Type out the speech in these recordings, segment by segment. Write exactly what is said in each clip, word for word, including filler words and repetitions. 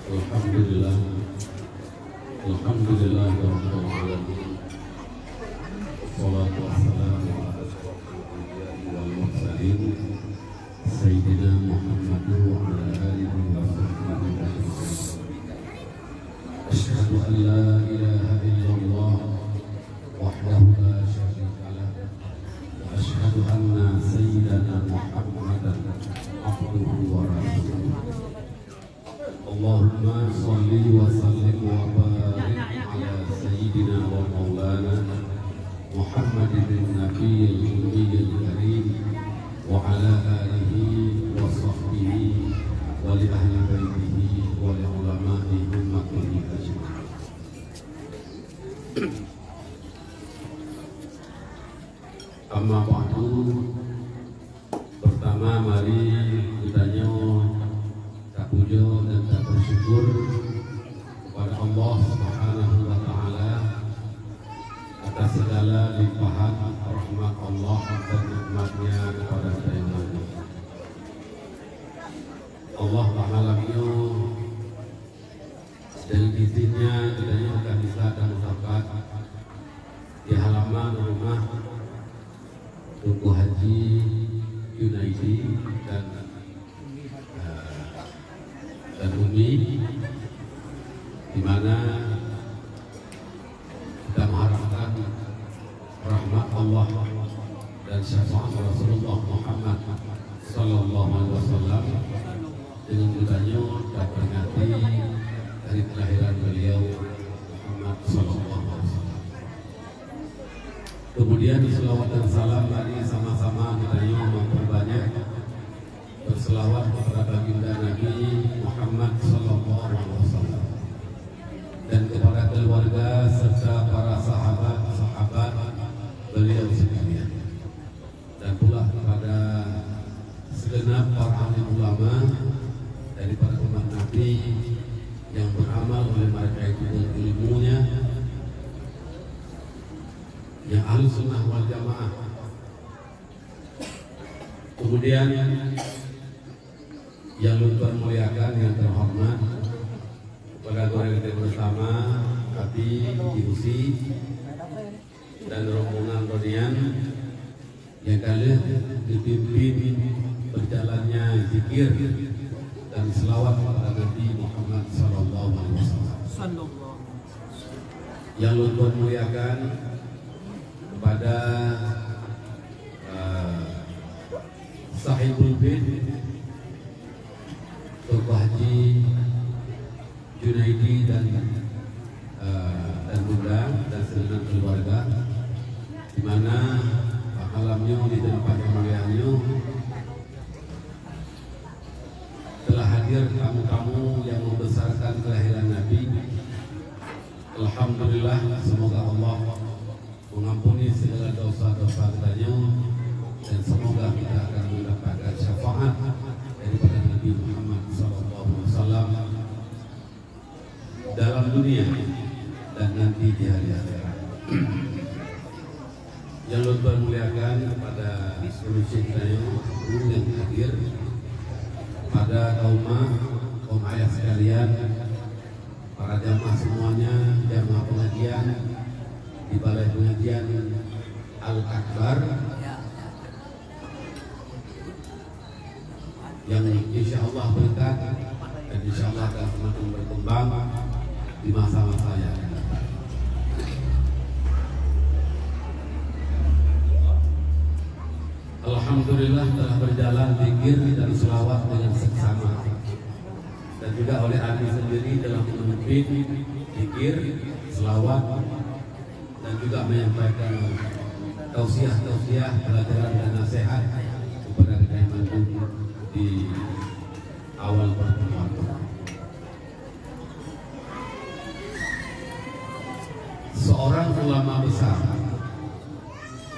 Alhamdulillah. Alhamdulillah rabbil alamin. Wassalatu wassalamu ala asyrafil anbiya'i wal mursalin, Sayyidina Muhammad wa ala alihi wa sahbihi ajma'in. Asyhadu an la ilaha illallah wahdahu la syarika lah. Wa asyhadu anna sayyidana Muhammadan abduhu wa rasuluh. Allahumma shalli wa sallim wa barik ala sayyidina wa maulana Muhammadin nabiyyil ummiyil karim wa ala alihi wa sahbihi wa li ahli baitihi wa li ulama'i ummatihi ajma'in. Amma ba'du, pertama mari geutanyoe tapujoe dan tapeusyukur kepada Allah Subhanahu wa Ta'ala atas segala limpahan rahmat Allah dan nikmat-Nya kepada kita yang lain. Allah Ta'ala nyoe dan izinnya geutanyoe ka bisa dan meusapat di halaman rumah Teungku Haji Junaidi dan, eh, dan Umi, di mana kita mengharapkan rahmat Allah dan syafaat Rasulullah Muhammad sallallahu alaihi wasallam dengan geutanyoe dan peringati hari kelahiran beliau Muhammad sallallahu alaihi wasallam. Kemudian selawat dan salam mari sama-sama geutanyoe memperbanyak berselawat kepada baginda Nabi Muhammad sallallahu alaihi wasallam dan kepada keluarga serta para sahabat-sahabat beliau sekalian, dan pula kepada segenap para alim ulama daripada umat Nabi yang beramal oleh mereka itu dengan ilmunya yang ahli sunnah wal jamaah. Kemudian yang lôn muliakan yang terhormat kepada gurèe geutanyoe bersama, Abi, Haji Usi, dan rombongan droeneuh yang ka lheueh geupimpin berjalannya zikir dan selawat kepada Nabi Muhammad sallallahu alaihi wasallam. Yang lôn muliakan kepada, eh, Sahibul Bait, Teungku Haji Junaidi dan, eh, dan Bunda dan segenap keluarga, di mana malam nyoe di tempat yang mulia nyoe telah hadir tamu-tamu yang membesarkan kelahiran Nabi. Alhamdulillah, semoga Allah mengampuni segala dosa-dosa kita nyoe, dan semoga kita akan mendapatkan syafaat daripada Nabi Muhammad sallallahu alaihi wasallam dalam dunia dan nanti di hari akhirat. Yang lôn muliakan kepada peumimpin saya yang hadir, pada kaum ma, kaum ayah sekalian, para jamaah semuanya, jamaah pengajian di Balai Pengajian Al-Akbar, yang insya Allah berkat dan insya Allah akan semakin berkembang di masa-masa yang akan datang. Alhamdulillah telah berjalan zikir dan selawat dengan seksama, dan juga oleh Abi sendiri dalam memimpin zikir, selawat, dan juga menyampaikan tausiah-tausiah, pelajaran dan nasihat kepada rekan mandum di awal pertemuan. Seorang ulama besar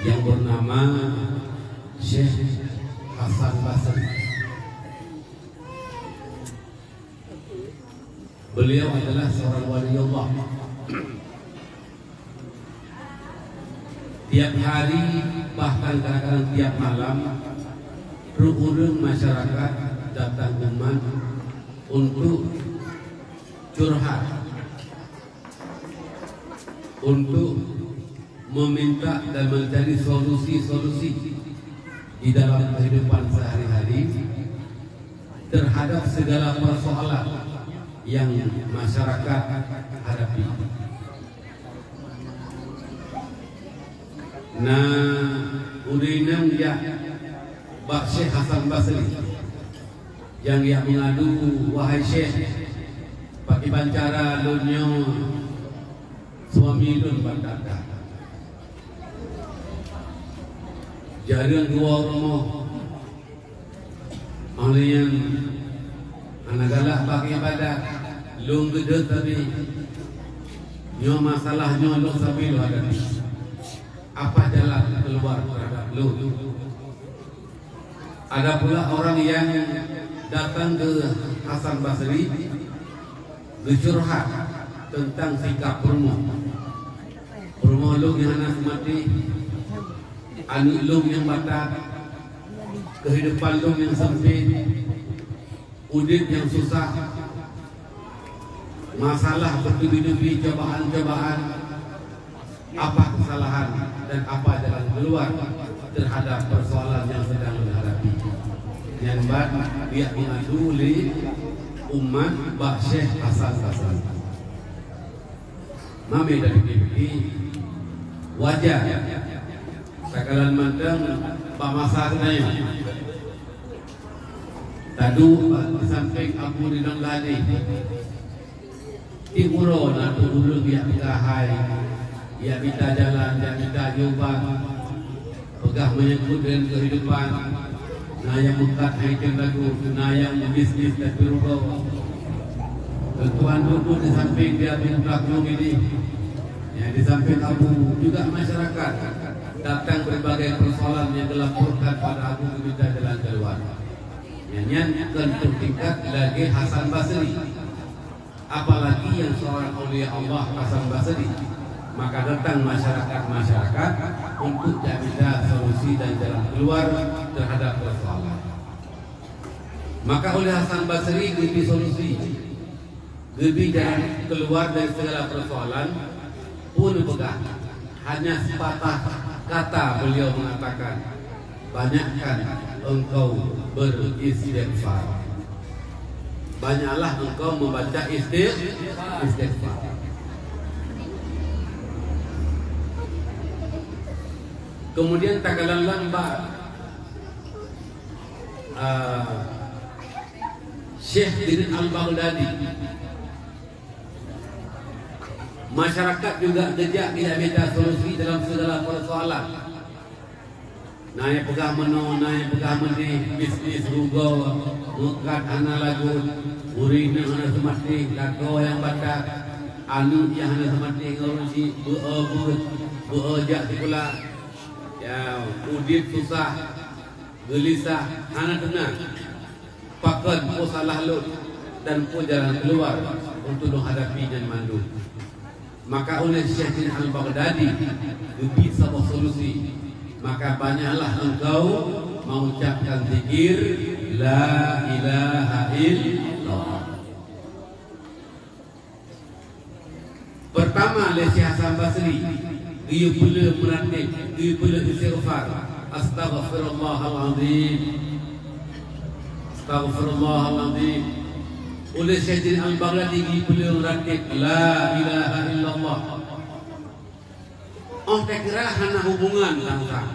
yang bernama Syekh Hasan Basri. Beliau adalah seorang wali Allah. Tiap hari, bahkan kadang-kadang tiap malam, trok ureuëng masyarakat datang umat untuk Curhat untuk meminta dan mencari solusi-solusi di dalam kehidupan sehari-hari terhadap segala persoalan yang masyarakat hadapi. Na ureueng inong jak bak Syekh Hasan Basri, nyang jak meungadu, "Wahai Syekh, pakriban cara lôn nyoe suami lôn batal that. Jareueng geuwoe rumoh, óh lheueh nyan hana galak bak iébadat, lôn geudeuet sabe. Nyoe masalah nyoe lôn sabe lôn hadapi. Apa jalan keuluwa teuhadap lôn?" Ada pula orang nyang datang keu Hasan Basri geucurhat teuntang sikap peurumoh. "Peurumoh lôn nyang hana seumaté, aneuk lôn nyang batat, keuhidupan lôn nyang seumpét, udeb nyang susah, masalah beuteubi-teubi, cobaan-cobaan, apa keusalahan dan apa jalan keuluwa teuhadap peusoalan nyang seudang lôn hadapi?" Nyan ban geujak meungadu lé umat bak Syekh Hasan Basri. Meunyoe tapike-pike, wajar takalon mantong bak masa keunoe. Taduek bak sampéng Abu Ridho Ghani. Tiep uroe na teuh ureueng jak peugah hai, jak mita jalan, jak mita jawaban. Peugah menyangkut dengan kehidupan, na nyang meukat hai keu lagu, na nyang meubisnis tapi rugoe. Tuan-tuan duduk di samping dia, di belakang ini. Ya, di samping Abu, juga masyarakat datang berbagai persoalan yang dilaporkan pada Abu, meminta jalan keluar. Ya, nyan kan tingkat lagi Hasan Basri. Apalagi yang seorang aulia Allah Hasan Basri, maka datang masyarakat-masyarakat untuk jak mita solusi dan jalan keluar terhadap persoalan. Maka oleh Hasan Basri geubri solusi, geubri jalan keluar dari segala persoalan, pun peugah. Hanya sepatah kata beliau mengatakan, "Banyakkan engkau beristighfar." Banyaklah engkau membaca istigh-, istighfar. Kemudian takalon lam bak, ah, Syekh Junaid Al-Baghdadi. Masyarakat juga geujak geujak mita solusi dalam segala persoalan. Na nyang peugah meunoe, na nyang peugah meudeh, bisnis rugoe, meukat hana lagot, ureueng inong hana seumaté, lakoe nyang batat, aneuk nyang hana seumaté ngon ureueng chik, beu-o beuet, beu-o jak sikula, ya, udeb susah, geulisah, hana teunang. Pakon peue salah lôn dan peue jalan keuluwa untuk lôn hadapi nyan mandum? Maka oleh Syekh Junaid Al-Baghdadi geubri saboh solusi, maka banyaklah engkau mengucapkan zikir la ilaha illallah. Pertama, lé Syekh Hasan Basri, geuyue peuleueh meuratéb, geuyue peuleueh istighfar, "Astaghfirullahalazim. Astaghfirullahalazim." Ulée Syekh Zain Al-Baghdadi geuyue peuleueh meuratéb, "La ilaha illallah." Óh takira hana hubungan teuntang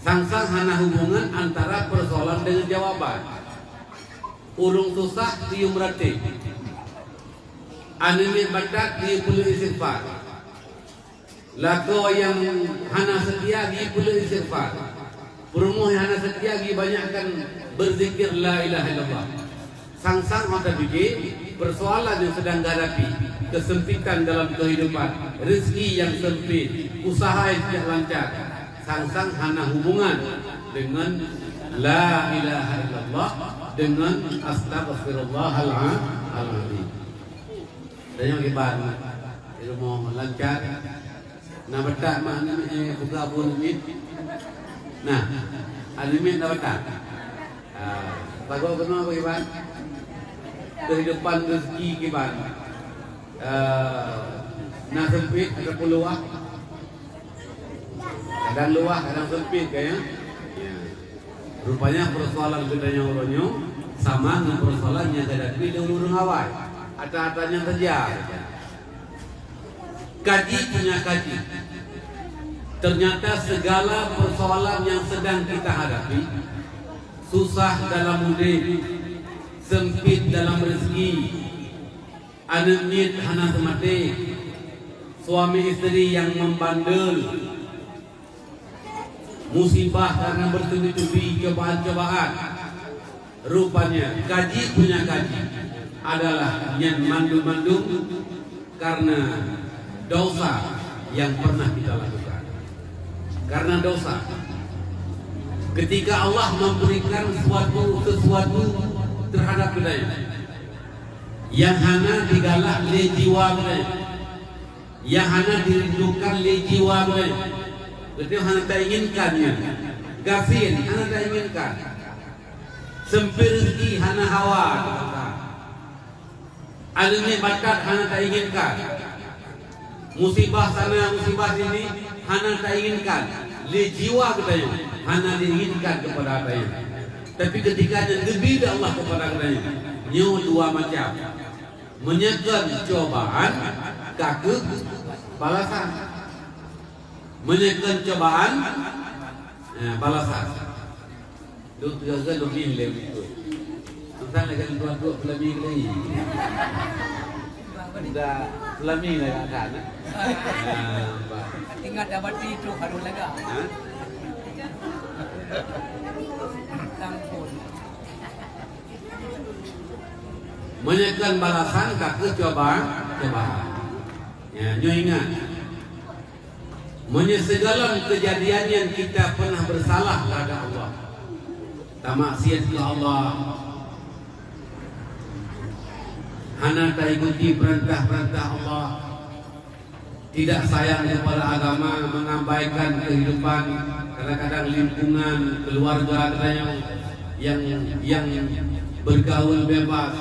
Sang-sang hana hubungan antara persoalan dengan jawaban. Ureuëng susah geuyue meuratéb. Aneuk miet batat geuyue peuleueh istighfar. Lakoe nyang hana seutia geuyue peuleueh istighfar. Peurumoh nyang hana seutia geuyue banyakkan beuzikir la ilaha illallah. Sang-sang mata pike persoalan yang sedang dihadapi, kesempitan dalam kehidupan, rezeki yang sempit, usaha yang tidak lancar, sang-sang hana hubungan dengan la ilaha illallah, dengan astaghfirullahalazim. Tanya kiban, ilmu lancar. Na batat mak aneuk miet, eh, buka buet aneuk miet. Nah, aneuk miet na batat. Ah, sagoe keunoe bagaimana? Kehidupan rezeki kiban, eh, na sempit ataupun luwah? Kadang luwah, kadang sempit kan, ya? Ya. Rupanya persoalan geutanyoe uroe nyoe sama ngon persoalan nyang geuhadapi lé ureuëng awai. Ata-ata nyang terjadi. Kaji punya kaji. Ternyata segala persoalan yang sedang kita hadapi, susah dalam udeb, sempit dalam rezeki, aneuëk miet hana seumaté, suami istri yang membandel, musibah karena bertubi-tubi cobaan-cobaan. Rupanya kaji punya kaji adalah nyan mandum-mandum karena dosa yang pernah kita lakukan. Karena dosa. Ketika Allah memberikan suatu sesuatu terhadap kita, yang hana digalak lé jiwa geutanyoe, yang hana dirindukan lé jiwa geutanyoe, geutanyoe hana tainginkan nyan, gasien hana tainginkan, sempit rezeki hana hawa, aneuëk batat hana tainginkan, musibah sana, musibah sini hana tainginkan, lé jiwa geutanyoe hana diinginkan kepada geutanyoe. Tapi ketika nyan geubri lé Allah kepada geutanyoe, nyoe dua macam. Meunyoe kon cobaan, ka kheueh balasan. Meunyoe kon cobaan, eh, balasan. Duek tiga kali lom lé beutôi. Tentang lagèe dua-dua peulami lagi. Udah peulami lagi ada, nah. Ah, bah. Ingat dah mati tu baru lega. Ha? Tampun. Meunyoe kon balasan, ka kheueh cuba, cuba. Ya, nyoe ingat. Meunyoe sigohlom keujadian nyan kita pernah bersalah terhadap Allah, tamaksiat keu Allah, hana taikuti peurintah-peurintah Allah, tidak sayang kepada agama, mengabaikan kehidupan, kadang-kadang lingkungan, keluarga geutanyoe yang, yang bergaul bebas,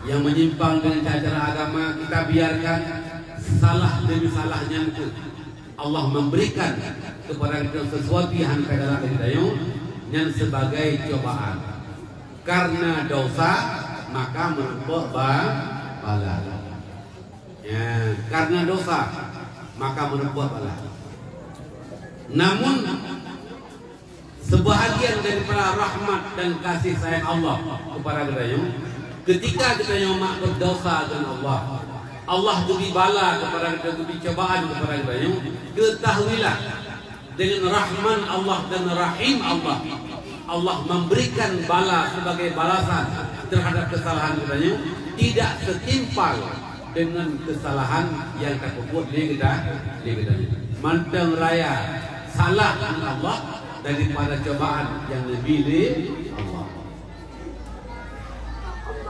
yang menyimpang dengan cara-cara agama, kita biarkan, salah demi salah nyan kheueh Allah memberikan kepada kita sesuatu yang hana tagalak dari geutanyoe, nyan sebagai cobaan. Karena dosa, maka meureumpok ba-, bala. Ya, karena dosa, maka meureumpok bala. Namun, sebahagian daripada rahmat dan kasih sayang Allah kepada geutanyoe, ketika geutanyoe mak berdosa dengan Allah, Allah geubri bala kepada geutanyoe, geubri cobaan kepada geutanyoe, ketahuilah, dengan rahman Allah dan rahim Allah, Allah memberikan bala sebagai balasan terhadap kesalahan geutanyoe tidak setimpal dengan kesalahan yang tapeubuet lé geuta-, lé geutanyoe. Mantong raya salah ngon Allah daripada cobaan nyang neubri lé Allah.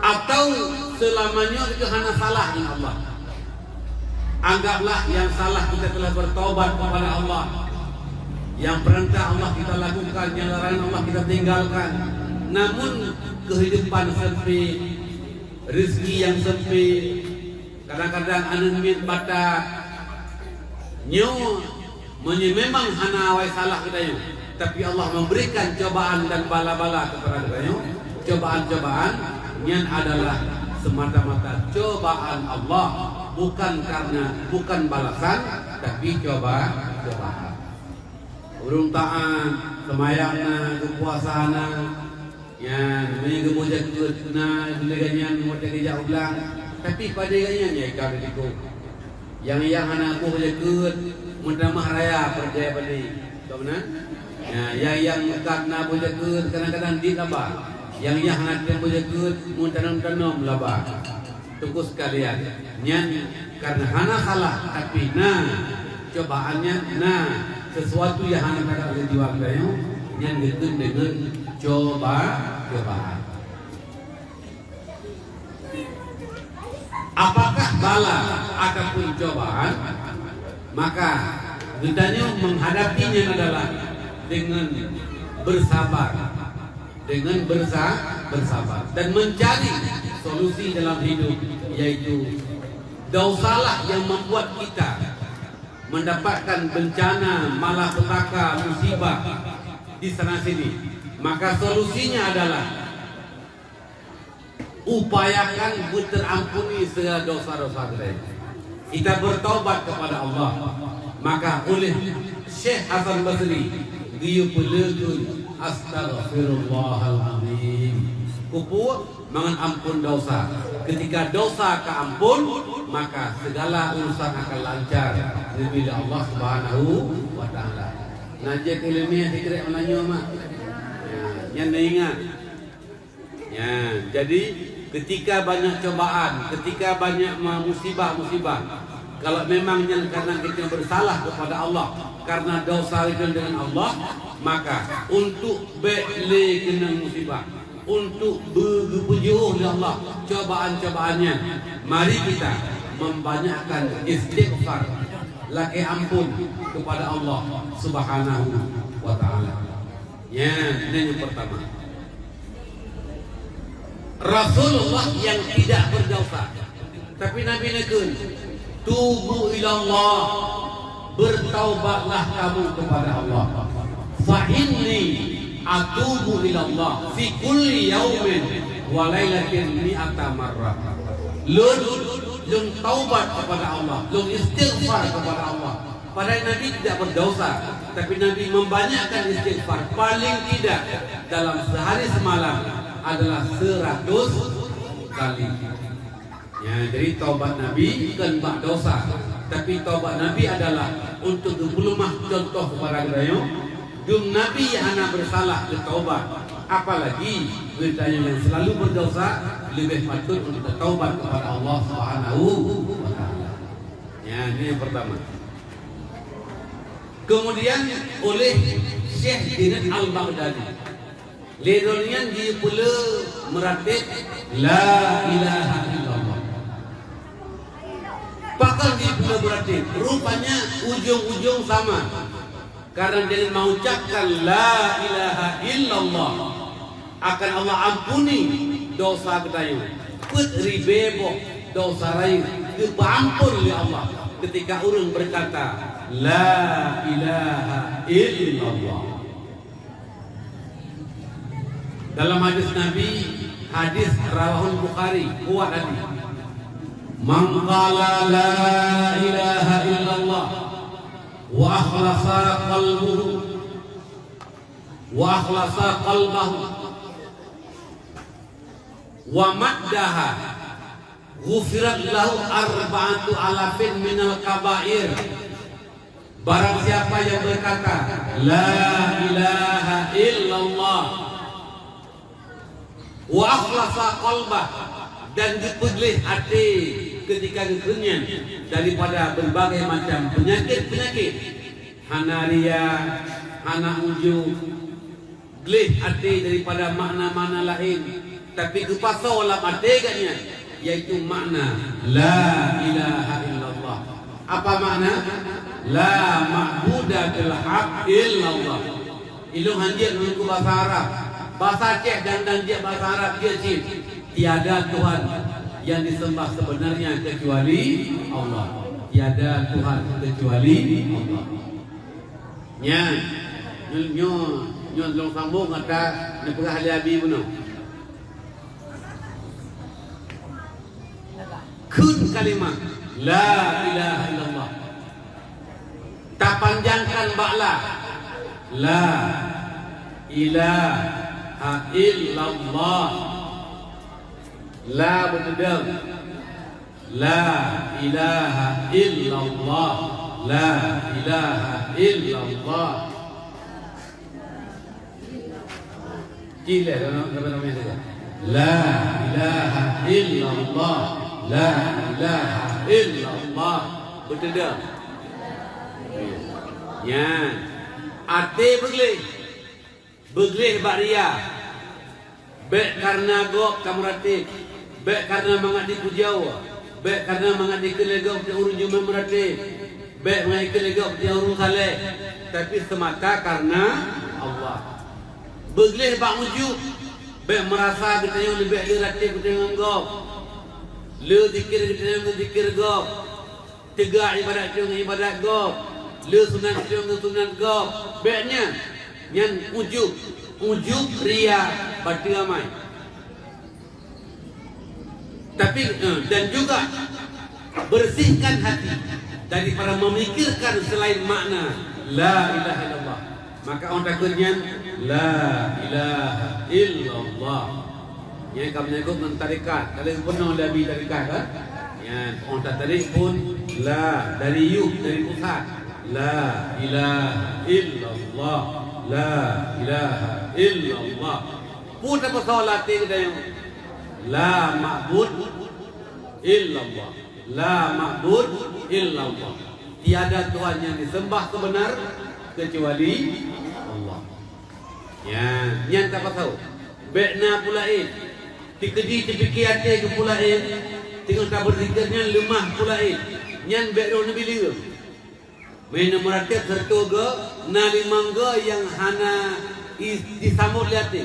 Atau seulama nyoe itu hana salah ngon Allah. Anggaplah yang salah kita telah bertaubat kepada Allah. Yang perintah Allah kita lakukan, yang larangan Allah kita tinggalkan. Namun kehidupan sempit, rezeki yang sempit, kadang-kadang aneuëk miet batat. Nyoe, meunyoe memang hana awai salah geutanyoe, tapi Allah memberikan cobaan dan bala-bala kepada geutanyoe, cobaan-cobaan nyan adalah semata-mata cobaan Allah, bukan karena, bukan balasan, tapi coba, cobaan. Ureuëng taat, seumayang na, geupuasa na, nyan, meunyoe geumeujeuet na, lagée nyan watée geujak u blang, tapi padé gobnyan nyang ka geutikok. Nyang, nyang hana boh jeuet, meutamah raya peureulée padé. Ka meunan? Nyan, nyang, nyang meukat na boh jeuet, kadang-kadang dit laba. Nyang, nyang hana tem boh jeuet, meutanam-tanam laba. Teungku sekalian, nyan karena hana salah, tapi na cobaan nyan, na sesuatu nyang hana takalak lé jiwa geutanyoe, nyan geukheun deungon coba, cobaan. Apakah bala ataupun cobaan? Maka geutanyoe menghadapinya adalah dengan bersabar, dengan bersa-, bersabar dan mencari solusi dalam hidup, yaitu dosalah yang membuat kita mendapatkan bencana, malapetaka, musibah di sana sini. Maka solusinya adalah upayakan beuterampuni segala dosa-dosa geutanyoe. Kita bertaubat kepada Allah. Maka oleh Syekh Hasan Basri geuyue peuleukeun, "Astaghfirullahalazim." Kupeue? Mangat ampun dosa. Ketika dosa ka ampun, maka segala urusan akan lancar. Neubi lé Allah Subhanahu wa Taala. Nah, jeuet ileumèe sikrék meunanyoe mak. Ya, nyan neuingat. Ya, jadi ketika banyak cobaan, ketika banyak ma-, musibah-musibah, kalau memang nyan karena kita bersalah kepada Allah, karena dosa kita dengan Allah, maka untuk bèk lé keunong musibah, untuk beu-, geupeujeuôh lé Allah cobaan-cobaan nyan, mari kita membanyakkan istighfar, lakèe ampun kepada Allah Subhanahu wa Taala. Ya, ini yang pertama. Rasulullah yang tidak berdosa. Tapi Nabi neukheun, "Tubu ilallah, bertaubatlah kamu kepada Allah. Fa inni atubu ilallah fi kulli yaumin wa lailatin mi'ata marrah." Lôn, lôn taubat kepada Allah, lôn istighfar kepada Allah. Padahal Nabi tidak berdosa, tapi Nabi membanyakkan istighfar, paling tidak dalam sehari semalam adalah seratus kali. Ya, jadi taubat Nabi bukan bak dosa, tapi taubat Nabi adalah untuk geupeuleumah contoh kepada geutanyoe. Dum Nabi hana bersalah geutaubat, apalagi geutanyoe yang selalu berdosa, lebih patut untuk bertaubat kepada Allah Subhanahu wa Taala. Ya, ini yang pertama. Kemudian oleh Syekh Junaid Al-Baghdadi. Lé droeneuh nyan jipeuleueh meuratéb la ilaha illallah. Pakon jipeuleueh meuratéb? Rupanya ujong-ujong sama. Karena dengan mengucapkan la ilaha illallah, akan Allah ampuni dosa geutanyoe. Peuet ribée boh dosa rayeuk geupeuampon lé Allah ketika ureuëng berkata, "La ilaha illallah." Dalam hadis Nabi, hadis rawahul Bukhari, kuat hadis. "Man qala la ilaha illallah wa akhlasa qalbuhu, wa akhlasa qalbahu, wa maddaha, ghufirat lahu arba'atu alafin minal kabair." Barang siapa yang berkata, "La ilaha illallah," wa akhlasa qalbah, dan geupeugleh até ketika geukheun nyan daripada berbagai macam penyakit-penyakit, hana ria, hana ujub, gleh até daripada makna-makna laén, tapi geupasoe lam até geuh nyan, yaitu makna la ilaha illallah. Apa makna? La ma'buda bil haq illallah. Ilôn hanjeuet ngon basa Arab. Basa Aceh dan, dan jeuet basa Arab jeuet cit. Tiada Tuhan yang disembah sebenarnya kecuali Allah. Tiada Tuhan kecuali Allah. Nyan, nyoe, nyoe, nyoe lôn sambong ata neupeugah lé Abi bunoe. Kheun kalimah la ilaha illallah. Tapanjangkan bak la. La ilaha illallah. La beuteudong. La ilaha illallah. La ilaha illallah. Ci lhèe, ramè-ramè saja. La ilaha illallah. La ilaha illallah. Beutôi dak? Nyan. Até beugleh. Beugleh bak ria. Bèk kareuna gob tameuratéb. Bèk kareuna mangat jipujoe. Bèk kareuna mangat jikheun lé gob ureueng jeuet meuratéb. Bèk mangat jikheun lé gob ureueng saleh. Tapi seumata kareuna Allah. Beugleh bak ujub. Bék meurasa geutanyoe leubeh le ratéb geutanyoe ngon gob. Le zikir geutanyoe ngon zikir gob. Teuga ibadat geutanyoe ngon ibadat gob. Le sunat geutanyoe ngon sunat gob. Bék nyan. Nyan ujub. Ujub, ria, bateue amai. Tapi, eh, dan juga bersihkan hati daripada memikirkan selain makna la ilaha illallah. Maka orang takut nyan la ilaha illallah. Nyan ka menyangkut ngon tarekat. Kalau pernah Nabi tarekat, kan? Nyan orang tatarik pun la dari yuh, dari pusat. La ilaha illallah. La ilaha illallah. Peue tapeusala até geutanyoe? La ma'bud illallah. La ma'bud illallah. Tiada Tuhan yang disembah sebenar kecuali Allah. Ya, nyan tapeusala. Bék na peue laén. Tikeudi teupike até keu peue laén, teungoh tabeuzikir nyan leumah peue laén. Nyan bék droe neubi leueng. Meunyoe meuratéb sireutôh goe, na limong goe nyang hana i-, jisambot lé até.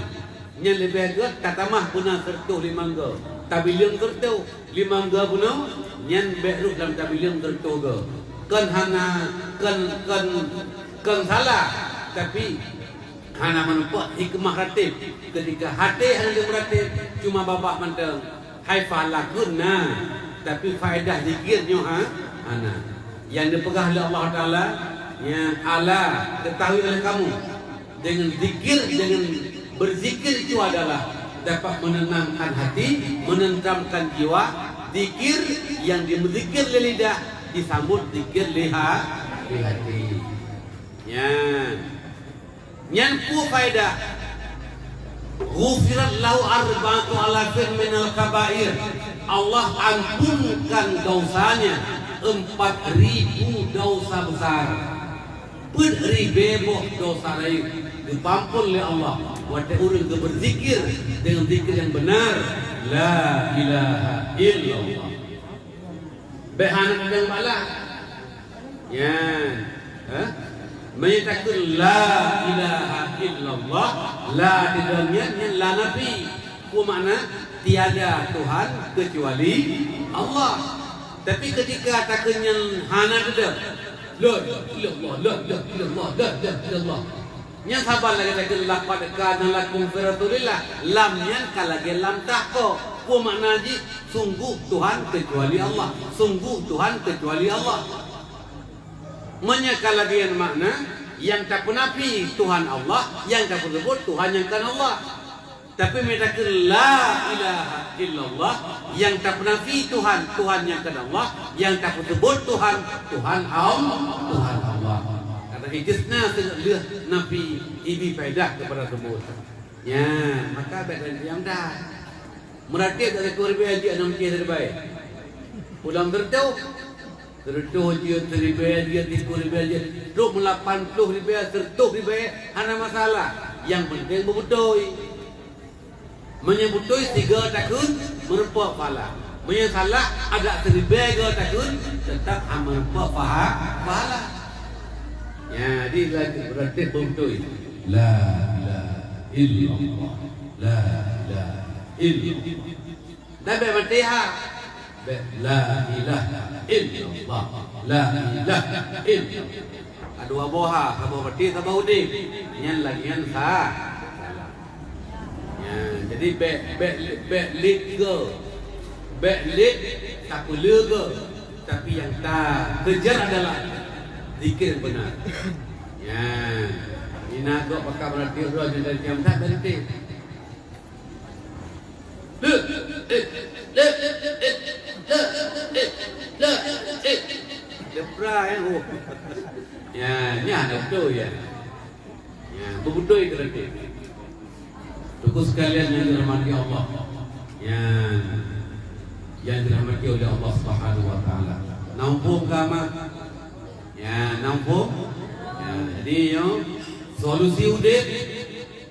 Nyan leubeh gét tatamah beuna sireutôh limong goe. Tabileueng sireutôh limong goe bunoe, nyan bék rôh lam tabileueng sireutôh goe. Kon hana, kon, kon, kon salah, tapi hana meurumpok hikmah ratéb. Ketika até hana lé meuratéb, cuma babah mantong. Hai pahala kheun na, tapi faedah zikir nyoe ha-, hana. Nyang neupeugah lé Allah Taala, ya, ala, ketahui oleh kamu, dengan zikir, dengan berzikir itu adalah dapat menenangkan hati, menenteramkan jiwa. Zikir yang dimezikir lé lidah, disambot zikir lé ha-, lé hati. Ya. Nyan peue faedah? Ghufirat lahu arba'atu alafin minal kabair. Allah ampunkan dosanya empat ribu dosa besar. Peuet ribée boh dosa rayeuk geupeuampon lé Allah watée ureuëng geubeuzikir deungon zikir nyang beunar, la ilaha illallah. Bék hana teudeung bala. Nyan, ha? Meunyoe takheun la ilaha illallah, la di donya nyan la nafi. Peue makna? Tiada Tuhan kecuali Allah. Tapi ketika takheun nyan hana teudeung, la ilaha illallah, la ilaha illallah, la ilaha illallah. Nyan saban lagée takheun laqad kana lakum fi Rasulillah. Lam nyan ka lagée lam tahqiq. Peue makna jih? Sungguh Tuhan kecuali Allah. Sungguh Tuhan kecuali Allah. Meunyoe ka lagée nyan makna, nyang tapeunafi Tuhan Allah, nyang tapeuseubut Tuhan nyang kon Allah. Tapi meunyoe takheun la ilaha illallah, nyang tapeunafi Tuhan, Tuhan nyang kon Allah, nyang tapeuseubut Tuhan, Tuhan Al-, Tuhan Allah. Karena istisna seuleuh nafi ibi faedah keupada seubut. Nya, maka bék lagée nyan dah. Meuratéb dak sireutôh ribée jeuet aneuëk meucé siribée. Pulang sireutôh, sireutôh jeuet, siribée jeuet, sireutôh ribée jeuet, trok meulapan ploh ribée, sireutôh ribée, hana masalah. Nyang penting beubeutôi. Meunyoe beutôi sigoe takheun, meurumpok pahala. Meunyoe salah, adak siribée goe takheun, teutap hana meurumpok paha-, pahala. Ya, jadi lagée beuratéb beubeutôi. La ilaha illallah. La ilaha illallah. Dan bék maté ha. Bék la ilaha illallah. La ilaha illallah. Ka dua boh ha, saboh maté, saboh udeb. Nyan lagée nyan sa-, salah. Ya, jadi bék, bék, bék lét goe. Bék lét tapeulé goe. Tapi nyang takejar adalah zikir beuna. Ya. Ina gob pakat meuratéb uroe nyan dari jam empat berhenti. Lepra, eh, oh. Ya, nyan ada beutôi, ya. Ya, beubeutôi keu ratéb. Teungku sekalian yang dirahmati Allah. Ya, yang dirahmati oleh Allah Subhanahu wa Taala. Nampung kama. Ya, nampung. Ya, jadi, yo, solusi udeb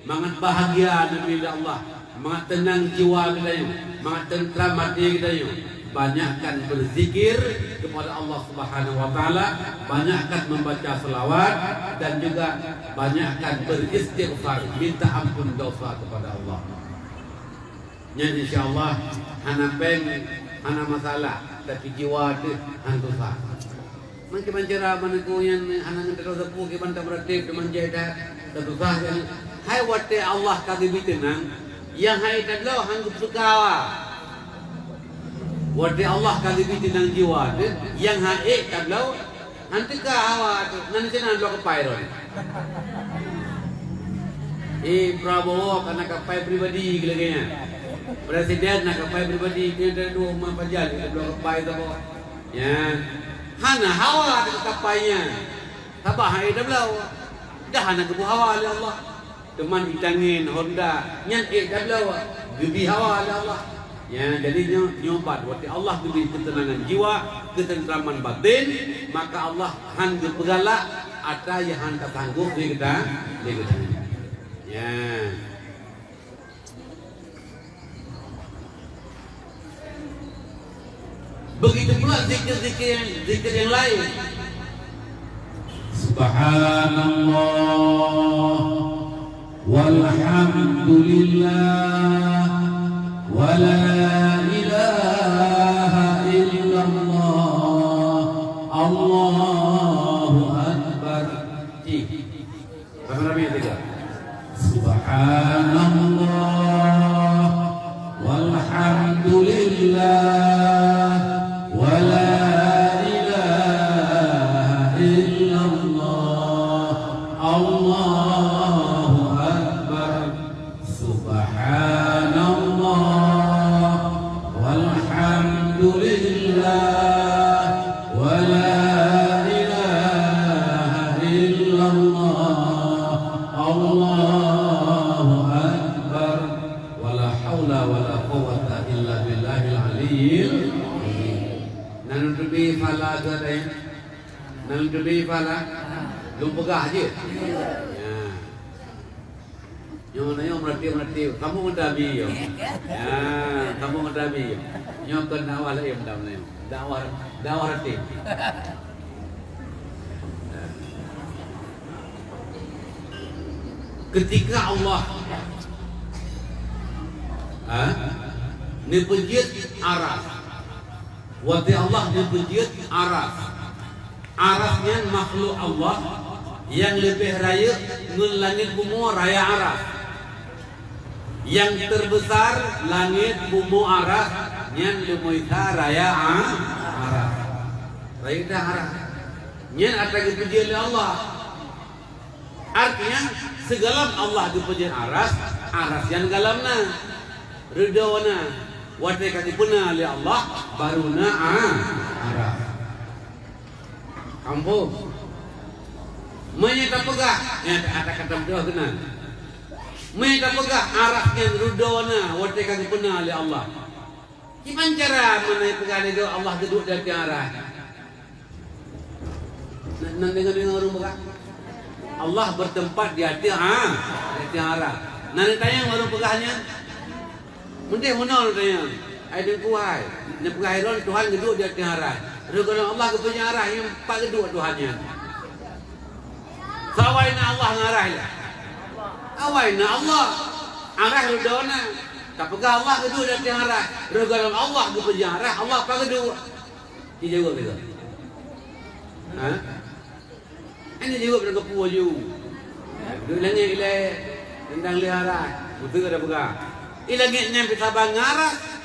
mangat bahagia neubi lé Allah, mangat teunang jiwa geutanyoe, mangat teuntram até geutanyoe. Banyakkan berzikir kepada Allah Subhanahu wa Taala, banyakkan membaca selawat, dan juga banyakkan beristighfar, minta ampun dosa kepada Allah. Nyan insya Allah hana péng, hana masalah, tapi jiwa teuh han susah. Mangke bancara meuneuku nyan hana ngon teuka sapeue kiban tameuratéb teumanjai that, tasusah nyan. Hai watée Allah ka geubri teunang, nyang han ék tabloe han geupeusuka hawa. Watée Allah ka geubri teunang jiwa teuh, nyang han ék tabloe, han teuka hawa teuh, nan sinan bloe kapai droe. Eh, Prabowo ka na kapai pribadi lagée nyan. Presiden na kapai pribadi, keu dua umat pajan, bloe kapai saboh. Ya. Hana hawa teuka kapai nyan. Sabab han ék tabloe. Dah hana geubri hawa lé Allah. Teuma itangen Honda nyan ék tabloe, geubri hawa lé Allah. Ya, jadi nyoe, nyoe pat watée Allah geubri keuteunangan jiwa, keuteuntraman batin, maka Allah han geupeugalak atra nyang han tasanggôp lé geutanyoe, lé geutanyoe. Ya. Begitu pula zikir-zikir yang, zikir yang lain. Subhanallah, walhamdulillah, wa la ilaha illallah, Allahu Akbar. Cih. Ramé-ramé tiga. Subhanallah, walhamdulillah, wa la ilaha illallah, Allahu Akbar. Subhanallah, walhamdulillah, wa la ilaha illallah, Allahu Akbar, wa la haula wa la quwwata illa billahil aliyyil azim. Nan teubi phala gata, ya? Nan teubi phala? Lôn peugah jeuet. Ya. Nyoe, nyoe meuratéb-meuratéb. Kamoe ngon Nabi nyoe. Ya, kamoe ngon Nabi nyoe. Nyoe kon dakwah laén, dakwah laén. Dakwah, dakwah ratéb. Ketika Allah, ha, neupeujeuet aras. Watée Allah neupeujeuet aras. Aras nyan makhluk Allah nyang leubeh rayeuk ngon langét bumoe raya aras. Nyang teubesar langét bumoe aras nyan leumoi sa raya a-, aras. Rayeuk that aras. Nyan atra geupeujeuet lé Allah. Artinya, sigohlom Allah geupeujeuet aras, aras nyan gohlom na. Ridho na. Watée ka geupeuna lé Allah, baru na a-, aras. Ampôn. Meunyoe tapeugah, nyan atra ka tapeugah keunan. Meunyoe tapeugah aras nyan ridho na watée ka geupeuna lé Allah. Kiban cara meunan peugah lé droe Allah geuduek di ateueh aras? Na, na deungoe-deungoe ureuëng peugah, Allah bertempat di ateueh, ha, di ateueh aras. Na neutanyong ureuëng peugah nyan? Meudeh meunoe neutanyong. Hai Teungku hai, neupeugah droe Tuhan geuduek di ateueh aras. Rôh gohlom Allah geupeujeuet aras, nyan pat geuduek Tuhan nyan? Soe awai na Allah ngon aras lé? Awai na Allah. Aras ridho na. Tapeugah Allah geuduek di ateueh aras. Rôh gohlom Allah geupeujeuet aras, Allah pat geuduek? Ci jaweueb lé. Ha? Hana jaweueb lam keupeue ju. Duek langét ilée teuntang lheueh aras. Beutôi ka tapeugah. I langét nyan pih saban ngon aras.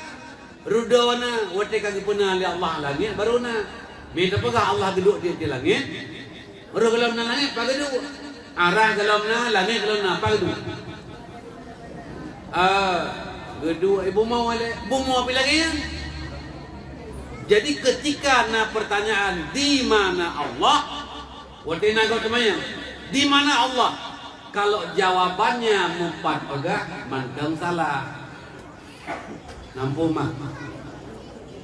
Ridho na watée ka geupeuna lé Allah langét baru na. Meunyoe tapeugah Allah geuduek di ateueh langét, rôh gohlom na langét pat geuduek? Aras gohlom na, langét gohlom na, pat geuduek? Ah, geuduek i bumoe lé, bumoe pih lagée nyan. Jadi ketika na pertanyaan, "Di mana Allah?" Watée na gob teumanyong, "Di mana Allah?" Kalau jawabannya meupat peugah, mantong salah. Nampu mak.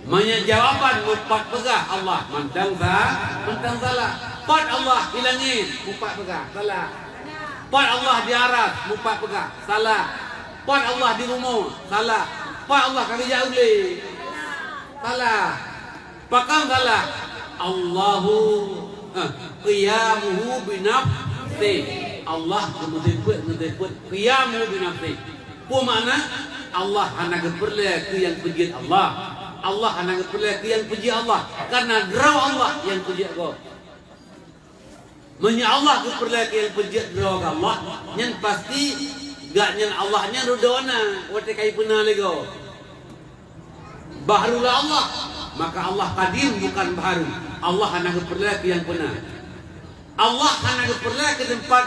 Meunyoe jawaban meupat peugah Allah, mantong sa-, mantong salah. Pat Allah di langét, meupat peugah, salah. Pat Allah di aras, meupat peugah, salah. Pat Allah di bumoe, salah. Pat Allah ka geujak u glé, salah. Pakon salah? Allahu, eh, qiyamuhu binafsih. Allah geumeuteupeuet, geumeuteupeuet qiyamuhu binafsih. Peue makna? Allah hana geupeureulée keu nyang peujeuet Allah. Allah hana geupeureulée keu nyang peujeuet Allah. Karena droe Allah nyang peujeuet gob. Meunyoe Allah geupeureulée keu nyang peujeuet droe Allah, nyan pasti gobnyan Allah nyan rudona watée ka jipeuna lé gob. Baharullah Allah, maka Allah kadim bukan baharu. Allah hana geupeureulée keu nyang peuna. Allah hana geupeureulée keu teumpat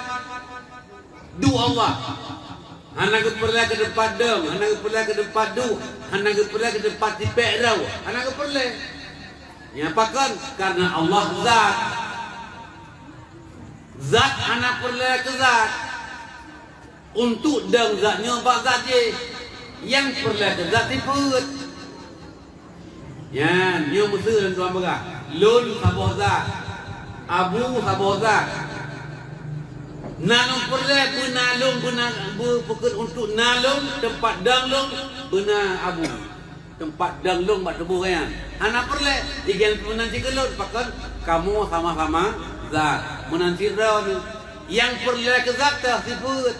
duek Allah. Hana geupeureulée keu teumpat dong, hana geupeureulée keu teumpat duek, hana geupeureulée keu teumpat tipék droe, hana geupeureulée. Nyang pakon? Karena Allah zat. Zat hana peureulée keu zat. Untuk dong zat nyoe bak zat jih, nyang peureulée keu zat sifeuet. Nyan, nyoe meuseu lôn tuan peugah, lôn saboh zat, Abu saboh zat. Na lôn peureulée beuna lôn, beuna beupeukeut untuk na lôn, teumpat dong lôn, beuna Abu. Teumpat dong lôn bak tuboh gobnyan. Hana peureulée, i gobnyan meunan cit keu lôn, pakon kamoe sama-sama zat. Meunan cit droeneuh. Nyang peureulée keu zat teuh sifeuet.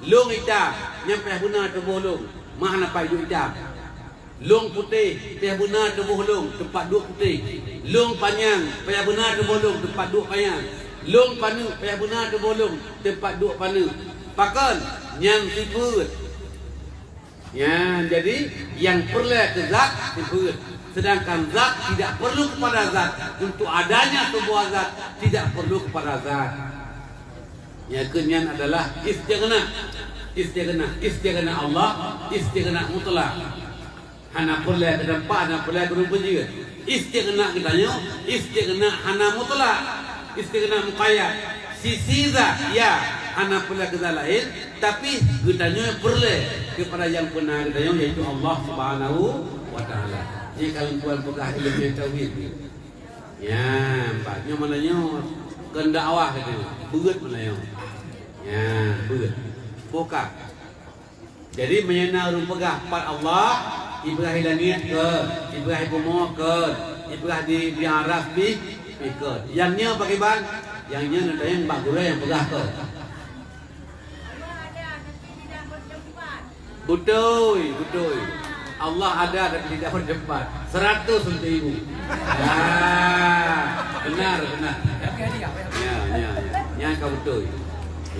Lôn itam, nyan payah beuna tuboh lôn, meuhana pai duek itam. Lôn putéh, payah beuna tuboh lôn, teumpat duek putéh. Lôn panyang, payah beuna tuboh lôn, teumpat duek panyang. Lôn paneuk, payah beuna tuboh lôn, teumpat duek paneuk. Pakon? Nyan sifeuet. Ya, jadi nyang peureulée keu zat sifeuet, sedangkan zat tidak perlu kepada zat. Untuk adanya sebuah zat tidak perlu kepada zat. Nyang keu nyan adalah istighna. Istighna, istighna Allah, istighna mutlak. Hana peureulée keu teumpat, hana peureulée keu ureuëng peujeuet. Istighna geutanyoe, istighna hana mutlak, istighna muqayyad. Sisi zat, ya, hana peureulée keu zat laén, tapi geutanyoe peureulée keupada nyang peuna geutanyoe, yaitu Allah Subhanahu wa Taala. Nyan ka lôn tuan peugah ileumèe tauhid. Nyan, bah nyoe meunan nyoe, keu dakwah geutanyoe, beuet meunan nyoe. Nyan, beuet. Buka. Jadi, meunyoe na ureuëng peugah pat Allah, ipeugah di langét kon, ipeugah di bumoe kon, ipeugah di, di aras pih, pih kon. Nyang nyoe pakriban? Nyang nyoe neutanyong bak gurée nyang peugah kon. Beutôi, beutôi. Allah ada tapi tidak bertempat. Seratus untuk ibu. Ah, benar, benar. Ya, ya, ya. Nyan ka beutôi.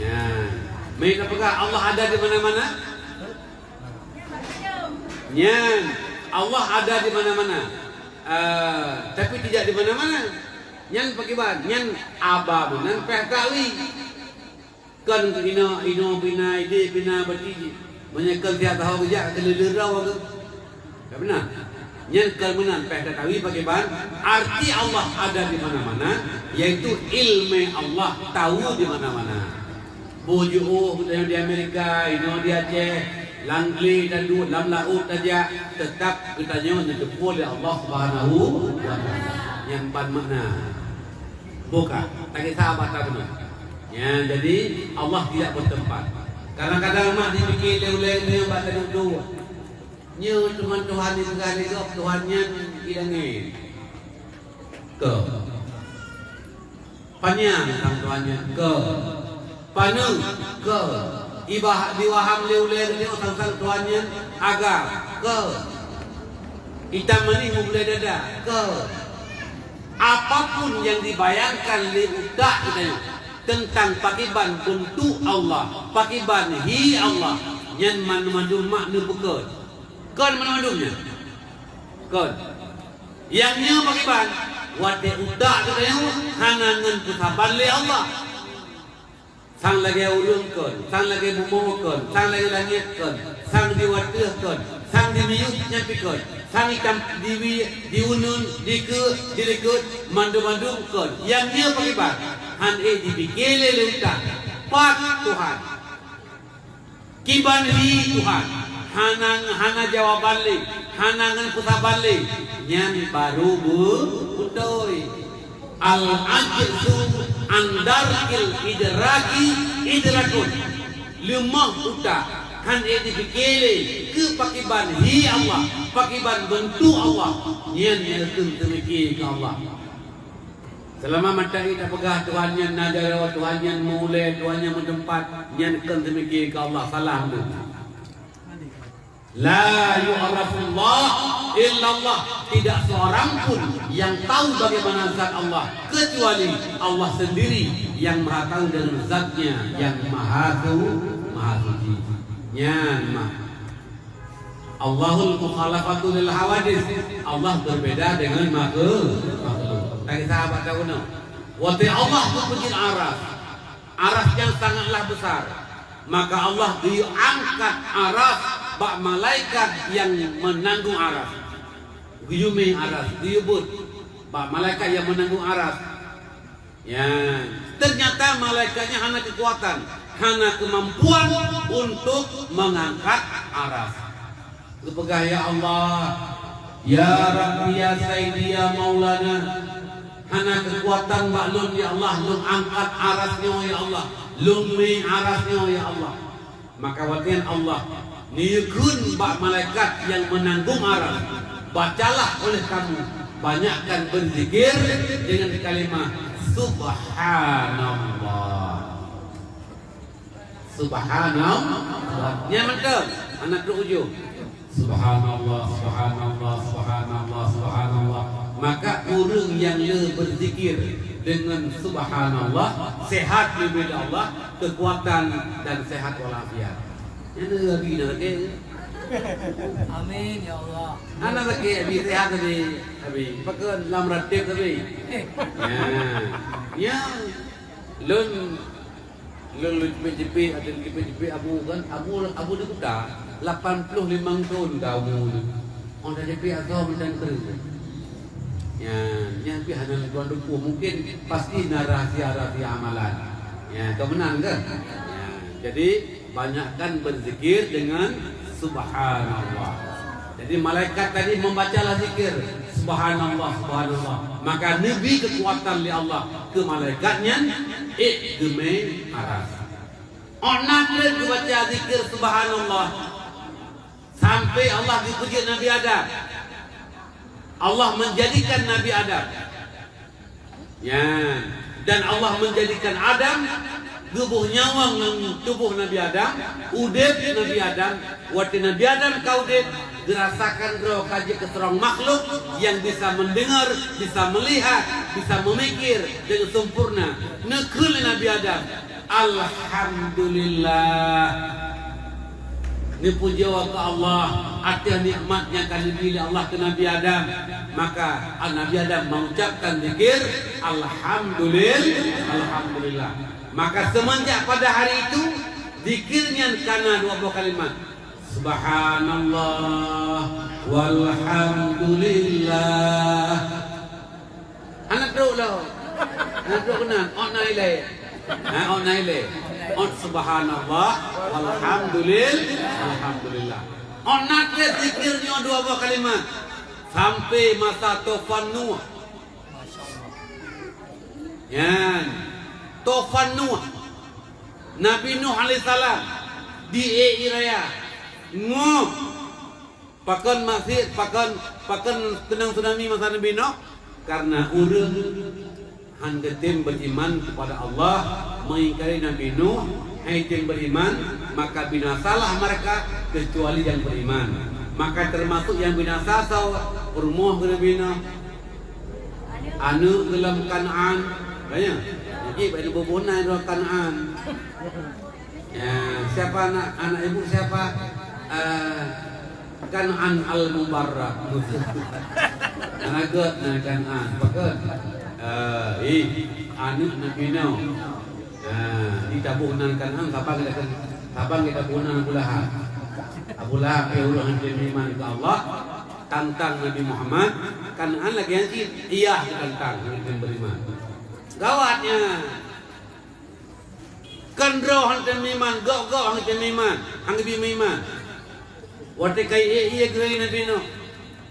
Ya. Meunan peugah Allah ada di mana-mana? Nyan, Allah ada di mana-mana. Ah, tapi tidak di mana-mana. Nyan pakriban, nyan haba meunan pih tawi. Kon inoe, inoe pih na, idéh pih na, berarti meunyoe kon siat saho geujak keu leuleurau ke? Ka beuna. Nyan kon meunan pih tatawi pakriban, arti Allah ada di mana-mana, yaitu ileumèe Allah tahu di mana-mana. Boh jiôh geutanyoe di Amerika, inoe di Aceh, lam glé taduek, lam laôt tajak, teutap geutanyoe neuteupeue lé Allah Subhanahu wa Taala. Nyan ban makna. Buka, tak kisah apa tak kena. Ya, jadi Allah tidak bertempat. Kadang-kadang mak dipikir lé ulèe nyoe bak teuduek-duek. Nyoe teuma Tuhan di tengah ligop, Tuhan nyan di langét. Ke. Panyang sang Tuhan nyan ke. Paneuk ke. Iba diwaham lé ulèe nyoe sang-sang Tuhan nyan agam ke. Itam manéh meubulai dada ke. Apapun nyang dibayangkan lé utak geutanyoe teuntang pakriban beuntuk Allah, pakriban hi Allah, nyan mandum-mandum mak neupeukeue. Kon mandum-mandum nyan? Kon. Nyang nyoe pakriban? Watèe utak geutanyoe hana ngon peusaban lé Allah. Sang lagèe ureueng kon, sang lagèe bumoe kon, sang lagèe langèt kon, sang di ateueh kon, sang di miyueb nyan pih kon, sang itam di wie, di uneuen, di keue, di likot, mandum-mandum kon. Nyang nyoe pakriban? Han ék jipike lé, lé utak. Pat Tuhan? Kiban hi Tuhan? Hana, hana jawaban lé, hana ngon peusaban lé. Nyan baru beu-, beutôi. Al-ajzu an darkil idraki idrakun. Leumoh utak, han ék jipike lé keu pakriban hi Allah, pakriban beuntuk Allah, nyan nyang kheun teumike keu Allah. Seulama mata ék tapeugah Tuhan nyan na jaroe, Tuhan nyan meuulèe, Tuhan nyan meuteumpat, nyan kheun teumike keu Allah, salah meunan. La yu'rafullah illallah. Tidak seorang pun yang tahu bagaimana zat Allah kecuali Allah sendiri yang maha tahu dengan zatnya yang maha su-, maha suci. Nyan mah. Allahul mukhalafatu lil hawadis. Allah berbeda dengan makhluk. Makhluk. Tadi sahabat tahu no. Watée Allah beupeujiet aras, aras yang sangatlah besar. Maka Allah geuyue angkat aras bak malaikat yang menanggung aras. Geuyue mé aras, geuyue beuet bak malaikat yang menanggung aras. Ya, ternyata malaikatnya hana kekuatan, hana kemampuan untuk mengangkat aras. Geupeugah, "Ya Allah, ya Rabbi, ya Sayyidi, ya Maulana, hana kekuatan bak lôn, ya Allah, lôn angkat aras nyoe, ya Allah, lôn mé aras nyoe, ya Allah." Maka watée nyan Allah neuyue kheun bak malaikat yang menanggung aras, "Bacalah oleh kamu, banyakkan berzikir dengan kalimah Subhanallah." Subhanallah. Nyan mantong, hana trok ujong. Subhanallah, subhanallah, subhanallah, subhanallah. Maka ureuëng nyang le berzikir dengan subhanallah, sehat diberi Allah kekuatan dan sehat walafiat. Nyan lagi nak lagi. Amin, ya Allah. Anak lagi, abi sehat tadi, abi. Pakai lam ratib tadi. Ya. Ya. Lun Lôn, lôn jipeuet-jipeuet, ada jipeuet-jipeuet Abu kan, Abu, Abu di Kuta, lapan puluh limong thon ka umu nyoe. Orang dah jipeuet asoe macam tu. Ya, nyan pih hana lôn tuan tupu. Mungkin pasti na rahsia-rahsia amalan. Ya, kau menang kan? Ya, jadi banyakkan berzikir dengan Subhanallah. Jadi malaikat tadi membacalah zikir, "Subhanallah, subhanallah." Maka neubri kekuatan lé Allah keu malaikat nyan, ék geumé aras. Óh na treb geubaca zikir subhanallah, sampai Allah geupeujeuet Nabi Adam. Allah menjadikan Nabi Adam. Ya, dan Allah menjadikan Adam, geuboh nyawöng ngon tuboh Nabi Adam, udeb Nabi Adam. Watée Nabi Adam ka udeb, geurasakan droe ka jeuet keu seurang makhluk yang bisa mendengar, bisa melihat, bisa memikir dengan sempurna. Neukheun lé Nabi Adam, "Alhamdulillah." Neupujoe keu Allah ateueh nikmat nyang ka neubri lé Allah keu Nabi Adam. Maka, ah, Nabi Adam mengucapkan zikir, "Alhamdulil-, Alhamdulillah." Maka, semenjak pada hari itu, zikir nyan kana dua boh kalimat, "Subhanallah walhamdulillah." Hana trok lom. Hana trok keunan. Ôt na ilée. Ha, ôt na ilée. Ôt subhanallah, walhamdulil-, alhamdulillah. Ôt na treb zikir nyoe dua boh kalimat. Sampai masa Tufan Nuh. Nyan. Tufan Nuh. Nabi Nuh alaihissalam di ié raya. Ngoh. Pakon maksiet, pakon, pakon keunong tsunami masa Nabi Nuh? Karena ureuëng han geutem beriman kepada Allah, mengingkari Nabi Nuh, hai tem beriman, maka binasalah mereka kecuali yang beriman. Maka termasuk yang binasa soe? Rumoh Nabi Nuh. Aneuk geulam Kanaan. Banyak. Jadi, banyak bubunan orang Kanaan. Ya, siapa anak, anak ibu siapa? Eh, Kanaan Al-Mubarrak. Anak geuh na Kanaan. Pakon? Eh, ih, aneuk Nabi Nuh. Nah, di taboh nan Kanaan, saban kita, saban kita taboh nan Abu Lahab. Abu Lahab pih ureuëng han tem iman keu Allah, tantang Nabi Muhammad, Kanaan lagée nyan cit, iyah tantang han tem beriman. Gawatnya. Kan droe han tem iman, gok-gok han tem iman, han geubri meuiman. Watée ka ié-ié geureuh Nabi Nuh,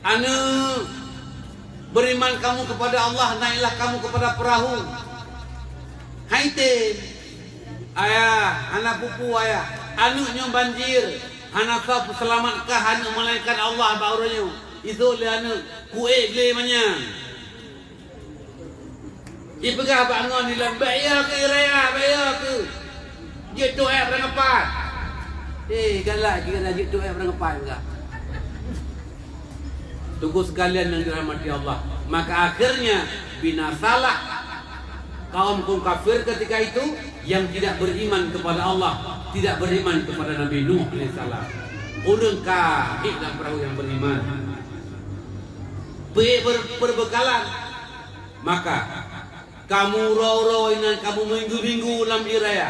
"Aneuk, beriman kamu kepada Allah, naiklah kamu kepada perahu." "Hai tem, ayah, hana peue-peue ayah. Aneuk nyoe banjir, hana soe peuseulamatkah aneuk melainkan Allah bak uroe nyoe. Isok lé aneuk, kuék glé manyang." Ipeugah bak ngon ilôn, "Bék yo keu raya, bék yo keu. Jeuet tu'ék beurangkapat." Eh, galak jih, galak jeuet tu'ék beurangkapat ipeugah. Teungku sekalian yang dirahmati Allah, maka akhirnya binasalah kaum-kaum kafir ketika itu yang tidak beriman kepada Allah, tidak beriman kepada Nabi Nuh alaihissalam. Ureuëng ka ék lam peurahô nyang beriman. Peuék ber-, perbekalan. Maka kamoe uroe-uroe inan, kamoe minggu-minggu lam ié raya.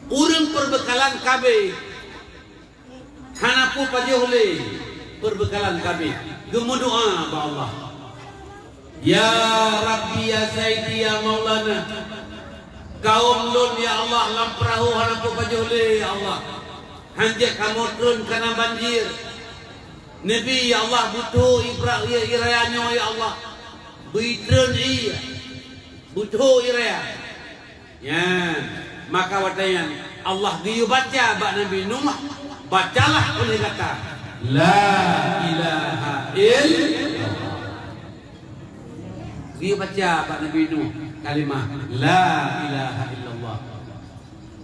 Ureuëng perbekalan ka abéh. Hana peue pajoh lé perbekalan ka abéh. Geumeudoá bak Allah. Ya Rabbi, ya Sayyidi, ya Maulana, kaum lôn, ya Allah, lam peurahô hana peue pajoh lé, ya Allah. Hanjeuet kamoe treun kana banjir. Neubi, ya Allah, beuthô ié pra-, ié, ié raya nyoe, ya Allah. Bri treun ié. Beuthô ié raya. Nyan, maka watée nyan Allah geuyue baca bak Nabi Nuh, "Bacalah oleh gata, la ilaha illallah." Geuyue baca bak Nabi Nuh kalimah la ilaha illallah.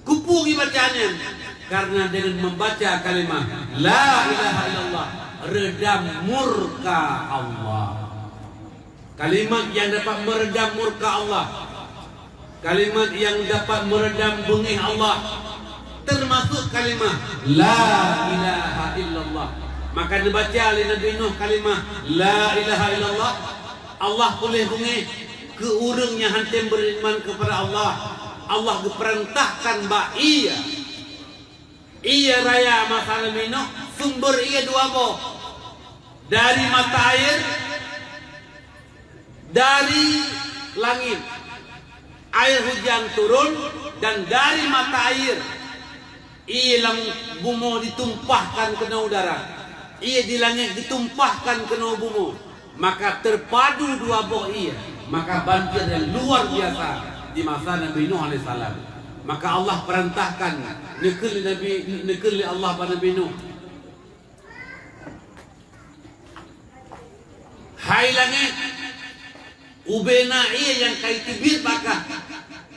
Keupeue geubaca nyan? Karena dengan membaca kalimah la ilaha illallah, redam murka Allah. Kalimat yang dapat meredam murka Allah. Kalimat yang dapat meredam beungéh Allah. Termasuk kalimat la ilaha illallah. Maka neubaca lé Nabi Nuh kalimat la ilaha illallah, Allah puléh beungéh keu ureuëng nyang hántom beriman kepada Allah. Allah geupeurintahkan bak ié. Ié raya masa Nabi Nuh sumber ié dua boh. Dari mata air, dari langit. Air hujan turun dan dari mata air. Ié lam bumoe ditumpahkan keunoe udara. Ié di langét ditumpahkan keunoe bumoe. Maka terpadu dua boh ié, maka banjir yang luar biasa di masa Nabi Nuh alaihissalam. Maka Allah perintahkan, neukheun lé Nabi, neukheun lé Allah bak Nabi Nuh, "Hai langét, ubé na ié nyang ka iteubiet bak kah.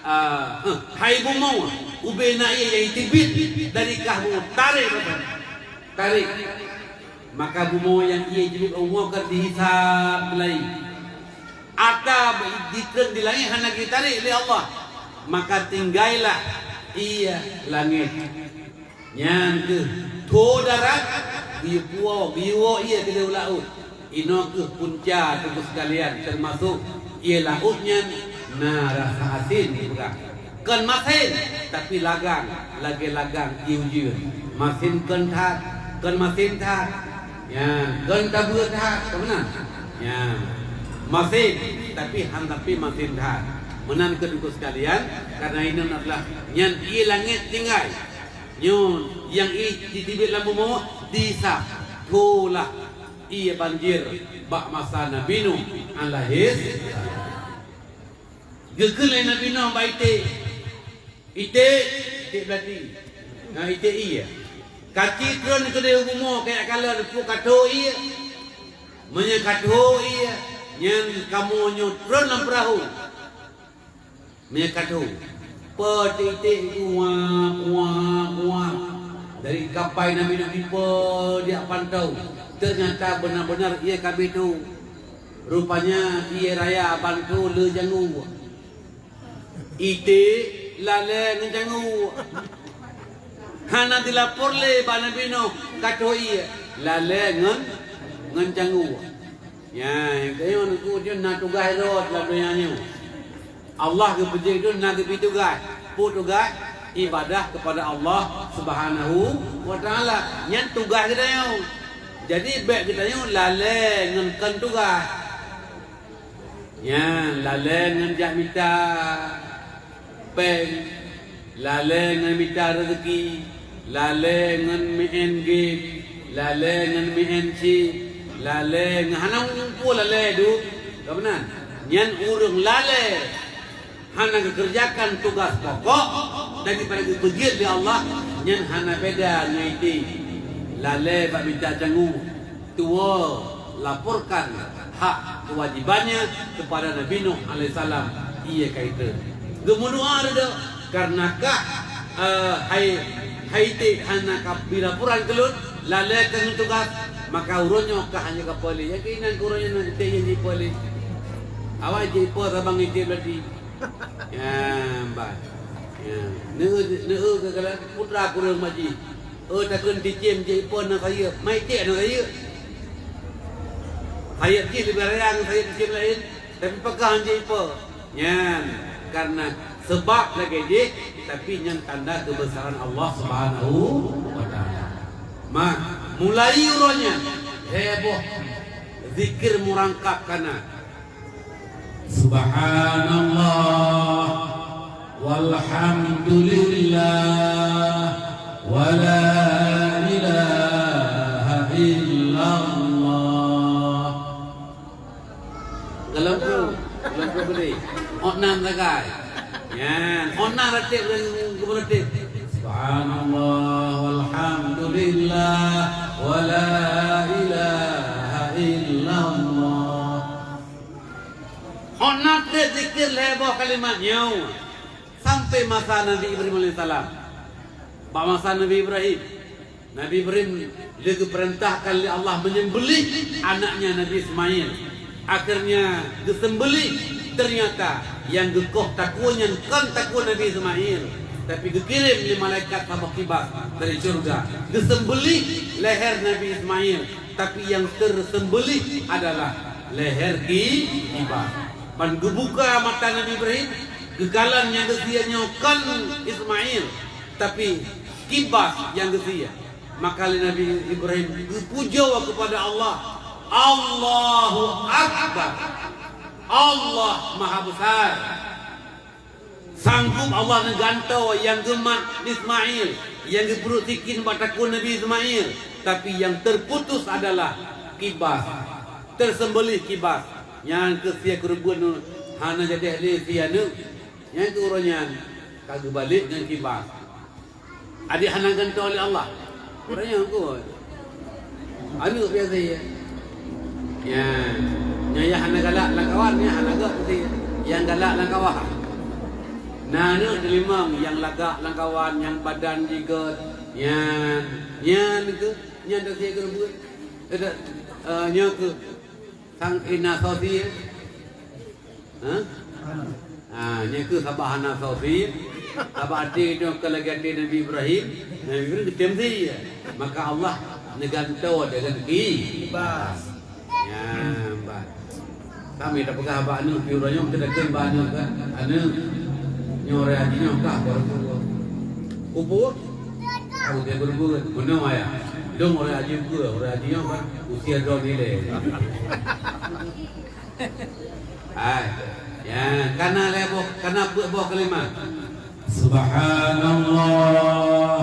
Ah, eh, hai bumoe, ubé na ié nyang iteubiet dari kah bumoe, tarek bak kah. Tarek." Maka bumoe nyang ié jeuet u bumoe ka dihisab laén. Ata jitreun di langét hana geutarek lé Allah. Maka tinggailah ié langét. Nyan keuh tho darat, geuyue puwoe, geuyue woe ié keudeh u laôt. Inoe keuh punca teungku sekalian, teumasok ié laôt nyan na rasa asin dipeugah. Kon masin, tapi lagang, lagée lagang ié ujeuen. Masin kon that, kon masin that. Nyan, kon tabeue that, ka meunan. Nyan. Masin, tapi han tapi masin that. Meunan keuh teungku sekalian, karena inan adalah nyan ié langét tinggai. Nyoe nyang ié jiteubiet lam bumoe dihisab. Tholah ié banjir bak masa Nabi Nuh alaihissalam. Geukheun lé Nabi Nuh bak iték. Iték, iték beulati. Na iték ié. Ka ci treun keudeh u bumoe kajak kalon peue ka tho ié. Meunyoe ka tho ié, nyan kamoe nyoe treun lam peurahô. Meunyoe ka tho, peue iték-iték uak, uak, uak. Dari kapai Nabi Nuh dipeue diak pantoe. Teunyata beuna-beuna ié ka abéh tho. Rupanya ié raya ban tho le jangui. Iték lalée ngon jangui. Hana dilapor lé bak Nabi Nuh ka tho ié, lalée ngon, ngon jangui. Nyan, keuneuk na tugaih droe lam donya nyoe. Allah geupeujeuet droe na geubri tugaih. Peue tugaih? Ibadah kepada Allah Subhanahu wa Taala. Nyan tugaih geutanyoe. Jadi bék geutanyoe lalée ngon kon tugaih. Nyan, lalée ngon jak mita péng, lalée ngon mita rezeki, lalée ngon meu'en game, lalée ngon meu'en chip, lalée ngon hana muphom lalée duek, ka meunan. Nyan ureuëng lalée hana geukeureujakan tugaih pokok daripada geupeujeuet lé Allah, nyan hana beda ngon iték lalée bak mita jangui. Tuwoe laporkan hak keuwajibannya keupada Nabi Nuh alaihissalam, ié ka item. Geumeudoá reudok, "Kareuna kah, eh, hai, hai iték hana ka bri laporan keu lôn, lalée kah ngon tugaih, Maka uroe nyoe kah hana ka peureulèe. Nyang keunan keu uroe nyoe na cit nyang jipeureulèe. Awai jipeu sabang ijép lati. Nyan, bah. Nyan. Neu, neu keu kala putra kureueng maji. Oh, takheun cicém jipeu na sayeuep. Mai cit na sayeuep. Sayeuep jih leubeh raya ngon sayeuep cicém laén. Tapi pakon jipeu. Nyan, karena sebab lagèe jih, tapi nyan tanda kebesaran Allah Subhanahu wa Ta'ala. Maka, mulai uroe nyan, heboh zikir murangkab kana. Subhanallah, walhamdulillah, wala ilaha illallah. Galom tu, galom tu gede. Ot nan sagai. Nyan, ot nan ratik ureueng geumeuratik. Subhanallah, walhamdulillah, wala ilaha illallah. Ot nan trép zikir lhèe boh kalimat nyoe. Sampai masa Nabi Ibrahim alaihissalam. Bak masa Nabi Ibrahim, Nabi Ibrahim lé geupeurintahkan lé Allah menyembelih anaknya Nabi Ismail. Akhirnya geusembelih, ternyata nyang geukoh takue nyan kon takue Nabi Ismail, tapi geukirém lé malaikat saboh kibas dari syurga. Geusembelih leher Nabi Ismail, tapi nyang teusembelih adalah leher ki-, kibas. Ban geubuka mata Nabi Ibrahim, geukalon nyang geusie nyoe kon Ismail, tapi kibas nyang geusie. Maka lé Nabi Ibrahim geupujoe keupada Allah, "Allahu Akbar! Allah Maha Besar!" Sanggup Allah neugantoe nyang geumat Ismail, nyang geupeuruet sikin bak takue Nabi Ismail, tapi nyang terputus adalah kibas, teusembelih kibas. Nyan keuh sie keureubeuen hana jadeh lé sie aneuk. Nyan keuh uroe nyan ka geubalek ngon kibas. Adik hana gantoe lé Allah. Ureueng nyan kot. Aneuk biasa ya. Ya. Nyan ya hana galak lam kawan, ya hana gak tu. Yang galak lam kawan. Nah, aneuk teulimong yang lagak lam kawan, yang badan jigot. Nyan, nyan tu, nyan tu saya geureubeuen. Eh, tak, eh, nyan tu. Sang ina sosi. Ha? Ha, nyan keuh sabab hana sosi, sabab até nyoe ka lagèe até Nabi Ibrahim, Nabi Ibrahim geutem sie. Maka Allah neugantoe deungon ki-, kibas. Nyan, bah. Kami tapeugah bak aneuk piôh uroe nyoe, teudeungon bak aneuk kan, "Aneuk, nyoe uroe haji nyoe kah bak Rasulullah." "Peue?" "Aku dia beureubeuen." "Meunoe ayah?" "Dong uroe haji peue, uroe haji nyoe kan usia droe nilai." Hai. Ya, kana lhèe boh, kana peuet boh kalimat. Subhanallah,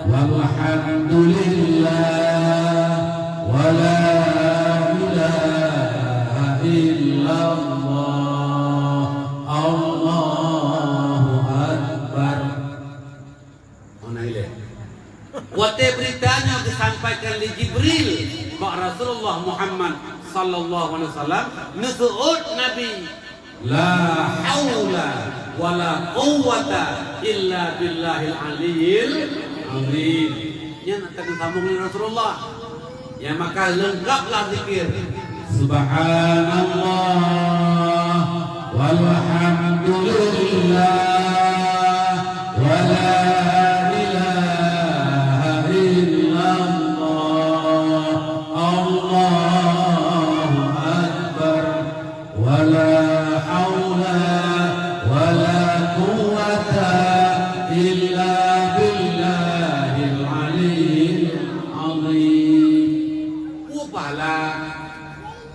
walhamdulillah, wala ilaha illallah, Allahu Akbar. Hana ilèe. Watèe beurita nyoe geusampaikan lé Jibril bak Rasulullah Muhammad sallallahu alaihi wasallam, neuseuôt Nabi, "La haula wala quwwata illa billahil aliyyil azim." Nyan ka geusambông lé Rasulullah. Ya, maka leungkaplah zikir. Subhanallah, walhamdulillah, wala ilaha illallah, Allahu Akbar. Wala haula wala quwwata illa billahil aliyyil azim. Peue pahala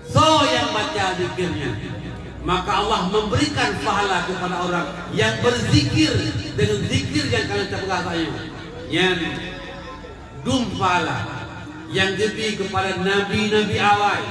soe nyang baca zikir nyan? Maka Allah memberikan pahala kepada orang yang berzikir dengan zikir yang kalian terpeugah tadi. Nyan dum pahala nyang geubri kepada nabi-nabi awai.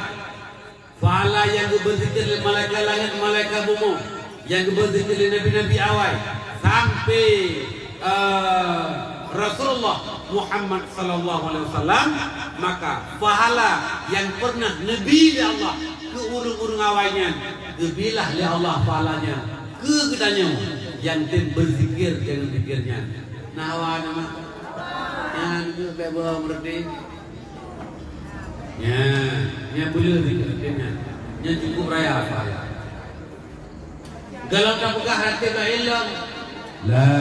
Pahala nyang geubeuzikir lé malaikat langét, malaikat bumoe, nyang geubeuzikir lé nabi-nabi awai, sampai, eh, Rasulullah Muhammad sallallahu alaihi wasallam, maka pahala nyang pernah neubri lé Allah keu ureueng-ureueng awai nyan, geubrilah lé Allah pahala nyan keu geutanyoe nyang tem beuzikir deungon zikir nyan. Nah, awak nyan mah. Nyan keuh bèk boh meureuti. Nyan, nyan peuleueh di nyan. Nyan cukup raya saya. Kalau tapeugah hati ba ilong, la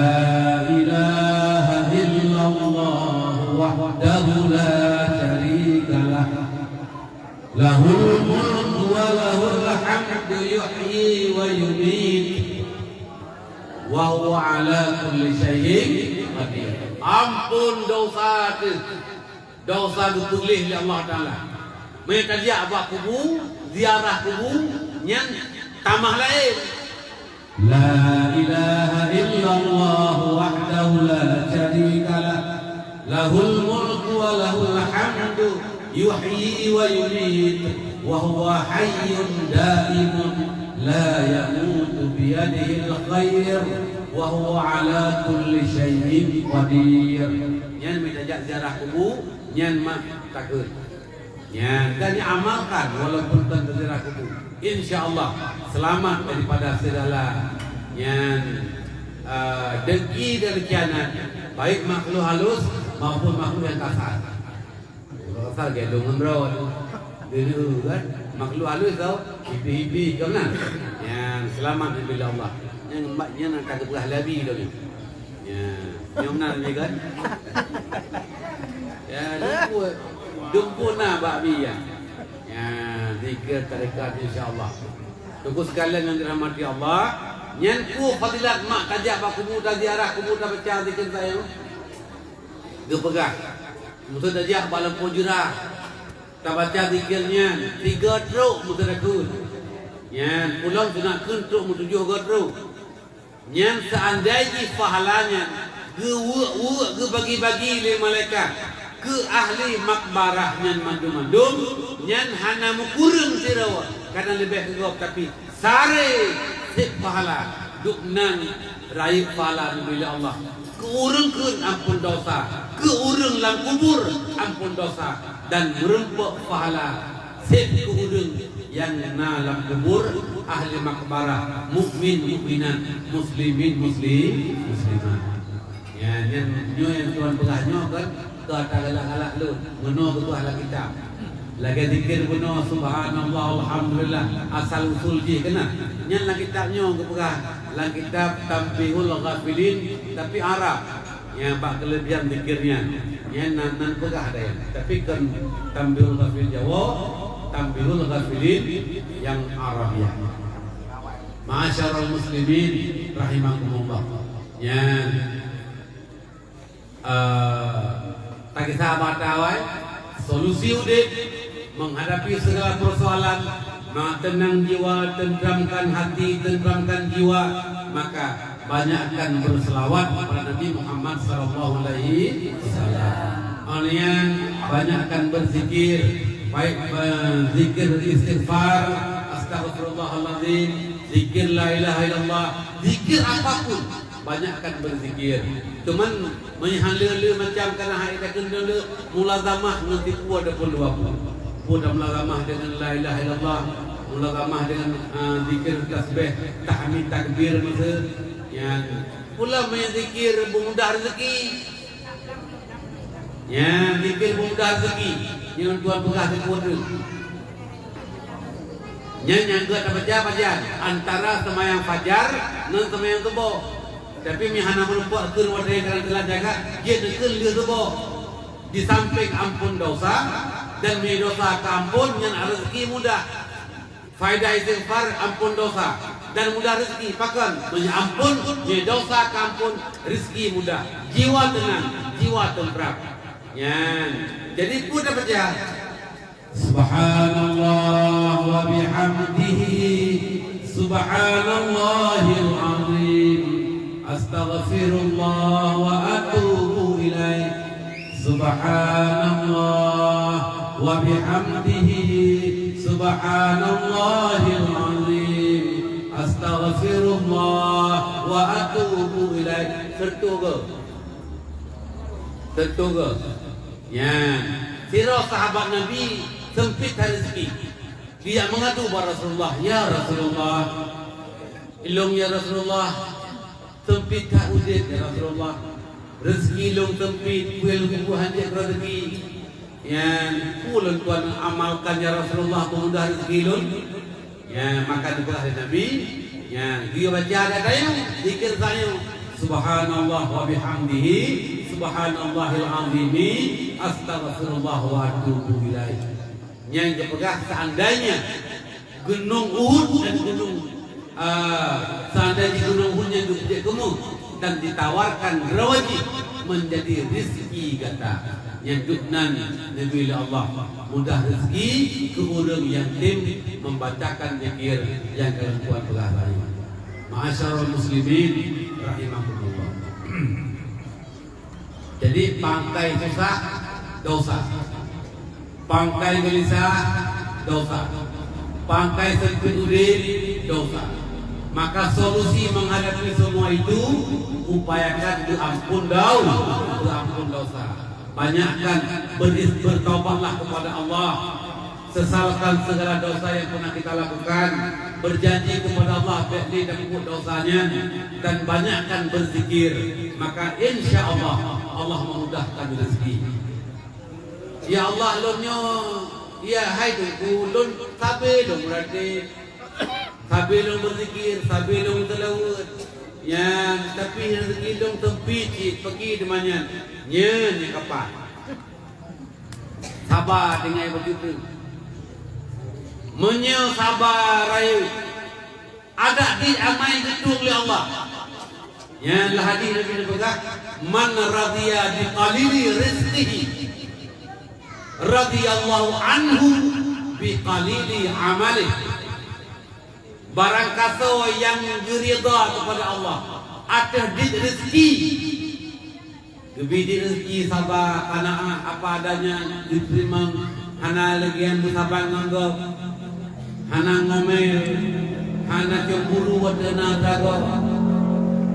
ilaha illallah wahdahu la syarikalah. Lahul mulku wa lahul hamdu yuhyi wa yumiit. Wa huwa ala kulli syai'in qadir. Ampun dosa teuh. Dosa geutuléh lé Allah Taala. Meunyoe tajak bak kubu, ziarah kubu, nyan tamah laén. La ilaha illallah wahdahu la syarikalah. Lahul mulku wa lahul hamdu. Yuhyi wa yumiit. Wa huwa hayyun daimun. La yamutu biyadihil khair. Wa huwa ala kulli syai'in qadir. Nyan meunyoe tajak ziarah kubu, nyan mak takheun. Nyan, dan amalkan walaupun kon ziarah kubu. Insya Allah selamat daripada segala nyan, eh, dengki dan khianat, baik makhluk halus maupun makhluk yang kasar. Makhluk kasar gendong ngon rot. Dulu kan makhluk halus tau, hibi-hibi kan nah. Nyan selamat bila Allah. Nyan mak nyan akan terpeugah labi tau ni. Ya, nyoe na lagèe kan? Ya, dumpeue, dumpeue na bak bi ya. Ya, zikir tarekat insya-Allah. Teungku sekalian yang dirahmati Allah, nyan peue fadilat mak tajak bak kubu, taziarah kubu, tabaca zikir sayang. Geupeugah, meusu tajak bak lampôh jurah, tabaca zikir nyan, tiga trok meusu takheun. Nyan, ulôn sunat kheun trok meutujoh go trok. Nyan seandai jih pahala nyan geuweuek-weuek geubagi-bagi lé malaikat keu ahli makbarah nyan mandum-mandum, nyan hana meukureueng sidroe, kadang leubeh keu gob, tapi saré sép pahala, duek nan rayeuk pahala neubri lé Allah. Keu ureueng kheun ampôn dosa, keu ureueng lam kubur ampôn dosa, dan meurumpok pahala sép keu ureueng nyang na lam kubur, ahli makbarah, mukmin mukminat, muslimin muslim muslimat. Ya, nyan nyoe nyang tuan peugah nyoe kan, ka tagalak-galak lôn, meunoe geupeugah lam kitab. Lagèe zikir bunoe, subhanallah, alhamdulillah, asal usul jih keunan. Nyan lam kitab nyoe geupeugah, lam kitab Tanbihul Ghafilin, tapi Arab. Nyang bak keulebihan zikir nyan, nyan nan, nan peugah dayah. Tapi kon Tanbihul Ghafil Jawa, Tanbihul Ghafilin nyang Arabiah. Ma'asyiral muslimin rahimakumullah. Nyan, eh, takisah bak awai, solusi udép menghadapi segala persoalan, ma-, tenang jiwa, tentramkan hati, tentramkan jiwa, maka banyakkan berselawat kepada Nabi Muhammad sallallahu alaihi wasallam. Kemudian banyakkan berzikir, baik, eh, zikir istighfar, astaghfirullahalazim, zikir la ilaha illallah, zikir apapun, banyakkan berzikir. Cuman meunyoe han le-le macam kana hai takheun le, mulazamah ngon sipeue ataupun dua peue. Peue dah mulazamah dengan la ilaha illallah, mulazamah dengan, ah, zikir tasbih, tahmid, takbir masa. Nyan, pula meunyoe zikir beumudah rezeki. Nyan, zikir beumudah rezeki. Nyan tuan peugah sipeue tu. Nyan nyang geuh tabaca pajan antara seumayang fajar ngon seumayang suboh. Tapi meunyoe hana meurumpok keu watèe kadang telat jaga, jeuet keu lheueh suboh. Di samping ampôn dosa, dan meunyoe dosa ka ampôn, nyan rezeki mudah. Faedah istighfar ampôn dosa dan mudah rezeki. Pakon? Meunyoe ampôn, meunyoe dosa ka ampôn, rezeki mudah. Jiwa teunang, jiwa teuntram. Nyan. Jadi peue tabaca? Subhanallah wa bihamdihi, subhanallahil azim, astaghfirullah wa atubu ilaih, subhanallah wa bihamdihi, subhanallahil azim, astaghfirullah wa atubu ilaih. Seutoe goe. Seutoe goe. Nyan, sidroe sahabat Nabi seumpit that rezeki. Dia meungadu bak Rasulullah, "Ya Rasulullah, ilôn ya Rasulullah, seumpit that udép ya Rasulullah. Rezeki lôn seumpit, peue lôn peubuet han jeuet keu rezeki." Nyan, peue lôn tuan amalkan, ya Rasulullah, peumudah rezeki lôn? Nyan, maka dipeugah lé Nabi, nyan, geuyue baca ata tanyoe, zikir tanyoe, "Subhanallah wa bihamdihi, subhanallahil azimi, astaghfirullah wa atubu ilaih." Nyan geupeugah, seandainya Gunong Uhud dan gunong, ah, seandainya gunong Uhud nyan geubeuet keumeung dan ditawarkan droe jih menjadi rezeki gata, nyan duek nan neubri lé Allah mudah rezeki keu ureueng nyang tem membacakan zikir nyang ka lôn tuan peugah tadi. Ma'asyiral muslimin rahimakumullah. Jadi, pangkai susah, dosa. Pangkai geulisah, dosa. Pangkai sempit udeb, dosa. Maka solusi menghadapi semua itu, upayakan beuampun dau-, beuampun dosa. Banyakkan beris-, bertaubatlah kepada Allah. Sesalkan segala dosa yang pernah kita lakukan, berjanji kepada Allah bèk lé tapeubuet dosa nyan, dan banyakkan berzikir, maka insya Allah, Allah memudahkan rezeki. Ya Allah, lôn nyoe, ya hai Teungku, lôn sabe lôn meuratéb, sabe lôn berzikir, sabe lôn seulaweuet. Nyan, tapi rezeki lôn sempit cit, pakri teuma nyan. Nyan nyang kapah. Saba tinggai beuteupeue. Meunyoe saba rayeuk, adak jih amai geutueng lé Allah. Nyan lam hadis Nabi neupeugah, "Man radhiya bi qalili rizqihi, radhiyallahu anhu bi qalili amalih." Barang kasoe nyang geuridha kepada Allah ateueh dit rezeki, geubi dit rezeki saba, qanaah, apa adanya, geuteurimong, hana lagèe nyang meusaban ngon gob, hana ngomel, hana cemburu watèe na atra gob,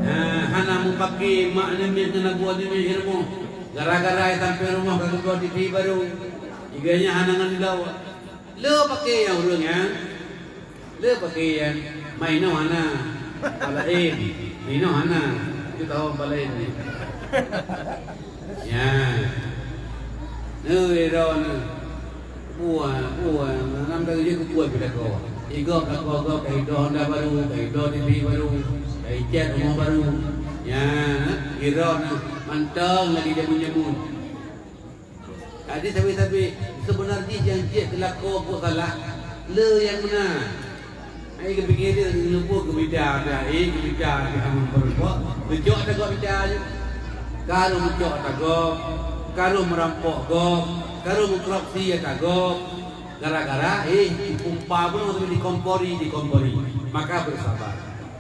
ha, hana meupaké mak namiet ngon abu namiet i rumoh, gara-gara i sampoe rumoh ka geuduek TV baru, i gobnyan hana ngon lôn. Le paké nyang ureueng nyan. Le paké nyan, ma inoe hana, palaén, ma inoe hana, itu tahu palaén ni. Ya. Neu, iro neu. Buah, buah, nam dari dia kubuat pih lakoe. Igob lakoe gob, dari do honda baru, dari do TV baru, dari cat rumoh baru. Ya, iro neu, mantong lagi jameun-jameun. Jadi sabe-sabe, seubeuna jih nyang jeuet keu lakoe buet salah, le nyang meunan. Ai geupike dia, geuleubu geubida, ai geubida, geujok ata gob bida jih. Ka lheueh meucok ata gob, ka lheueh meurampok gob, ka lheueh meukorupsi ata gob. Gara-gara, eh, dipumpa bunoe tapi dikompori, dikompori. Maka beusaba.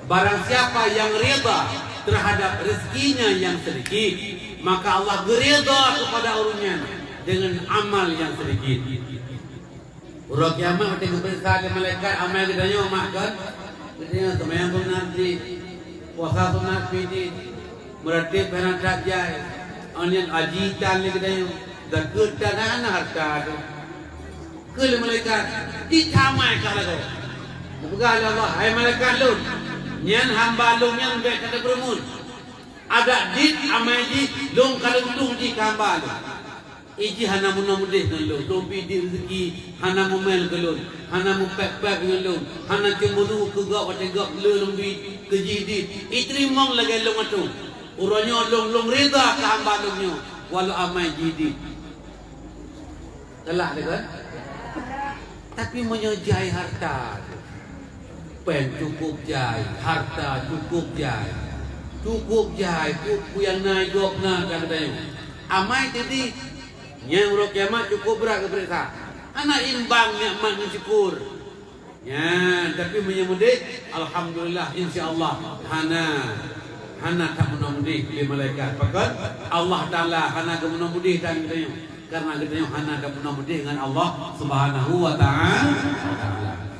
Barang siapa yang ridha terhadap rezekinya yang sedikit, maka Allah geuridha kepada ureueng nyan dengan amal yang sedikit. Uroe kiamat watèe geupeuriksa lé malaikat amai geutanyoe, mak, kan? Geutanyoe seumayang sunat jih, puasa sunat pih jih, meuratéb hana that jai, nyan haji tan lé geutanyoe, zakeuet tan, hana hareuta teuh. Kheun lé malaikat, "Di tamai kah lagoe?" Geupeugah lé Allah, "Hai malaikat lôn, nyan hamba lôn nyan bèk ka tapeureumeun. Adak dit amai jih lôn ka lôn tueng jih keu hamba lôn. Ijih hana meunoe meudeh ngon lôn, lôn bi dit reuzeki, hana meumel keu lôn, hana meupèk-pèk ngon lôn, hana cemburu keu gob watèe gob le lôn bi keu jih dit. Iteurimong lagèe lôn atô. Uroe nyoe lôn, lôn ridha keu hamba lôn nyoe, walau amai jih dit." Galak teuh kan? Tapi meunyoe jai hareuta teuh, péng cukup jai, hareuta cukup jai, cukup jai, peue-peue nyang na i gob na ka geutanyoe. Amai teuh dit, nyan uroe kiamat cukup brat geupeuriksa. Hana imbang nikmat ngon syukur. Nyan, tapi meunyoe meudeh, alhamdulillah, insya Allah, hana, hana tameunoe meudeh lé malaikat. Pakon? Allah Taala hana geumeunoe meudeh tan geutanyoe, karena geutanyoe hana tameunoe meudeh ngon Allah Subhanahu wa Taala.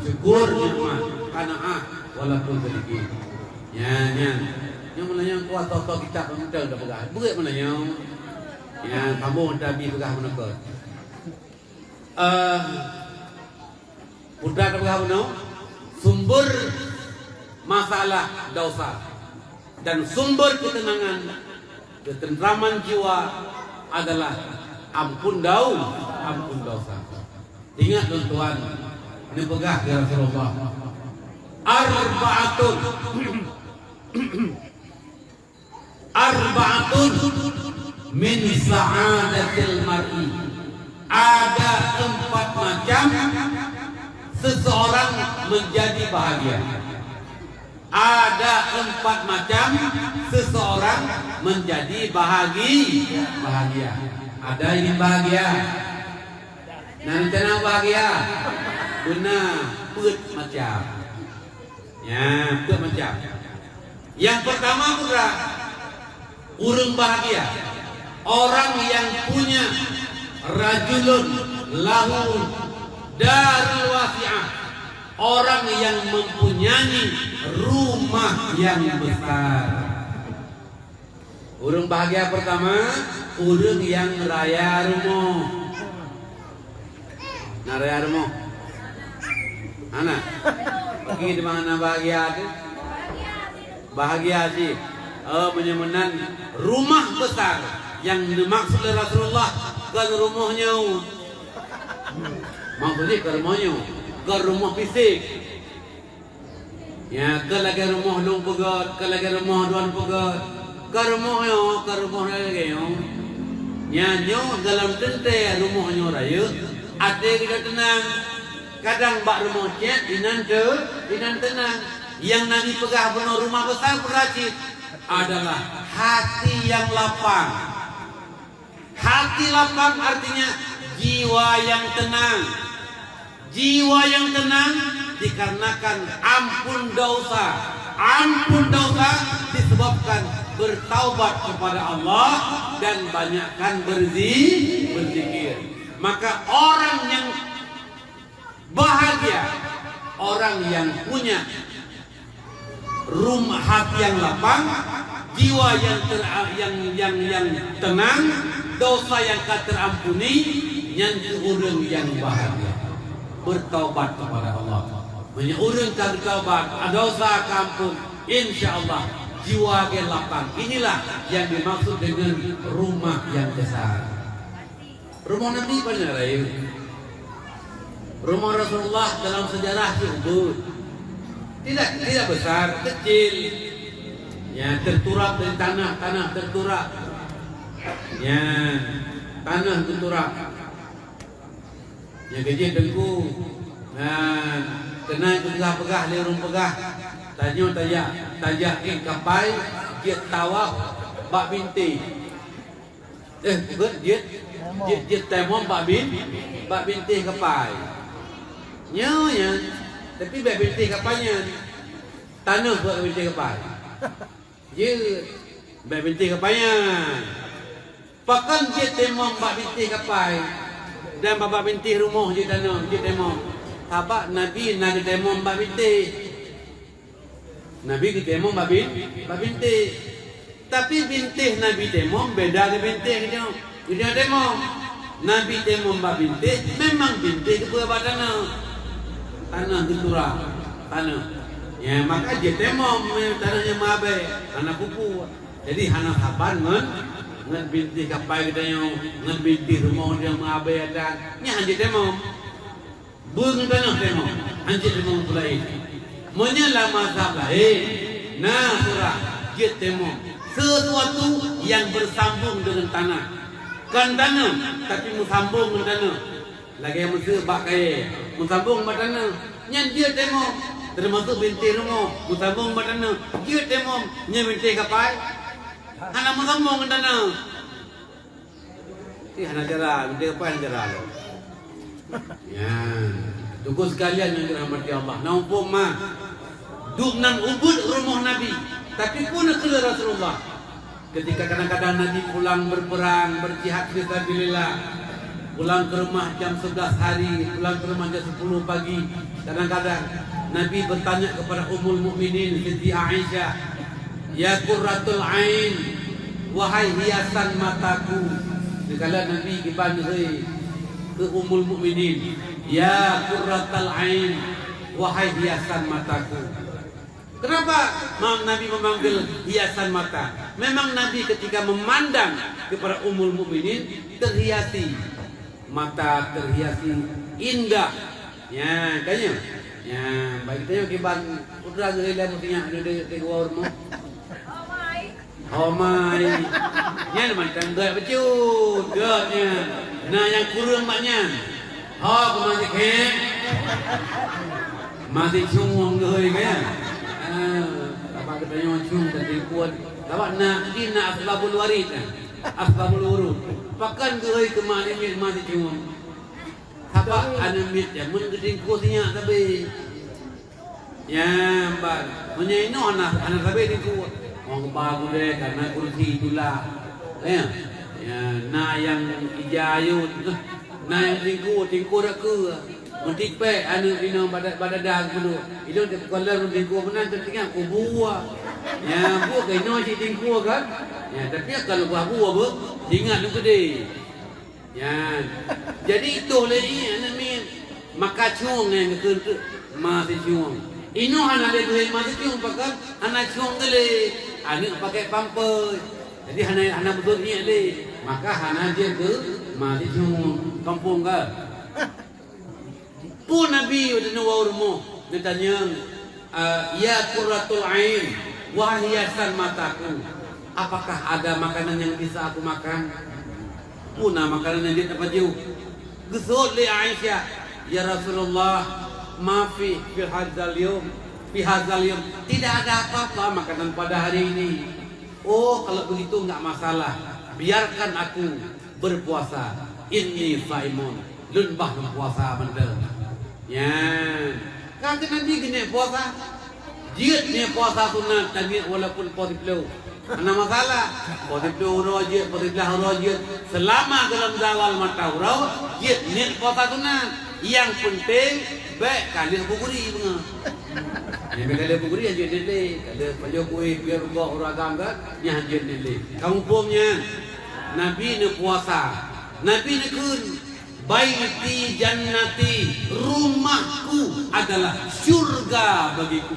Syukur, nikmat, qanaah, walaupun sedikit. Nyan, nyan. Nyoe meunyoe kuat soe-soe kitab mantong tapeugah. Beuet meunyoe. Nyan, sambung Nabi peugah meunokot. Eh, Peue tapeugah bunoe, sumber masalah dosa dan sumber ketenangan, ketentraman jiwa adalah ampun dau-, Ampun dosa. Ingat lôn tuan, neupeugah keu Rasulullah, "Arba'atun, arba'atun min sa'adatil mar'i." Ada empat macam seseorang menjadi bahagia. Ada empat macam seseorang menjadi bahagi-, bahagia. Ada ingin bahagia? Na rencana bahagia? Beuna, peuet macam. Ya, peuet macam. Yang pertama, putra, ureuëng bahagia, orang yang punya, rajulun lahu darul wasi'ah, orang yang mempunyai rumah yang besar. Ureuëng bahagia pertama, ureuëng nyang raya rumoh. Na raya rumoh? Hana? Bagi di mana bahagia tu? Bahagia sih. Oh, meunyoe meunan, rumah besar nyang dimaksud lé Rasulullah kon rumoh nyoe. Maksudnya kon rumoh nyoe, kon rumoh fisik. Ya, ka lagée rumoh lôn peugét, ka lagée rumoh droen peugét, ka rumoh nyoe, ka rumoh lagée nyoe. Nyan nyoe dalam teuntée rumoh nyoe rayeuk, até geutanyoe teunang. Kadang bak rumoh cét inan teu-, inan teunang. Nyang Nabi peugah bunoe rumah besar peuracit adalah hati yang lapang. Hati lapang artinya jiwa yang tenang. Jiwa yang tenang dikarenakan ampun dosa. Ampun dosa disebabkan bertaubat kepada Allah dan banyakkan berzi-, berzikir. Maka orang yang bahagia, orang yang punya rumah hati yang lapang, jiwa yang ter-, yang, yang, yang tenang, dosa yang ka terampuni, nyan keuh ureuëng nyang bahagia. Bertaubat kepada Allah. Meunyoe ureuëng ka bertaubat, dosa ka ampun, insya Allah jiwa geuh lapang. Inilah yang dimaksud dengan rumah yang besar. Rumoh Nabi banyak lain. Rumoh Rasulullah dalam sejarah seubeut. Tidak, tidak besar, kecil. Ya, terturap dari tanah, tanah terturap. Ya, tanah terturap. Ya, kecil tengku. Nah, kena peugah-peugah lé ureuëng peugah. Tanyoe tajak, tajak ék kapai, jeuet tawaf bak binti. Eh, bukan, jeuet, jeuet, jeuet tayammum bak bin-, bak bintéh kapai. Nyoe nyan, tapi bak bintéh kapai nyan. Tanoh bak bintéh kapai. Jeuet, bak bintéh kapai nyan. Pakon jeuet tayammum bak bintéh kapai? Dan bak, bak bintéh rumoh jeuet tanoh, jeuet tayammum. Sabab Nabi na geutayammum bak bintéh. Nabi geutayammum bak bin-, bak bintéh. Tapi bintéh Nabi tayammum beda ngon bintéh geutanyoe. Geutanyoe tayammum. Nabi tayammum bak bintéh, memang bintéh geupeue bak tanoh. Tanoh geuturap, tanoh. Ya, maka jeuet tayammum, tanoh nyang meuabée, hana peue-peue. Jadi hana saban ngon, ngon bintéh kapai geutanyoe, ngon bintéh rumoh nyang meuabée ata, nyan jeuet tayammum. Beungon tanoh tayammum, hanjeuet tayammum peue laén. Meunyoe lam mazhab laén, na surah jeuet tayammum sesuatu yang bersambung dengan tanah. Kon tanoh, tapi meusambong ngon tanoh. Lagée meuseu bak kayée, meusambong bak tanoh. Nyan jeuet tayammum, teumasuk bintéh rumoh, meusambong bak tanoh. Jeuet tayammum, nyan bintéh kapai. Hana meusambong ngon tanoh. Ih, hana cara, minta apa hana cara lo. Ya, teungku sekalian yang dirahmati Allah. Nah, umpama, dum nan ubit rumoh Nabi, tapi peue na kheun Rasulullah. Ketika kadang-kadang Nabi pulang berperang, berjihad fisabilillah, pulang ke rumah jam sebelas hari, pulang ke rumah jam sepuluh pagi, kadang-kadang Nabi bertanya kepada Ummul Mukminin Siti Aisyah, "Ya qurratul ain, wahai hiasan mataku." Neukalon Nabi kiban hei keu Ummul Mukminin, "Ya qurratal ain, wahai hiasan mataku." Kenapa ma-, Nabi memanggil hiasan mata? Memang Nabi ketika memandang kepada Ummul Mukminin terhiasi. Mata terhiasi indah. Nya, tanya. Nya, bagi tanya kiban putra geuh lé musinyak di, di, di gua rumah. Oh mai. Nyan mantong geuh bacut, geuh nyan. Nah, nyang kureueng mak nyan. Ho, keu masih khem. Masih cungung geuh kan? Ah, apa katanya cungung tadi kuat. Sabab na, di na asbabul warid. Asbabul wurud. Pakon geuhôi keu mak nyan miet ma teucue? Sabab aneuk miet jameun geutingkue sinyak sabe. Nyan ban. Meunyoe inoe hana, hana sabe tingkue. Wong ba gulée kana kursi tulak. Ya. Ya, na nyang ija ayun. Na nyang tingkue, tingkue dak keue. Meutipék aneuk inong bada-, badada geupeuduek. Ilôn teupeukong lom tingkue meunan teutinggai kubua. Nyan, buet keu inoe cit tingkue kan? Nyan, tapi kalau bah bua beuh, ingat lôn keudeh. Nyan. Jadi itoh lé ié aneuk miet. Maka cueng nyan geukheun teuk ma teucue. Inoe hana lé geuhôi ma teucue pakon hana cueng geulé. Aneuk pakai pampers. Jadi hana, hana beutôi ié lé. Maka hana jeuet keu ma teucue. Kampung ka. Peue Nabi watée neuwoe u rumoh neutanyong, "Ya qurratul ain, wahai hiasan mataku, apakah ada makanan yang bisa aku makan?" Peue na makanan nyang jeuet tapajoh? Geuseuôt lé Aisyah, "Ya Rasulullah, ma fi, fi hadzal yaum, fi hadzal yaum, tidak ada apa-apa makanan pada hari ini." "Oh, kalau begitu enggak masalah. Biarkan aku berpuasa. Inni shaimun. Lôn bah lôn puasa mantong." Nyan. Ka keu Nabi geuneuk puasa. Jeuet neuk puasa sunat, tanyoe walaupun poh siplôh. Hana masalah. Poh siplôh uroe jeuet, poh siblaih uroe jeuet. Seulama gohlom zawal mata uroe, jeuet neuk puasa sunat. Nyang peunteng, bék ka lheueh buguri beungoh. Nyang ka lheueh buguri, hanjeuet neuk lé. Ka lheueh pajoh kuéh, piep rukok, ureueng agam kan, nyan hanjeuet neuk lé. Ka muphom nyan? Nabi neupuasa. Nabi neukheun, "Baiti jannati, rumahku adalah syurga bagiku."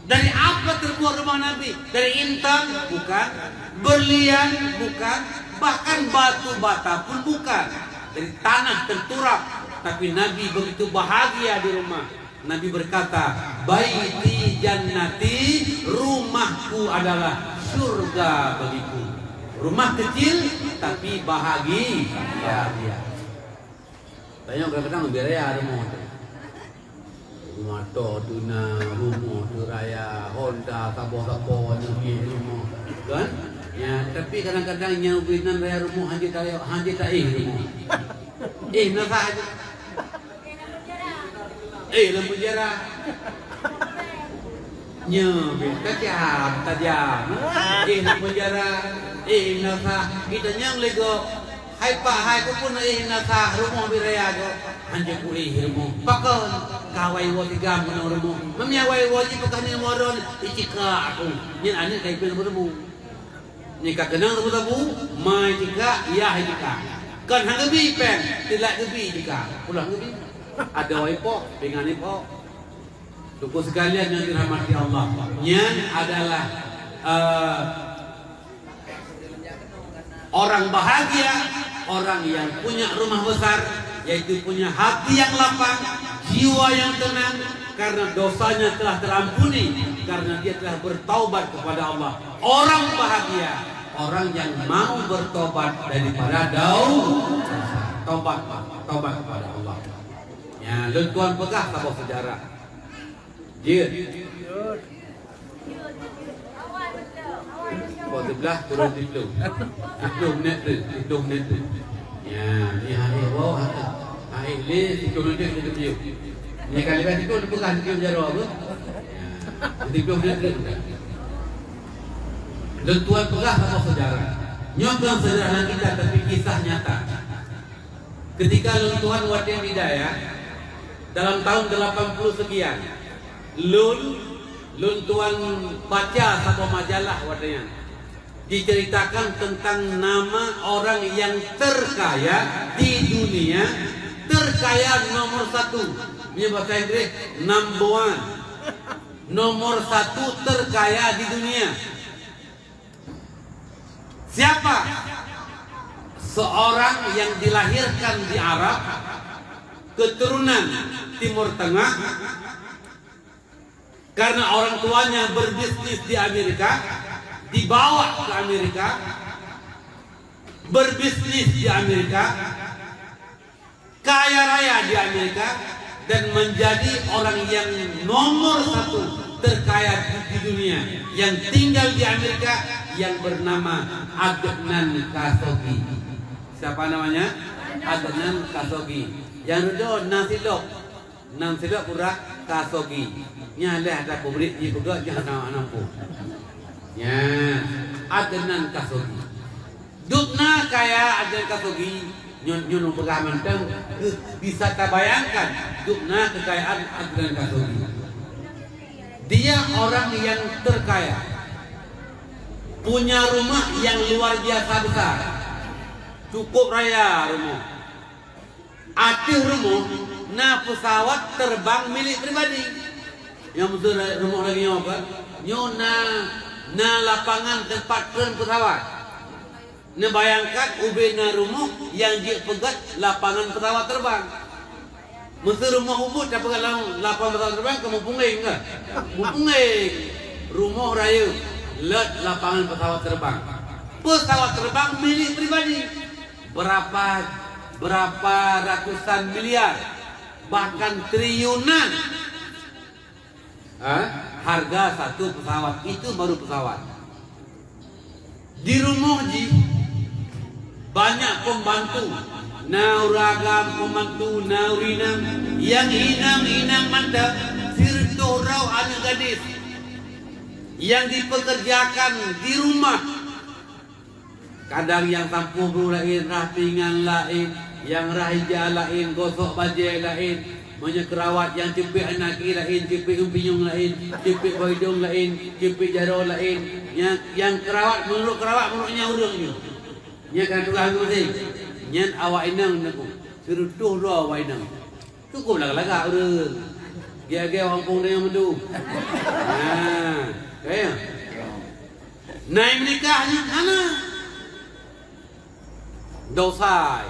Dari apa terbuat rumah Nabi? Dari intan? Bukan. Berlian? Bukan. Bahkan batu bata pun bukan. Dari tanah tengkurap. Tapi Nabi begitu bahagia di rumah. Nabi berkata, "Baiti jannati, rumahku adalah syurga bagiku." Rumah kecil, tapi bahagi-, bahagia. Tanyoe kadang-kadang leubeh raya rumoh tu. Moto tu na, rumoh tu raya, Honda saboh-saboh nyoe rumoh. Kan? Ya, tapi kadang-kadang nyang ubé nan raya rumoh hanjeuet ta-, hanjeuet taéh rumoh. Eh, na sah. Eh, lam penjara. Nyoe bit tajam, tajam. Eh, lam penjara. Eh, na sah. Kita nyang lego. Hai pak, hai kukun, eh, na sah rumoh bit raya go. Hanjeuet kuéh rumoh. Pakon? Ka awai woe tigam keunoe rumoh. Meunyo awai woe jih peugah nyoe modon, icika aku. Nyan aneuk ka ipén rumoh. Nyoe ka keunong sabu-sabu, ma icika, yah icika. Kon han geubi péng, teulat geubi icika. Pulang geubi. Adoe ipok, pingan ipok. Teungku sekalian yang dirahmati Allah, nyan adalah, eh, orang bahagia, orang yang punya rumah besar, yaitu punya hati yang lapang, jiwa yang tenang, karena dosanya telah terampuni, karena dia telah bertaubat kepada Allah. Orang bahagia, orang yang mau bertobat daripada dosa. Tobat, Pak. Tobat kepada Allah. Ya, lôn tuan peugah saboh sejarah. Jeuet. Pukul sebelas kurang tujuh. Tujuh menit tu, tujuh menit tu. Ya, ni hari wow, hari le tujuh menit tu tujuh. Ni kali kan itu peugah tujuh jaroe apa? Ya, tujuh menit tu. Lôn tuan peugah sama sejarah. Nyoe bukan sejarah lagi, tapi kisah nyata. Ketika lôn tuan watèe di dayah, dalam tahun delapan puluh sekian, lôn, lôn tuan baca saboh majalah watèe nyan. Diceritakan tentang nama orang yang terkaya di dunia, terkaya nomor satu. Meunyoe bahasa Inggris, number one. Nomor satu terkaya di dunia. Siapa? Seorang yang dilahirkan di Arab, keturunan Timur Tengah, karena orang tuanya berbisnis di Amerika, dibawa ke Amerika, berbisnis di Amerika, kaya raya di Amerika, dan menjadi orang yang nomor satu terkaya di, di dunia yang tinggal di Amerika, yang bernama Adnan Khashoggi. Siapa namanya? Adnan Khashoggi. Nyang reudoh na silop. Nan silop urat Khashoggi. Nyan lé ata peubriek jipeugah nyan na, na pun. Nyan, Adnan Khashoggi. Dubna kaya Adnan Khashoggi, nyoe, nyoe peugah mantong, eh, bisa tabayangkan dubna kekayaan Adnan Khashoggi. Dia orang yang terkaya, punya rumah yang luar biasa besar, cukup raya rumoh. Ateueh rumoh na pesawat terbang milik pribadi. Nyang beutôi rumoh lagèe nyoe kan? Nyoe na, na lapangan teumpat treun pesawat. Neubayangkan ubé na rumoh nyang jeuet peugöt lapangan pesawat terbang. Meuseu rumoh ubit tapeugöt lam lapangan pesawat terbang, ka meupungéng ka? Meupungéng. Rumoh rayeuk, lheueh lapangan pesawat terbang. Pesawat terbang milik pribadi. Berapa, berapa ratusan miliar, bahkan triliunan, ha, harga satu pesawat. Itu baru pesawat. Di rumoh jih banyak pembantu, na ureueng agam pembantu, na ureueng inong, nyang inong-inong mantong, sireutôh droe aneuk gadis yang dipekerjakan di rumah. Kadang nyang sampoe bru laén, rhah pingan laén, nyang rhah ija laén, gosok bajèe laén, meunyoe keurawat nyang ceupet aneuk gaki laén, ceupet ureueng pinyueng laén, ceupet boh idong laén, ceupet jaroe laén, nyang, nyang keurawat meunurot keurawat meunurot nyang ureueng nyoe. Nyan ka tugaih ureueng maséng. Nyan awak inong Teungku, sireutôh droe awak inong. Cukup lagak-lagak ureueng. Gèt-gèt awak gampông tanyoe mandum. Nah, kaya. Na nyang meunikah nyan hana. Dosa.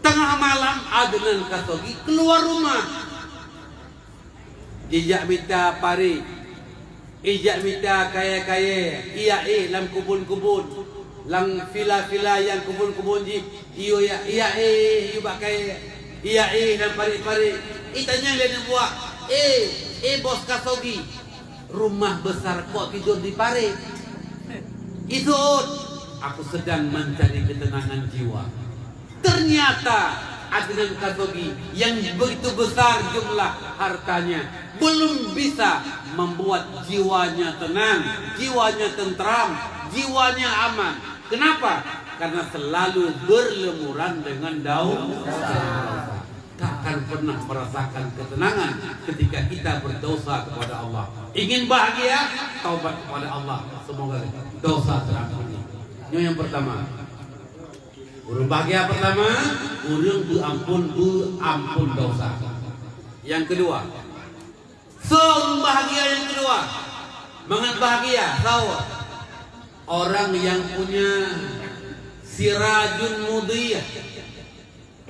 Teungoh malam Adnan Khashoggi keuluar rumoh. Jijak mita parek, ijak mita kayèe-kayèe, ijak éh lam keubon-keubon, lam vila-vila nyang keubon-keubon jih, ijak, ijak éh, ijak bak kayèe, ijak éh lam parek-parek. Itanyong lé aneuk buah, "Eh, eh, Bos Khashoggi, rumah besar kok tidur di parek?" Isut, "Aku sedang mencari ketenangan jiwa." Ternyata Adnan Khashoggi yang begitu besar jumlah hartanya belum bisa membuat jiwanya tenang, jiwanya tentram, jiwanya aman. Kenapa? Karena selalu berlumuran dengan dau-, dosa. Takkan pernah merasakan ketenangan ketika kita berdosa kepada Allah. Ingin bahagia? Taubat kepada Allah. Semoga dosa terampuni. Nyoe nyang pertama. Ureueng bahagia pertama, ureueng beuampôn, beuampôn dosa. Nyang keudua, soe ureueng bahagia nyang keudua? Mangat bahagia, soe? Orang yang punya sirajun mudhiyah,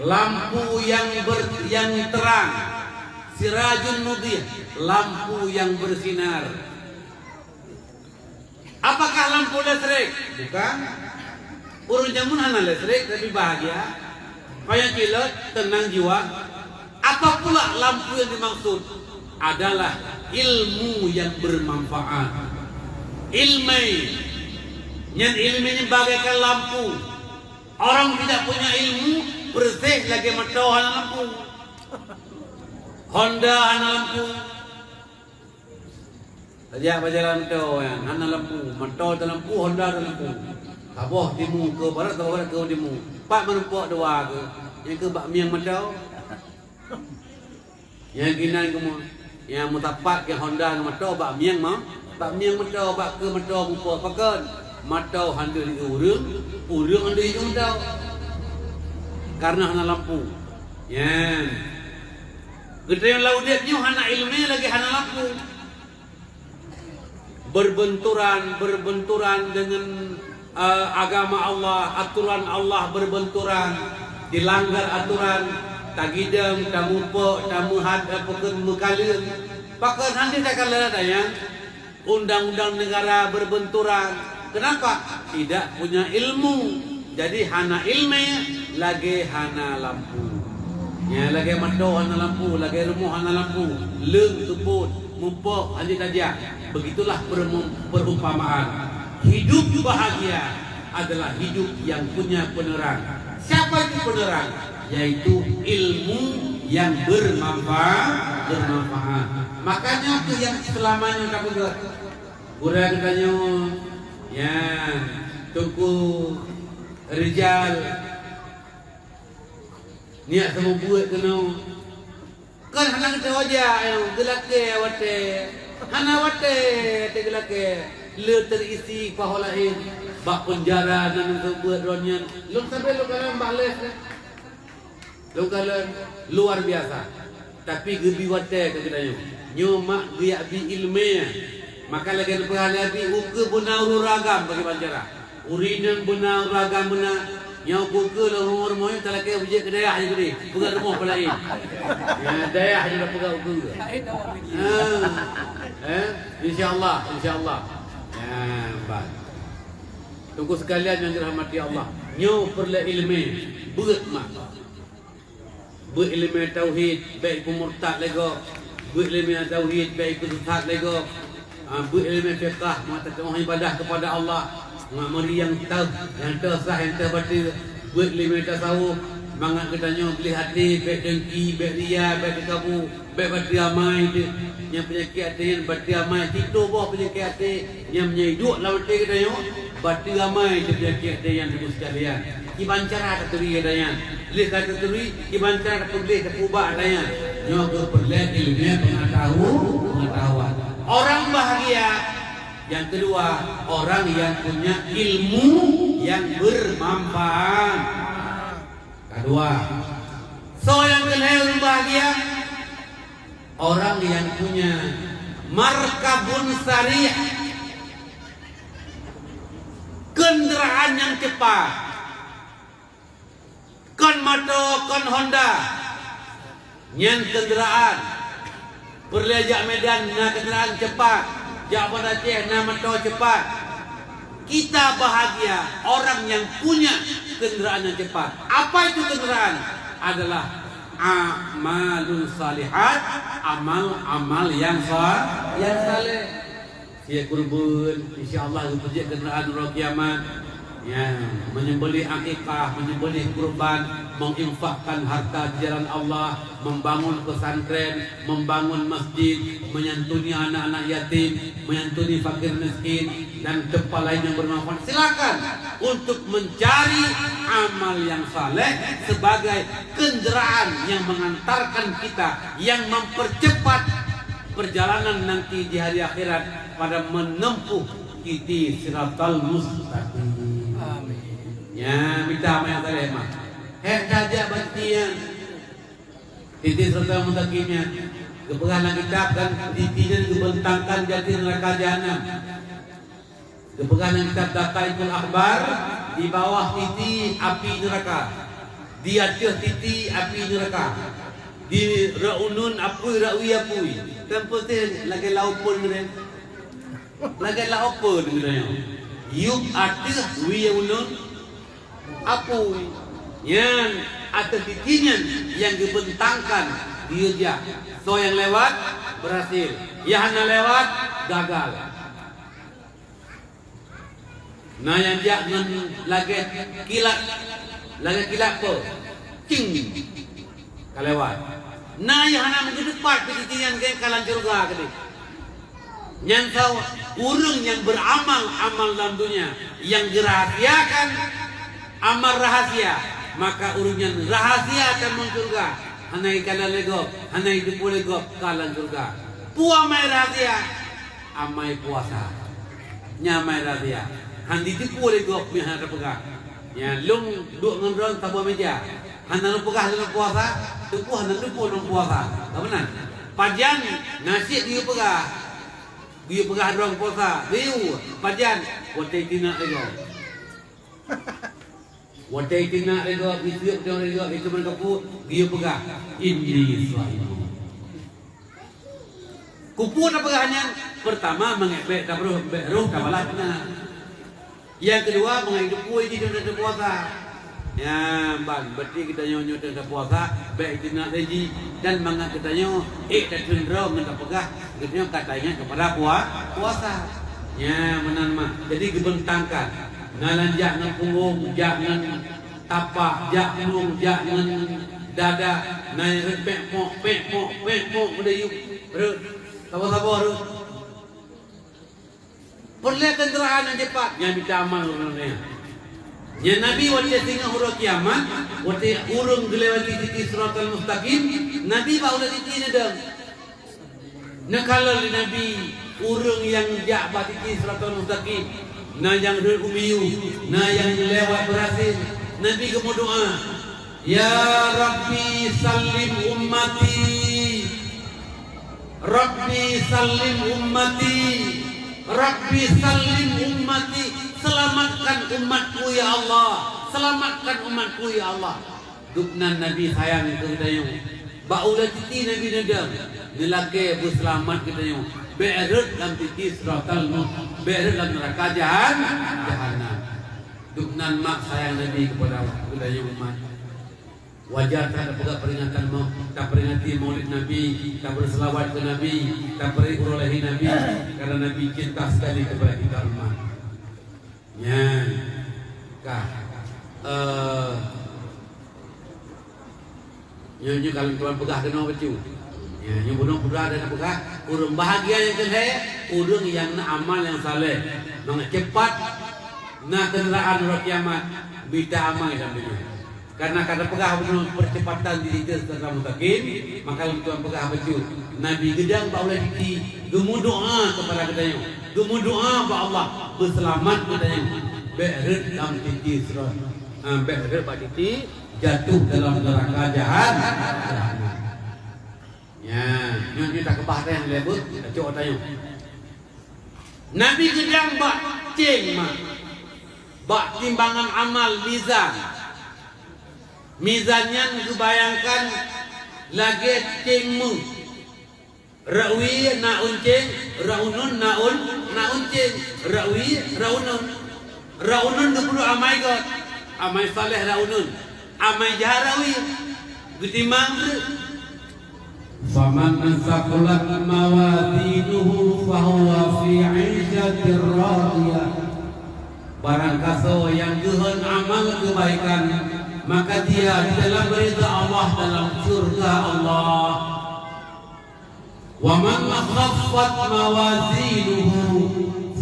lampu yang ber-, yang terang. Sirajun mudhiyah, lampu yang bersinar. Apakah lampu listrik? Bukan. Ureueng jameun hana listrik, tapi bahagia. Payah kilot, tenang jiwa. Apa pula lampu yang dimaksud? Adalah ilmu yang bermanfaat. Ilmu. Nyan ilmu nyan bagaikan lampu. Orang tidak punya ilmu, persis lagèe moto hana lampu. Honda hana lampu. Tajak bak jalan moto nyan, hana lampu, moto talampu, Honda talampu. Saboh timu keu barat, saboh barat keu timu. Pat meurumpok dua keuh, nyang keuh bak mieng moto. Nyang keunan keumu-, nyang meusapat keu Honda ngon moto bak mieng ma-, bak mieng moto, bak keuh moto muphom. Pakon? Moto han deuh jiôh ureueng, ureueng han deuh jiôh moto. Karena hana lampu. Nyan. Geutanyoe lam udép nyoe hana ileumèe lagèe hana lampu. Berbenturan, berbenturan dengan Eh, agama Allah, aturan Allah berbenturan, dilanggar aturan, tagidong, tamupok, tameuhat, eh, pakon meukaleueng, pakon hana takalon nyan. Undang-undang negara berbenturan. Kenapa? Tidak punya ilmu. Jadi hana ilmu lagée hana lampu. Ya, lagée mata hana lampu, lagée rumoh hana lampu, leung teupot, mupok hana tajak. Begitulah permu-, perumpamaan. Hidup bahagia adalah hidup yang punya penerang. Siapa itu penerang? Yaitu ilmu yang bermanfaat, bermanfaat. Makanya tu yang selamanya tak peugah. Gurèe geutanyoe, ya, Teungku Rijal, niyak seumeubeuet keunoe. Kan hana geutanyoe jak, ya, geulakée watée. Hana watée teugeulakée. Le terisi paho laén. Bak peunjara nan seumeubeuet droeneuh nyan. Lôn sabe lôn kalon bak les, eh. Lôn kalon luar biasa. Tapi geubi watée keu geutanyoe. Nyoe mak geujak bi iéleumé. Maka lagée neupeugah lé Abi, ukeue beuna ureuëng agam bagi bancara. Ureuëng inong beuna ureuëng agam beuna. Nyoe ukeue lôn rumoh-rumoh nyoe talakée beujeuet keu dayah jih keudeh. Peugah rumoh peulaén. Ya, dayah jih peugah ukeue. Ha. Eh, insya Allah, insya Allah. Ya, bah. Teungku sekalian yang dirahmati Allah, nyoe peureulée iéleumé, beuet mak. Beuet iéleumé tauhid, bék ipeumurtad lé gob. Beuet iéleumé tauhid, bék ipeusesat lé gob. Ah, beuet iéleumé fiqah, mata teumoh ibadah kepada Allah. Ngat meuriang teuh, nyang teuh sah, nyang teuh bateue. Beuet iéleumé tasawuf, mangat geutanyoe gleh até, bék dengki, bék ria, bék teukabu. Bék bateue amai teuh. Nyang peunyakét até nyan bateue amai, sitoe boh peunyakét até. Nyang meunyoe duek lam até geutanyoe, bateue amai teuh peunyakét até nyan, teungku sekalian. Kiban cara taturi gata nyan. Lheueh ka taturi, kiban cara tapeugleh, tapeuubat gata nyan. Nyoe keuh peureulée iéleumé peungatahu-, peungatahuan. Orang bahagia yang kedua, orang yang punya ilmu yang bermanfaat. Kedua, soe nyang keu lhée ureuëng bahagia? Orang yang punya markabun sarih, kendaraan yang cepat. Kon moto, kon Honda. Nyan kendaraan. Peureulée jak Medan na kendaraan cepat, jak Banda Aceh na moto cepat. Kita bahagia orang yang punya kendaraan yang cepat. Apa itu kendaraan? Adalah amalun salihat, amal-amal yang sa-, yang saleh. Siat keureubeuen, insya Allah geupeujeuet keuneuraan uroe kiamat. Ya, menyembelih akikah, menyembelih kurban, menginfakkan harta di jalan Allah, membangun pesantren, membangun masjid, menyantuni anak-anak yatim, menyantuni fakir miskin, dan tempat lain yang bermanfaat. Silakan untuk mencari amal yang saleh sebagai kendaraan yang mengantarkan kita, yang mempercepat perjalanan nanti di hari akhirat pada menempuh titi siratal mustaqim. Amin. Ya, mita amal nyang saleh mah. Hék tajak bak titi nyan. Titi siratal mustaqim nyan. Geupeugah lam kitab dan titi nyan geubentangkan di ateueh neuraka jahanam. Geupeugah lam kitab Daqaiqul Akhbar, di bawah titi api neuraka, di ateueh titi api neuraka, di rot uneuen apui, rot wie apui. Kan putih lagée laôt phon geude. Lagée laôt phon geude nyoe. Yueb ateueh wie uneuen apui. Nyan ateueh titi nyan nyang geubentangkan geuyue jak. Soe nyang lewat, berhasil. Nyang hana lewat, gagal. Na nyang jak ngon lagée kilat, lagée kilat po, cing, ka lewat. Na nyang hana meugeudeupat pih titi nyan ka lam syeuruga keudeh. Nyan saboh ureuëng nyang beuramal amal lam donya nyang geurahasiakan amal rahasia, maka ureuëng nyan rahasia tamong syeuruga, hana jikalon lé gob, hana jiteupeue lé gob ka lam syeuruga. Peue amai rahasia? Amai puasa. Nyan amai rahasia. Han jiteupeue lé gob meuhana tapeugah. Nyan lôn duek ngon droe saboh meja. Hana lôn peugah lôn puasa, teungku hana lôn peugah lôn puasa. Ka meunan. Pajan na cit geuyue peugah. Geuyue peugah droe puasa. Geuyue pajan watée tinok lé gob. Watèe itinak lé gob, itiuk lé gob, itu meunan kapeue, geuyue peugah, "Inni shaimun." Keupeue tapeugah nyan? Peurtama, mangat bèk tapeureuh, bèk roh tabalah na. Nyang keudua, mangat teupeue jih teungoh tapuasa. Nyan ban, berarti geutanyoe nyoe teungoh tapuasa, bèk itinak lé jih. Dan mangat geutanyoe ék tateun droe ngon tapeugah, geutanyoe ka taingat keupada pua-, puasa. Nyan meunan mak. Jadi geubeuntangkan. Na nyang jak ngon punggong, jak ngon tapak, jak plueng, jak ngon dada, na nyang rhot pèk pok, pèk pok, pèk pok, meudayueb, rhot. Saboh-saboh rhot. Peureulèe keundaraan nyang cepat, nyan mita amal ureueng nyan. Nyan Nabi watèe singoh uroe kiamat, watèe ureueng geulewati titi Siratal Mustaqim, Nabi bak uroe titi neudong. Neukalon lé Nabi ureueng nyang jak bak titi Siratal Mustaqim, na nyang rhot u miyueb, na nyang lewat beurasén. Nabi geumeudoa, "Ya Rabbi, sallim ummati. Rabbi, sallim ummati. Rabbi, sallim ummati." Selamatkan umatku, ya Allah. Selamatkan umatku, ya Allah. Dubnan Nabi sayang keu geutanyoe. Bak uroe titi Nabi neudong, neulakèe beuseulamat geutanyoe. Bèk rhot lam titi Siratal Mu-, bèk rhot lam neuraka jahan-, jahannam. Dubnan mak sayang Nabi keupada geutanyoe umat. Wajar that tapeugah peringatan mau-, taperingati Maulid Nabi, tabri seulaweuet keu Nabi, tabri uroe lahé Nabi, karena Nabi cinta sekali kepada kita umat. Nyan ka, eh, nyoe, nyoe ka lôn tuan peugah keunoe bacut. Nyan, nyoe bunoe peugah dan peugah, ureueng bahagia nyang keu lhèe, ureueng nyang na amal nyang saleh. Mangat cepat na keundaraan uroe kiamat, mita amai lam donya. Karena ka tapeugah bunoe percepatan di situ secara mustaqim, maka lôn tuan peugah bacut. Nabi geudong bak uroe titi, geumeudoa keupada geutanyoe. Geumeudoa bak Allah, beuseulamat geutanyoe. Bèk rhot lam titi Sirat. Ah, bèk rhot bak titi, jatuh dalam neraka jahan-, jahannam. Nyan, nyoe, nyoe takeubah teuh nyang lé beuet, tacok tanyoe. Nabi geudong bak céng mak, bak timbangan amal, mizan. Mizan nyan geubayangkan lagèe céng méuh. Rot wie na uncéng, rot uneun na un-, na uncéng, rot wie, rot uneun. Rot uneun geupeuduek amai göt, amai saleh rot uneun, amai jahat rot wie. Geutimang treuk. Faman thaqulat mawazinuhu fahuwa fi 'isyatir radiyah. Barang kasoe nyang geuhon amal keubaikan, maka dia di dalam ridha Allah, dalam syurga Allah. Wa man khaffat mawazinuhu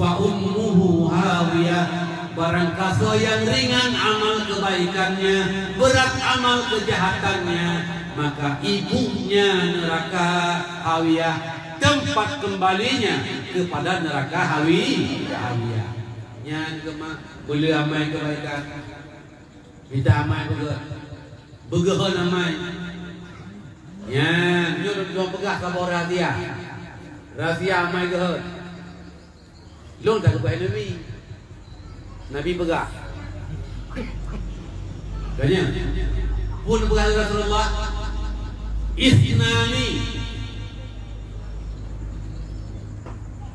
fa ummuhu hawiyah. Barang kasoe nyang ringan amal keubaikannya, beurat amal keujahatannya, maka ibunya neuraka hawiyah, teumpat keumbalinya keupada neuraka hawi-, hawiyah. Nyan keuh mak, beu le amai keubaikan. Mita amai beugöt. Beugeuhon amai. Nyan, nyoe lôn tuan peugah saboh rahsia. Rahsia amai geuhon. Lôn takeubah Nabi. Nabi peugah. Tanya. Peue neupeugah lé Rasulullah? Isnani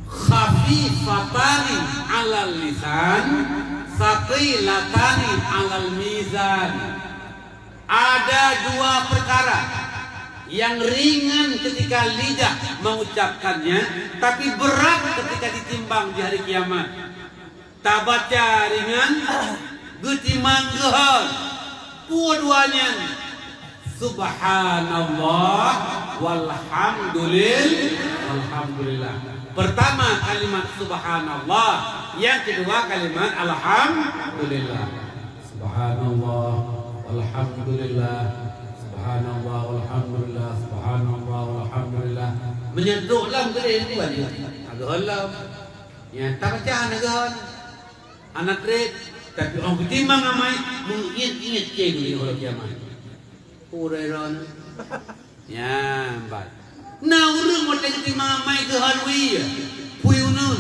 khafifatani 'alal lisan, tsaqilatani 'alal mizan. Ada dua perkara yang ringan ketika lidah mengucapkannya, tapi berat ketika ditimbang di hari kiamat. Tabaca ringan, geutimang geuhon. Peue dua nyan? Subhanallah walhamdulil-, walhamdulillah. Pertama kalimat subhanallah, yang kedua kalimat alhamdulillah. Subhanallah walhamdulillah. Subhanallah walhamdulillah. Subhanallah walhamdulillah. Meunyoe trok lam geudeh tu aja. Agak lom. Nyan tabaca hana geuhon. Hana treb, tapi 'oh geutimang amai, meuingat-ingat céng di uroe kiamat. Uroe ron. Nyan, bat. Na ureueng watèe geutimang amai geuhon wie, pui uneun.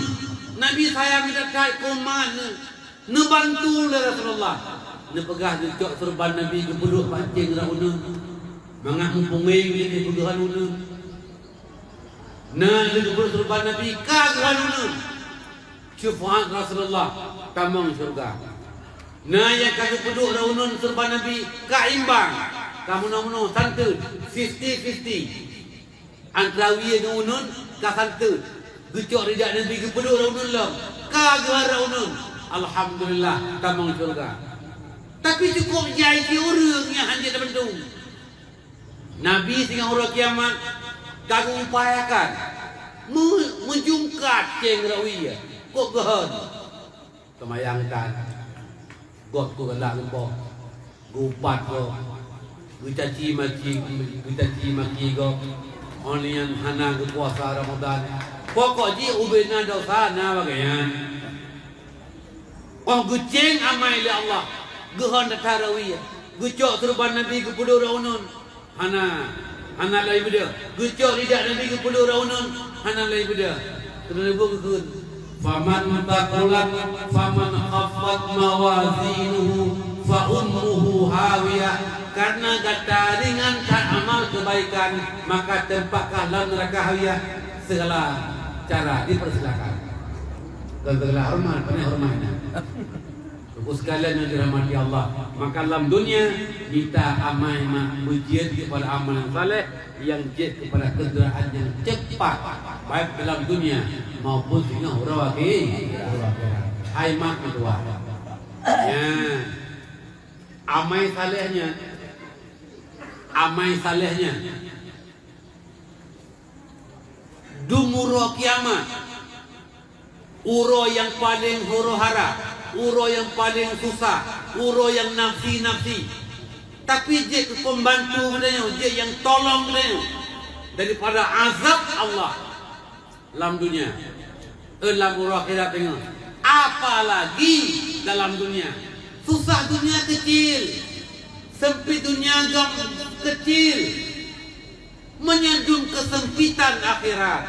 Nabi sayang that keu umat neuh. Neubantu lé Rasulullah. Neupeugah geucok seureuban Nabi geupeuduek bak céng rot uneun, mangat meupungéng lé geupeugeuhan uneun. Na lé geupeuduek seureuban Nabi ka geuhan uneun. Syeufaat Rasulullah, tamong syeuruga. Na nyang ka geupeuduek rot uneun seureuban Nabi ka imbang, ka meunoe-meunoe, santeut, fifty fifty. Antara wie ngon uneun ka santeut. Geucok ridha Nabi geupeuduek rot uneun lom, ka geuhan rot uneun. Alhamdulillah, tamong syeuruga. Tapi cukôp jai cit ureueng nyang hana jeuet tabantu. Nabi singoh uroe kiamat ka geuupayakan meu-, meujungkat céng rot wie, kok geuhon. Teumayang that, gob keu galak geuboh, geuupat gob, geucaci maki, geucaci maki gob, oh nyan hana geupuasa Ramadan. Pokok jih ubena dosa na bagaian. Oh geucéng amai lé Allah, geuhon that rot wie, geucok seureuban Nabi geupeuduek rot uneun. Hana, hana lé beudeuh. Geucok ridha Nabi geupeuduek rot uneun, hana lé beudeuh. Keuneuk lheueh geukheun, "Faman thaqulat, faman khaffat mawazinuhu, fa ummuhu hawiyah." Karena gata ringan that amal keubaikan, maka teumpakkah lam neuraka hawiyah. Segala cara dipersilakan. Dan segala hormat, penuh hormatnya. Teungku sekalian nyang dirahmati Allah, maka lam dunia mita amai mak beujeuet keupada amal nyang saleh, nyang jeuet keupada keudroe nyang cepat, baik dalam dunia maupun singoh uroe akhi-, uroe akhirat. Hai mak meutuah. Ya. Amai saleh nyan, amai saleh nyan. Dum uroe kiamat, uroe nyang paleng huru-hara, uroe nyang paleng susah, uroe nyang nafsi-nafsi. Tapi jeuet keu pembantu geutanyoe, jeuet nyang tolong geutanyoe daripada azab Allah lam dunia, eh, lam uroe akhirat teungoh. Apalagi dalam dunia. Susah dunia kecil, sempit dunia gam kecil. Meunyoe dum keusempitan akhirat,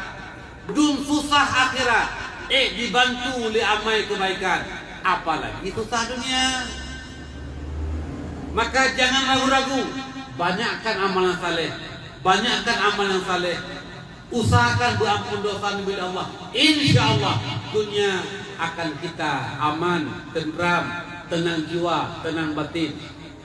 dum susah akhirat, ék dibantu lé amai keubaikan, apalagi susah dunia. Maka jangan ragu-ragu, banyakkan amalan saleh, banyakkan amalan saleh, usahakan beuampôn dosa neubi lé Allah. Insya Allah, dunia akan kita aman, tentram, tenang jiwa, tenang batin.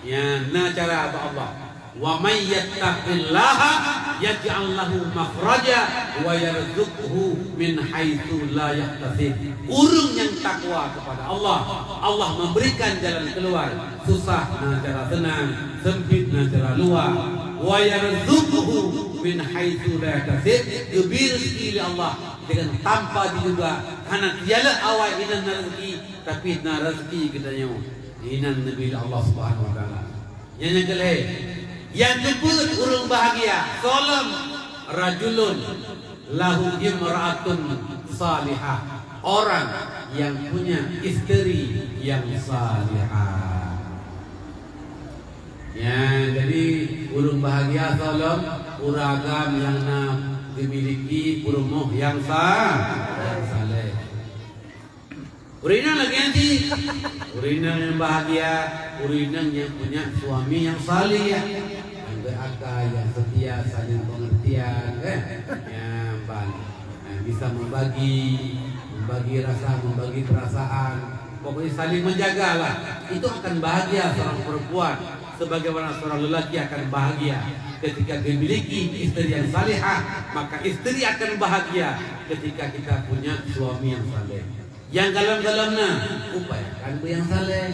Ya, na cara bak Allah. "Wa may yattaqillaha yaj'al lahu makhraja wa yarzuqhu min haitsu la yahtasib." Ureuëng nyang takwa kepada Allah, Allah memberikan jalan keluar. Susah na cara senang, sempit na cara luar. "Wa yarzuqhu min haitsu la yahtasib." Geubri rezeki lé Allah dengan tanpa diduga. Hana tialek awai inan na rezeki, tapi na rezeki geutanyoe. Inan neubi lé Allah Subhanahu wa Taala. Nyang nyang keulhèe, nyang keupeuet ureuëng bahagia, soe lom? "Rajulun lahu imra'atun salihah", orang yang punya isteri yang salihah. Ya, jadi ureuëng bahagia soe lom? Ureuëng agam nyang na geumiliki peurumoh nyang sa-, nyang saleh. Ureuëng inong lagée nyan cit. Ureuëng inong nyang bahagia, ureuëng inong nyang punya suami nyang saleh, nyang beuakai, nyang setia, saling pengertian, kan? Nyang ban, nyang bisa membagi, membagi rasa, membagi perasaan. Pokoknya saling menjagalah. Itu akan bahagia seorang perempuan sebagaimana seorang lelaki akan bahagia ketika memiliki istri yang salihah, maka istri akan bahagia ketika kita punya suami yang saleh. Nyang galom-galom na, upayakan beu nyang saleh.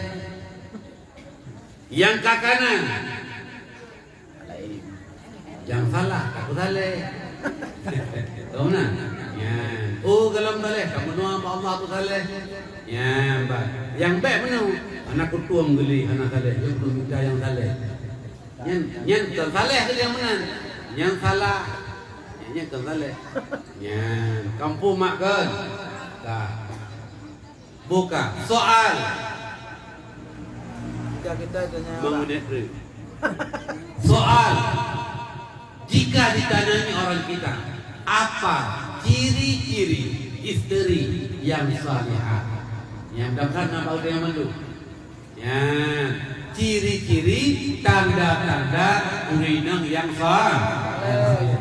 Nyang ka kana, nyang salah, ka peusaleh. Tahu na? Ya. Oh, galom saleh, ka meunoe bak Allah peusaleh. Ya, bah. Nyang bék meunoe, hana kutueng geuli, hana saleh. Dia pun minta nyang saleh. Nyan, nyan kon saleh keu nyang meunan. Nyang salah. Nyan, nyan kon saleh. Nyan, kampung mak kon. Ka. Buka. Soal. Jika kita tanya orang. Bangun ekre. Soal. Jika ditanyai orang kita, apa ciri-ciri isteri yang salihah? Nyang meudapat na bak ureuëng mandum. Nyan ciri-ciri tanda-tanda ureuëng inong nyang sa-, nyang saleh.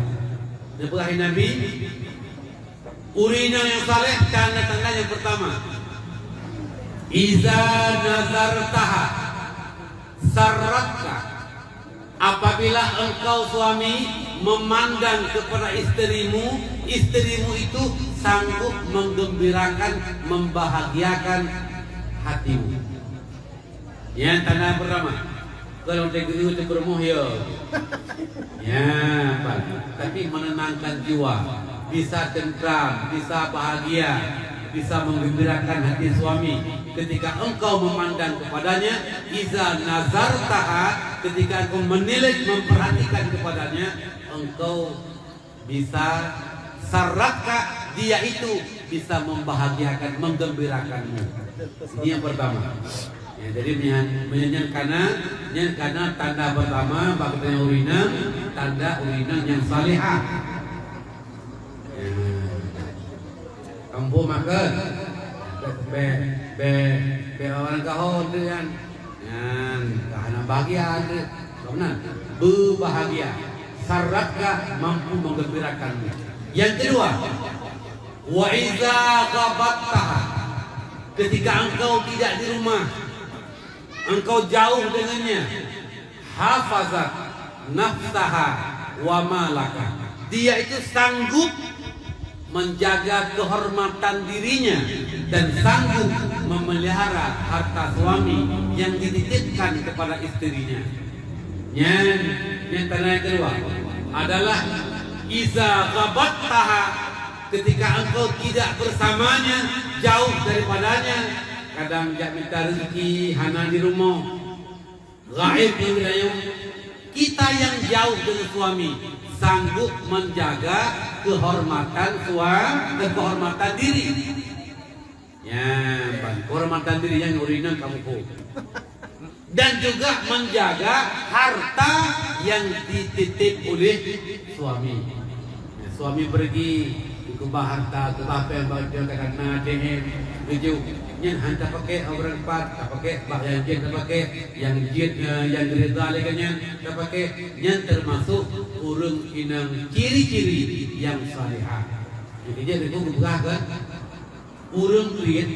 Neupeugah Nabi, ureuëng inong nyang saleh tanda-tanda nyang pertama, "Iza nazartaha sarratka." Apabila engkau suami memandang kepada isterimu, isterimu itu sanggup menggembirakan, membahagiakan hatimu. Nyan tanda pertama. Kalau teu geu teu peurumoh ya. Ya, pan. Tapi menenangkan jiwa, bisa tentram, bisa bahagia, bisa menggembirakan hati suami ketika engkau memandang kepadanya, iza nazartaha, ketika engkau menilik, memperhatikan kepadanya, engkau bisa sarratka, dia itu bisa membahagiakan, menggembirakanmu. Ini yang pertama. Ya, jadi nyan, nyan kana, nyan kana tanda pertama bak geutanyoe ureuëng inong, tanda ureuëng inong nyang salihah. Ya. Kampung makan. Be, be, be orang kahon tu kan. Nyan, ka hana bahagia tu. Ka meunan. Berbahagia. Sarratka mampu menggembirakanmu. Yang kedua, wa iza ghabattaha. Ketika engkau tidak di rumah, engkau jauh dengannya, hafazat nafsaha wa malaka. Dia itu sanggup menjaga kehormatan dirinya dan sanggup memelihara harta suami yang dititipkan kepada istrinya. Nyan, nyan tanda yang kedua adalah iza ghabattaha, ketika engkau tidak bersamanya, jauh daripadanya, kadang jak minta rezeki hana di rumah. Gaib yang geutanyoe, kita yang jauh dengan suami sanggup menjaga kehormatan sua-, dan kehormatan diri. Ya, ban kehormatan diri nyang ureuëng inong kamoe. Dan juga menjaga harta yang dititip oleh suami. Suami pergi, keubah harta, keubah péng bak droe, kadang na ateueh, geujok. Nyan han tapakék, ureuëng pat tapakék, bak nyang jeuet tapakék, nyang jeuet, eh, nyang geurida lé geuh nyan tapakék. Nyan teumasok ureuëng inong ciri-ciri nyang salihah. Jadi, jeuet geupeugah kan, ureuëng kriet,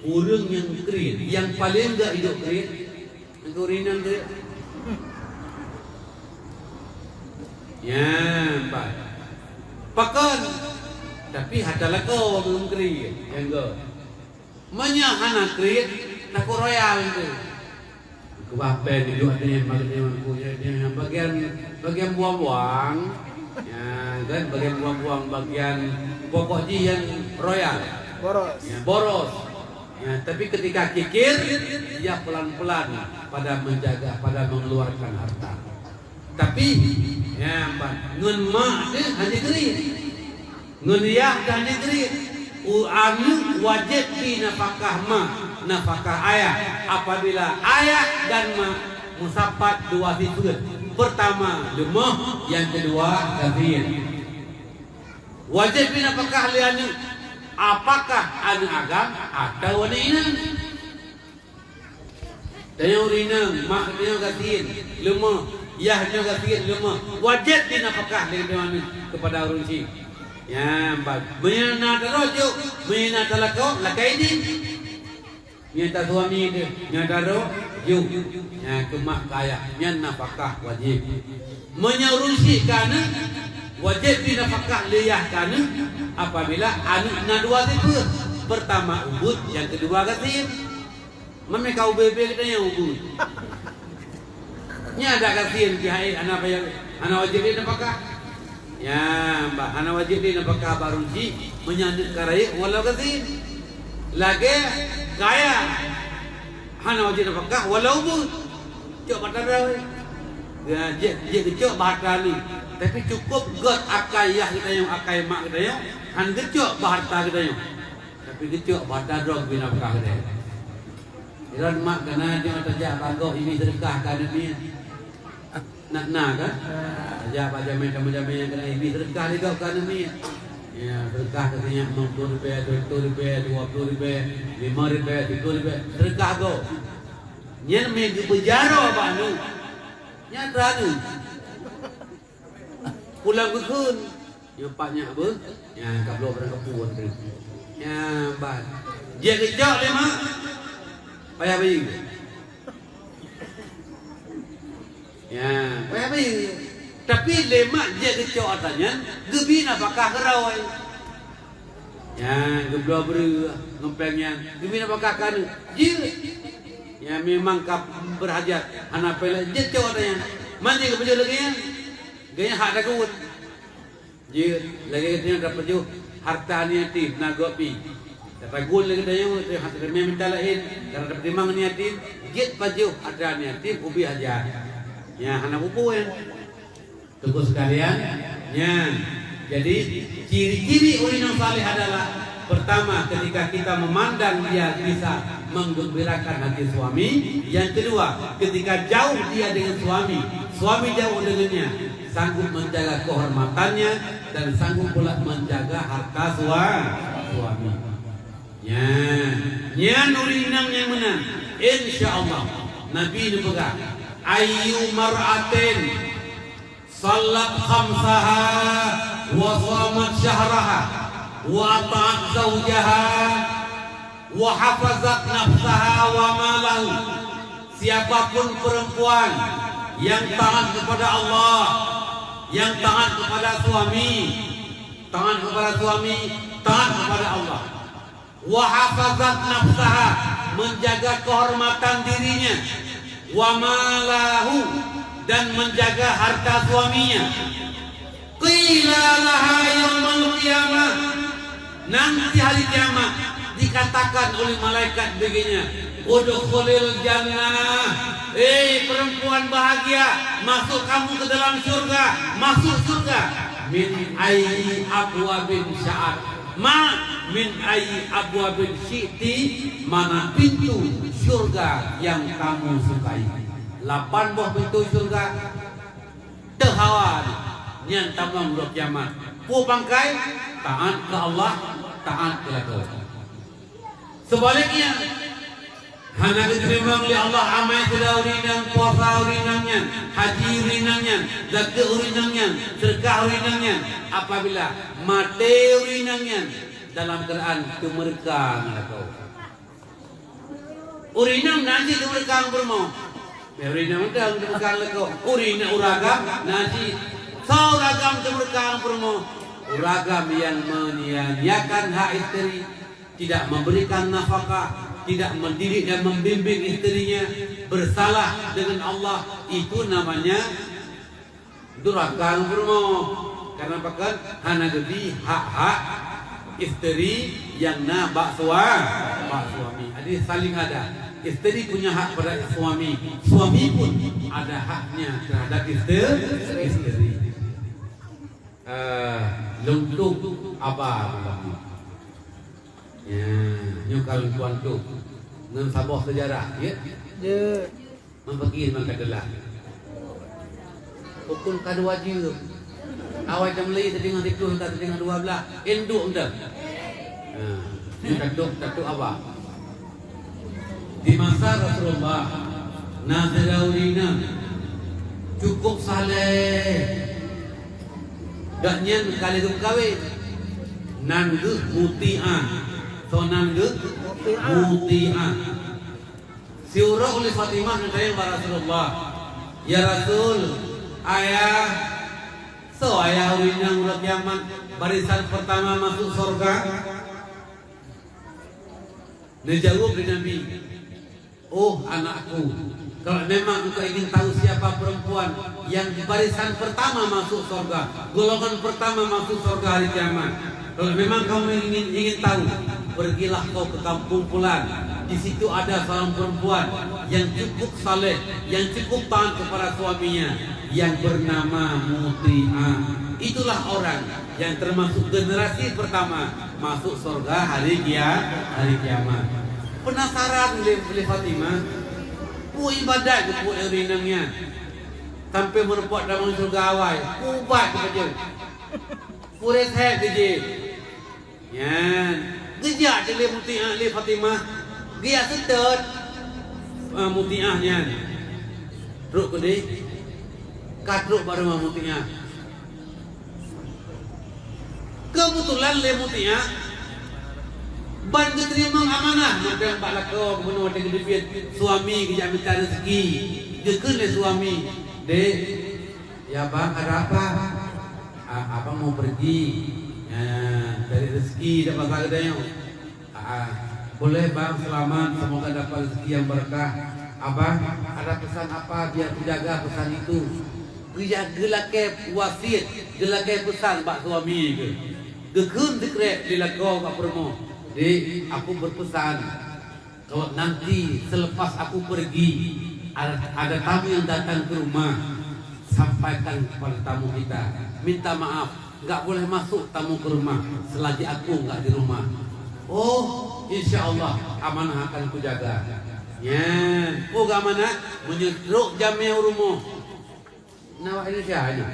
ureuëng nyang kriet, nyang paleng gak idok kriet, Ureuëng inong tu. Ya, empat. Pakon. Tapi hata lakoe ureuëng kriet. Nyang go. Meunyoe hana kriet, takot royal tu. Keubah péng tujoh, ada nyang bagian, ada nyang bagian, bagian buang-buang. Ya, kan, bagian buang-buang, bagian pokok jih nyang royal. Boros. Ya, boros. Ya, tapi ketika kikir, dia pelan-pelan pada menjaga, pada mengeluarkan harta. Tapi, ya, ban, ngon mak teuh hana kriet. Ngon yah teuh hana kriet. U-, aneuëk wajéb binafakah mak, nafakah ayah. Apabila ayah dan mak meusapat dua sifeuet. Pertama, leumoh, yang kedua, gasien. Wajéb binafakah lé aneuëk, apakah aneuëk agam atawa aneuëk inong? Tanyoe ureuëng inong, mak tanyoe gasien, leumoh, yah tanyoe gasien, leumoh. Wajéb binafakah lé tanyoe aneuëk keupada ureuëng chik. Nyan, ba-, meunyoe na taroh jok, meunyoe na talakoe, lakée idin. Nyang tasuami teuh, nyang taroh, jok. Nyang keu mak keu ayah, nyan nafakah wajéb. Meunyoe ureuëng chik keu aneuëk, wajéb binafakah lé yah keu aneuëk apabila aneuëk na dua sifeuet. Pertama ubeut, nyang keudua gasien. Mamé ka ubé-bé geutanyoe ubeut. Nyan adak gasien pih hai hana payah, hana wajéb lé nafakah. Ya, bah, hana wajéb lé nafakah bak ureuëng chik meunyoe aneuëk ka rayeuk walau gasien. Lagée kaya hana wajéb nafakah walau ubeut. Cok bak dara weh. Ya, jeuet, jeuet geucok bak hareuta lé. Tapi cukôp gét akai yah geutanyoe, akai mak geutanyoe, han geucok bak hareuta geutanyoe. Tapi geucok bak hareuta droe geubri nafakah geutanyoe. Iran mak kana jeuet tajak bak gob ibi seudeukah keu aneuëk miet. Nak na kan? Tajak bak jamé, jamé-jamé nyang kana ibi seudeukah lé gob keu aneuëk miet. Ya, seudeukah keu nyak limong ploh ribèe, tujoh ploh ribèe, dua ploh ribèe, limong ribèe, tujoh ribèe, seudeukah gob. Nyan mé geupeujaroe bak aneuk. Nyan droe aneuk. Pulang geukheun. Nyoe pat nyak beuh. Nyan ka bloe barang keupeue tu. Nyan ban. Jeuet geucok lé mak. Payah bayeue. Ya, payah bayeue. Tapi lé mak jeuet geucok atra nyan, geubi nafakah keurau. Ya, geubloe breueh ngon péng nyan, geubi nafakah keu aneuk. Jeuet. Ya, memang ka beurhajat, hana péng lé, jeuet cok atra nyan. Man jeuet geupajoh lagèe nyan. Geuh nyan hak tagun. Jeuet, lagèe geutanyoe tapajoh hareuta aneuk yatim, na gob pih. Tagun lé geutanyoe, teuh hana tateumé minta laén, karena tapeutimang aneuk yatim, jeuet pajoh hareuta aneuk yatim ubé hajat. Nyan hana peue-peue nyan. Teungku sekalian, nyan. Jadi, ciri-ciri ureueng nyang saleh adalah, pertama, ketika kita memandang dia bisa menggembirakan hati suami. Yang kedua, ketika jauh dia dengan suami, suami jauh dengannya, sanggup menjaga kehormatannya dan sanggup pula menjaga harta sua-, suami. Nyan, nyan ureueng inong nyang meunan. Insya Allah, Nabi neupeugah, "Ayyu mar'atin shallat khamsaha wa shamat syahraha wa ata'at zaujaha wa hafazat nafsaha wa malahu." Siapapun perempuan yang taat kepada Allah, yang taat kepada suami, taat kepada suami, taat kepada Allah. Wa hafazat nafsaha, menjaga kehormatan dirinya. Wa malahu, dan menjaga harta suaminya. Qila laha yaumal qiyamah, nanti hari kiamat dikatakan oleh malaikat baginya, "Udkhulil jannah, hei perempuan bahagia, masuk kamu ke dalam surga, masuk surga." Min ayyi abwabin sya'at, ma min ayyi abwabin syi'ti, mana pintu surga yang kamu sukai. Lapan boh pintu surga. Teuh hawa nyan tamong uroe kiamat. Peue pangkai? Taat keu Allah, taat keu lakoe. Seubaliknya, hana geuteurimong lé Allah amai syedara ureueng inong, puasa ureueng inong nyan, haji ureueng inong nyan, zakeuet ureueng inong nyan, seudeukah ureueng inong nyan, apabila maté ureueng inong nyan dalam keuadaan teumeureuka ngon lakoe. Ureueng inong na cit teumeureuka ngon peurumoh. Ureueng inong mantong teumeureuka ngon lakoe. Ureueng inong ureueng agam na cit. Soe ureueng agam teumeureuka ngon peurumoh? Ureueng agam yang menyia-nyiakan hak isteri, tidak memberikan nafkah, tidak mendidik dan membimbing istrinya, bersalah dengan Allah, itu namanya durhaka ngon peurumoh. Karena pakon? Hana geubri hak-hak isteri nyang na bak sua-, bak suami. Jadi saling ada. Isteri punya hak pada suami, suami pun ada haknya terhadap ister-, isteri. Eh, lôn tôb haba malam nyoe. Ya, nyoe ka lôn tuan tôb. Ngon saboh seujarah, ya? Ya. Meupaké mangkat deulah. Hukôm ka dua jeuem. Awai teumeuliek teudeungoe siplôh ka teudeungoe dua blaih. Induek meudan. Ha, nyoe ka tôb, ka tôb haba. Di masa Rasulullah, na sidroe ureueng inong cukup saleh. Gobnyan ka lheueh geumeukawen. Nan geuh Mutiah. Soe nan geuh? Mutiah. Mutiah. Siuroe lé Fatimah neutanyong bak Rasulullah, "Ya Rasul, ayah, soe ayah ureueng inong uroe kiamat barisan peurtama masôk syeuruga?" Neujaweueb lé Nabi, "Oh anakku, kalau memang engkau ingin tahu siapa perempuan yang barisan pertama masuk surga, golongan pertama masuk surga hari kiamat, kalau memang kamu ingin, ingin tahu, pergilah kau ke kampung fulan. Di situ ada seorang perempuan yang cukup saleh, yang cukup taat kepada suaminya, yang bernama Mutiah. Itulah orang yang termasuk generasi pertama masuk surga hari kia-, hari kiamat." Penasaran lé, lé Fatimah, peue ibadat geupeue ureueng inong nyan sampai meurumpok tamong syeuruga awai? Peue ubat geupajoh? Peue resep geujép? Nyan, geujak lé Mutiah lé Fatimah, geujak seutôt, ah, Mutiah nyan. Trok keudeh, ka trok bak rumoh Mutiah. Keubeutulan lé Mutiah ban geuteurimong amanah mantong bak lakoe gubunur watèe geuteubiet suami geujak mita reuzeki. Geukheun lé suami, "Dek, ya bang, ada apa?" "Ah, abang mau pergi, ya, cari rezeki dak pasar geutanyoe." "Ah, boleh bang, selamat, semoga dapat rezeki yang berkah. Abang, ada pesan apa biar kujaga pesan itu?" Geujak geulakèe wasiet, geulakèe peusan bak suami geuh. Geukheun sikrek lé lakoe bak peurumoh, "Dek, aku berpesan, kalau nanti selepas aku pergi, ada, ada tamu yang datang ke rumah, sampaikan kepada tamu kita, minta maaf, nggak boleh masuk tamu ke rumah selagi aku nggak di rumah." "Oh, insya Allah, amanah akan kujaga." Nyan, peue amanah? Meunyoe trok jamèe u rumoh. Na awak Indonesia nyan.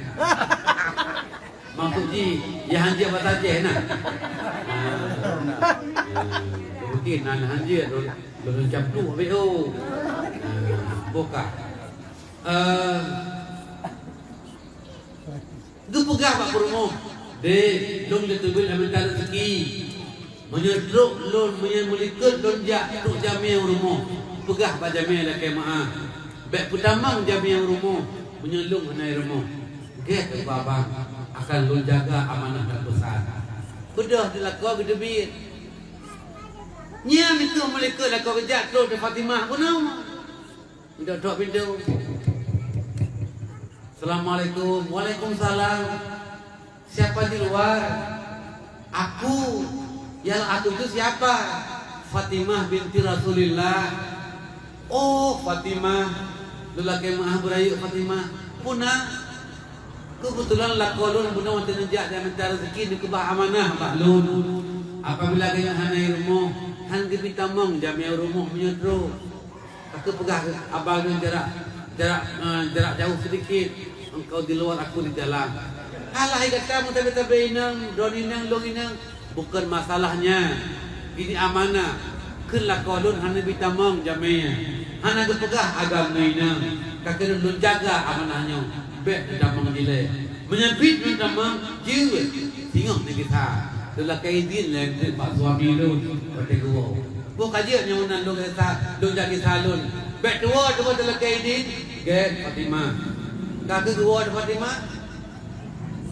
Maksud jih, ya hanjeuet bak tajéh na. Ah, mungkin na hanjeuet lôn, lôn cap tu habis tu. Ah, bukah. Eh, Geupeugah bak peurumoh, "Dek, lôn geuteubiet lam mita reuzeki. Meunyoe trok lôn, meunyoe meulikot lôn jak trok jamèe u rumoh, peugah bak jamèe lakèe meu'ah. Bèk peutamong jamèe u rumoh meunyoe lôn hana i rumoh. Gèt ubak abang, akan lôn jaga amanah dan peusan." Beudôh di lakoe geuteubiet. Nyan meulikot lakoe geujak trok di Fatimah bunoe. Dok-dok pintoe. "Assalamualaikum." "Waalaikumsalam. Siapa di luar?" "Aku." "Yang aku itu siapa?" "Fatimah binti Rasulillah." "Oh, Fatimah. Lôn lakèe meu'ah beurayeuk Fatimah." "Peue na?" "Keubeutulan lakoe lôn bunoe watèe neujak jak mita reuzeki neukeubah amanah bak lôn. Apabila geuh nyoe hana i rumoh, han geubi tamong jamèe u rumoh meunyoe trok." Ka geupeugah abang nyan jarak, jarak, eh, jarak jauh sedikit, engkau di luar, aku di dalam. Alah, hai gata meutabé-tabé inong, droeneuh inong, lôn inong, bukon masalah nyan. Ini amanah. Kheun lakoe lôn hana bi tamong jamèe. Hana geupeugah agam ngon inong. Ka keuneuk lôn jaga amanah nyoe. Bèk neutamong dilèe. Meunyoe bit neutamong, jeuet. Singoh neugisa. Lôn lakèe idin lé bak suami lôn, watèe geuwoe. Boh ka jeuet nyang meunan lôn gisa, lôn jak gisa lôn. Bèk tuwoe, tuwoe talakèe idin, gèt Fatimah. Ka keuh geuwoe Fatimah.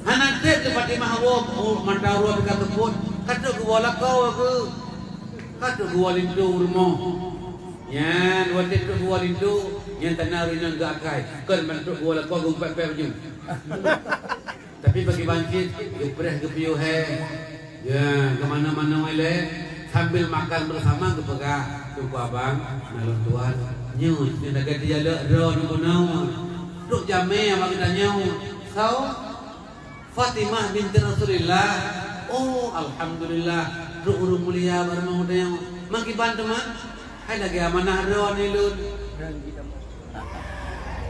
Hana trép lé Fatimah woe, oh, mata uroe ka teupot, ka trok geuwoe lakoe geuh. Ka trok geuwoe linto u rumoh. Nyan, watèe trok geuwoe linto, nyan tanda ureueng inong geuakai. Kon ban trok geuwoe lakoe geuh pèt-pèt baju. Tapi pakriban cit, geupreh geupiôh hèe. Ya, keu manoe-manoe ilèe, sambil makan bersama geupeugah, "Teungku abang, na lôn tuan. Nyoe, nyoe lagèe teujalok droeneuh bunoe. Trok jamèe awak geutanyoe." "Soe?" "Fatimah binti Rasulillah." "Oh, alhamdulillah. Trok ureueng mulia bak rumoh geutanyoe. Pakriban teuma?" "Hai lagèe amanah droeneuh lôn."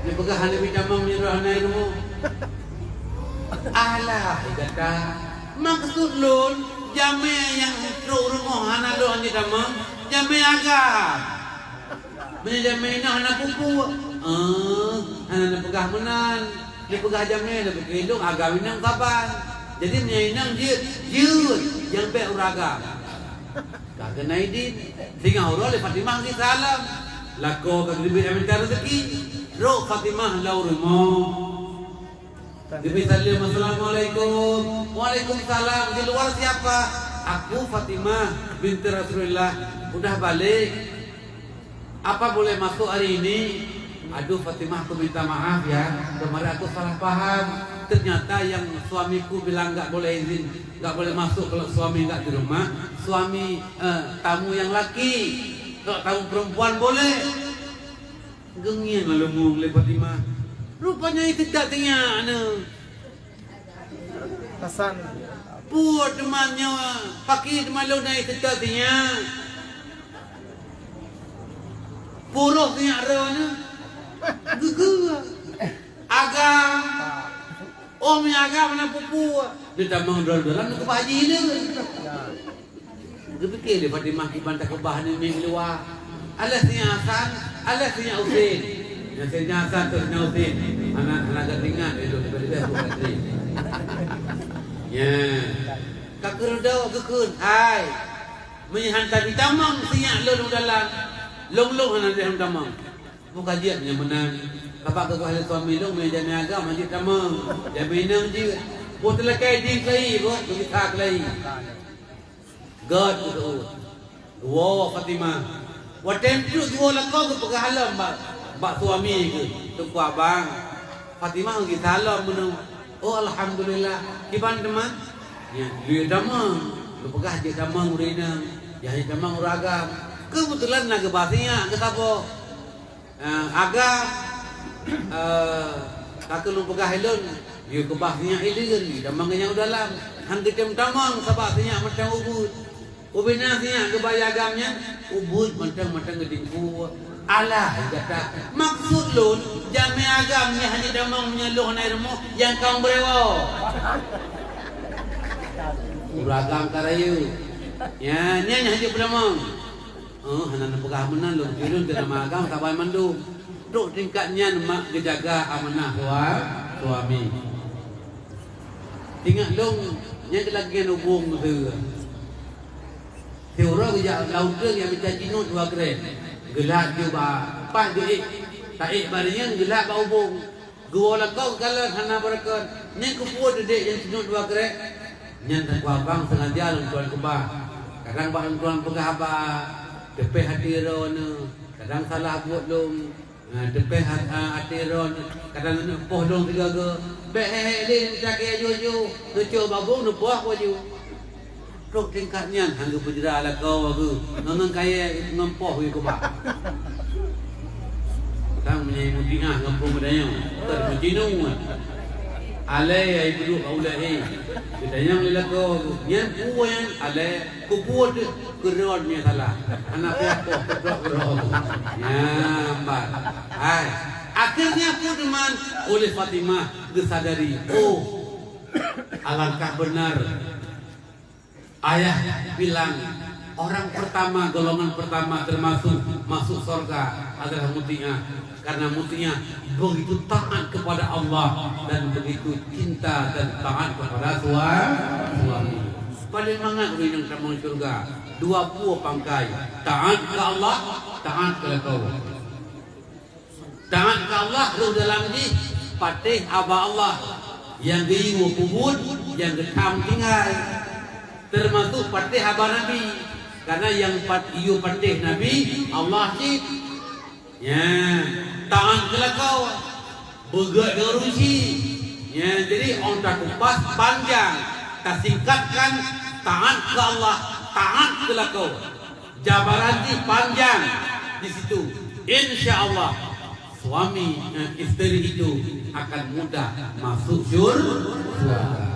Neupeugah hana bi tamong meunyoe droeneuh hana i rumoh. Alah, gata. Maksud lôn, jamèe nyang trok rumoh hana lôn jitamong, jamèe agam. Meunyoe jamèe inong hana peue-peue, eh, hana neupeugah meunan. Neupeugah jamèe, neupeugah inong, agam inong saban. Jadi meunyoe inong jeuet, jeuet, nyang bèk ureueng agam. Ka keunan idin, singoh uroe lé Fatimah gisa lom. Lakoe ka geuteubiet mita reuzeki. Trok Fatimah lam rumoh. Geubri saleuem, "Assalamualaikum." "Waalaikumsalam. Di luar siapa?" "Aku Fatimah binti Rasulillah. Udah balik." "Apa boleh masuk hari ini?" "Aduh Fatimah, aku minta maaf ya, kemarin aku salah paham. Ternyata yang suamiku bilang nggak boleh izin, nggak boleh masuk kalau suami nggak di rumah. Suami, eh, tamu yang laki. Kalau tamu perempuan boleh." Geungieng lom lé Fatimah. Rupanya itu tak tanya, nah. Hasan. Peue teuma nyoe, pakri teuma lôn na iseutôt sinyak. Puroh sinyak droeneuh. Geugeue. Agam. Oh, meunyo agam na pupu, neutamong droe-droe neukeubah jih le. Geupike lé Fatimah kiban takeubah aneuk miet luwa. Alah si nyan Hasan, alah si nyan Husein. Nyang si nyan Hasan, si nyan Husein. Hana, hana geuingat lé lôn, leubeh-leubeh Abu Bakar. Nya. Ka keuneuk dok geukheun, "Hai, meunyo han tabi tamong si nyak lôn u dalam, lôn-lôn hana lé lôn tamong." Buka jeuet nyang meunan. Sabab geugaih lé suami lôn, meunyo jamé agam han jeuet tamong. Jamé inong jeuet. Boh teulakée ding keuhai, boh beugisa keuhai. Gét geuseuôt. Geuwoe Fatimah. Watée enteuk geuwoe lakoe geupeugah lom bak, bak suami geuh, "Teungku abang, Fatimah geugisa lom meunoe." "Oh, alhamdulillah. Kiban teuma?" "Nyan, lôn tamong. Geupeugah jeuet tamong ureueng inong. Jeuet tamong ureueng agam." Keubeutulan na geuba si nyak geusaboh. Ah, agam, eh, ka keuneuk peugah ilôn, yue keubah si nyak ilôn, tamong nyang u dalam. Han geutem tamong sabab si nyak mantong ubit. Ubena si nyak geuba agam nyan, ubit mantong-mantong geutingku. Alah, gata, maksud lôn, jamé agam nyan hana tamong meunyo lôn hana rumoh, nyang ka meubeurewoe. Ureueng agam ka rayeuk. Nyan, nyan hana jeuet peutamong. Oh, hana neupeugah meunan lôn, ulôn keu nama agam saban mandum. Trok tingkat nyan mak geujaga amanah sua-, suami. Ingat lôn, nyan geulagian ubong meuseu. Siuroe geujak lam uteuen nyang mita jinuet dua krek. Geulat jih bak paih geuék. Taék bak rinyeun geulat bak ubong. Geuwoe lakoe geukalon hana beureukat. Nyan keupeue teudék nyang jinuet dua krek? Nyan teungku abang sengaja lôn tuan keubah. Kadang bak lôn tuan peugah haba, teupeh até droeneuh. Kadang salah buet lôn. Nah, teupeh at-, a-, até droeneuh. Kadang neupoh lôn sigoe-goe. Bék hék-hék lé neucakée aju-aju. Neucok babong neupoh laju. Trok tingkat nyan han geupeujra lakoe geuh, ngon kayée ngon poh geuh keubah. Tang meunyoe Mutiah ngon Peumeudayong, bukan meucinu. Alai ai beudôk bak ulée, eh. Geutanyong lé lakoe geuh, nyan peue nyan alai, keupeue teuh keudroe nyang salah. Hana payah poh, keudroe keudroe geuh. Nyan ban. Hai. Akhirnya peue teuma oleh Fatimah geusadari, oh, alangkah benar ayah bilang, orang pertama, golongan pertama termasuk masuk surga adalah Mutiah. Karena Mutiah begitu taat kepada Allah dan begitu cinta dan taat kepada sua-, suami. Paling mangat ureueng nyang tamong syurga, dua peue pangkai, taat keu Allah, taat keu lakoe. Taat keu Allah rôh dalam jih patéh haba Allah, nyang geuyue peubuet, nyang geutham tinggai. Teumasuk patéh haba Nabi, karena nyang pat-, yue patéh Nabi Allah cit. Nyan, taat keu lakoe, beugét ngon ureueng chik. Nyan, jadi ôn takupas panjang, tasingkatkan taat keu Allah, taat keu lakoe. Jabaran jih panjang di situ. Insya Allah, suami, eh, isteri itu akan mudah masuk syur-, syurga.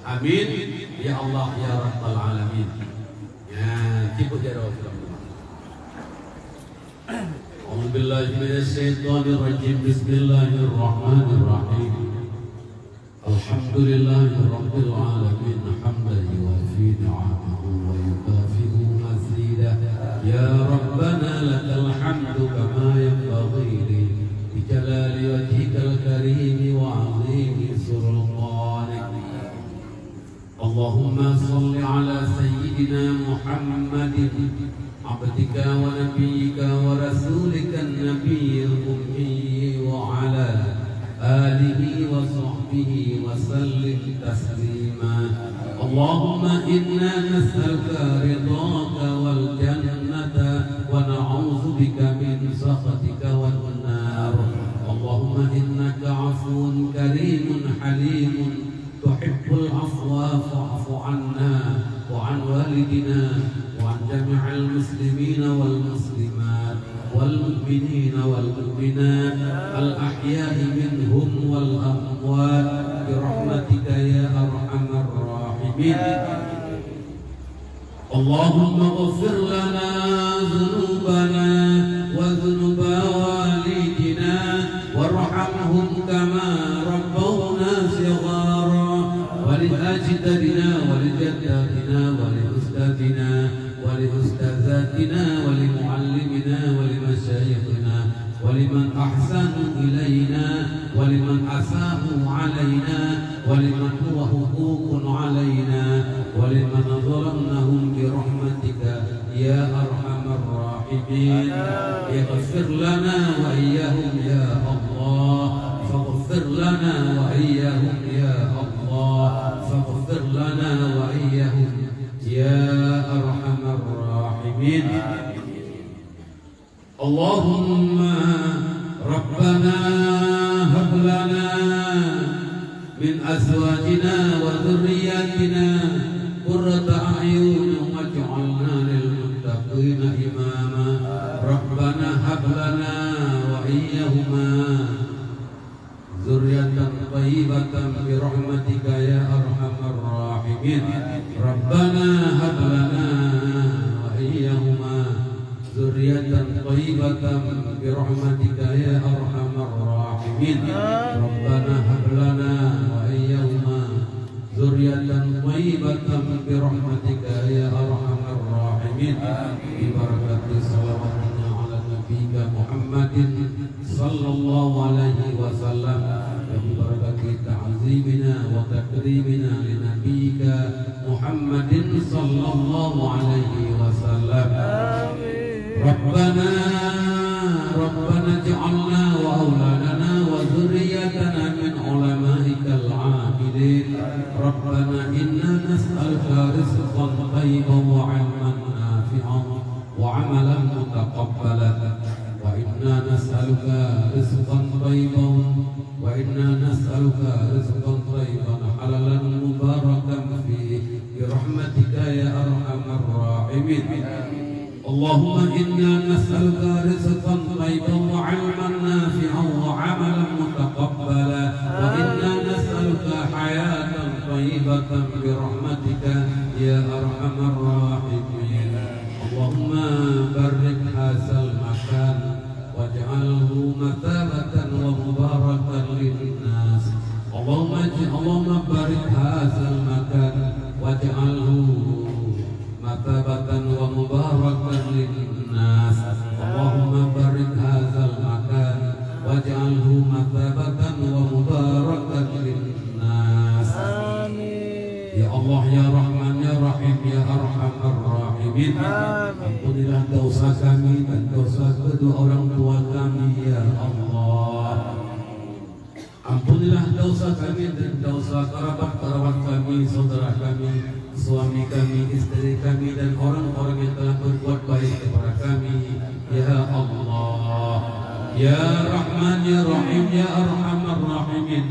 Amin. Ya Allah, ya Rabbal Alamin. Ya, ciput jaroe. أعوذ بالله من الشيطان الرجيم. بسم الله الرحمن الرحيم. الحمد لله رب العالمين، حمدا يوافي نعمه ويكافئ مزيده. يا ربنا لك الحمد كما ينبغي لجلال وجهك الكريم وعظيم سلطانك. اللهم صل على سيدنا محمد عبدك ونبيك ورسولك النبي الأمي وعلى آله وصحبه وسلم تسليما. اللهم إنا نسألك رضاك والجنة ونعوذ بك من سخطك والنار. اللهم إنك عفو كريم حليم تحب العفو فاعف عنا وعن والدنا وعن جميع المسلمين والمسلمات والمؤمنين والمؤمنات الأحياء منهم والأموات برحمتك يا أرحم الراحمين. اللهم اغفر لنا ذنوبنا وذنوب والدينا وارحمهم كما ربونا صغارا. لوالدينا ولجداتنا ولأستاذنا ولأستاذاتنا ولمعلمنا ولمشايخنا ولمن أحسنوا إلينا ولمن أساءوا علينا ولمن هو حقوق علينا ولمن ظلمناهم برحمتك يا أرحم الراحمين. اغفر لنا وإياهم يا الله. فاغفر لنا وإياهم يا الله. فاغفر لنا وإياهم يا أرحم الراحمين. اللهم ربنا هب لنا من أزواجنا وذرياتنا قرة أعين واجعلنا للمتقين إماما. ربنا هب لنا وإياهما ذرية طيبة برحمتك يا أرحم الراحمين. ربنا هب لنا وإياهما ذرية طيبة برحمتك يا أرحم الراحمين. ربنا هب لنا وإياهما ذرية طيبة برحمتك يا أرحم الراحمين. ببركة صلواتنا على نبيك محمد صلى الله عليه وسلم، وببركة تعظيمنا وتكريمنا لنبيك محمد صلى الله عليه وسلم. آمين. ربنا، ربنا اجعلنا وأولادنا وذريتنا من علمائك العاملين. ربنا إنا نسألك رزقا طيبا وعلما نافعا وعملا متقبلا. وإنا نسألك رزقا طيبا، وإنا نسألك رزقا طيبا حلالا مباركا فيه برحمتك يا أرحم الراحمين. اللهم إنا نسألك رزقا طيبا وعلما نافعا وعملا متقبلا. وإنا نسألك حياة طيبة برحمتك يا أرحم الراحمين. اللهم بارك هذا المكان واجعله مثابة ومباركا للناس. اللهم اج-، اللهم بارك هذا المكان واجعله مثابة ومباركا للناس. اللهم بارك هذا المكان واجعله مثابة ومباركا للناس. آمين. Ya Allah, ya Rahman, ya Rahim, ya Arhamar Rahimin. Amin. Ampunilah dosa kami dan dosa kedua orang tua kami, ya Allah. Ampunilah dosa kami dan dosa kerabat-kerabat kami, saudara kami, suami kami, istri kami, dan orang-orang yang telah berbuat baik kepada kami, ya Allah. Ya Rahman, ya Rahim, ya Arhamar Rahimin.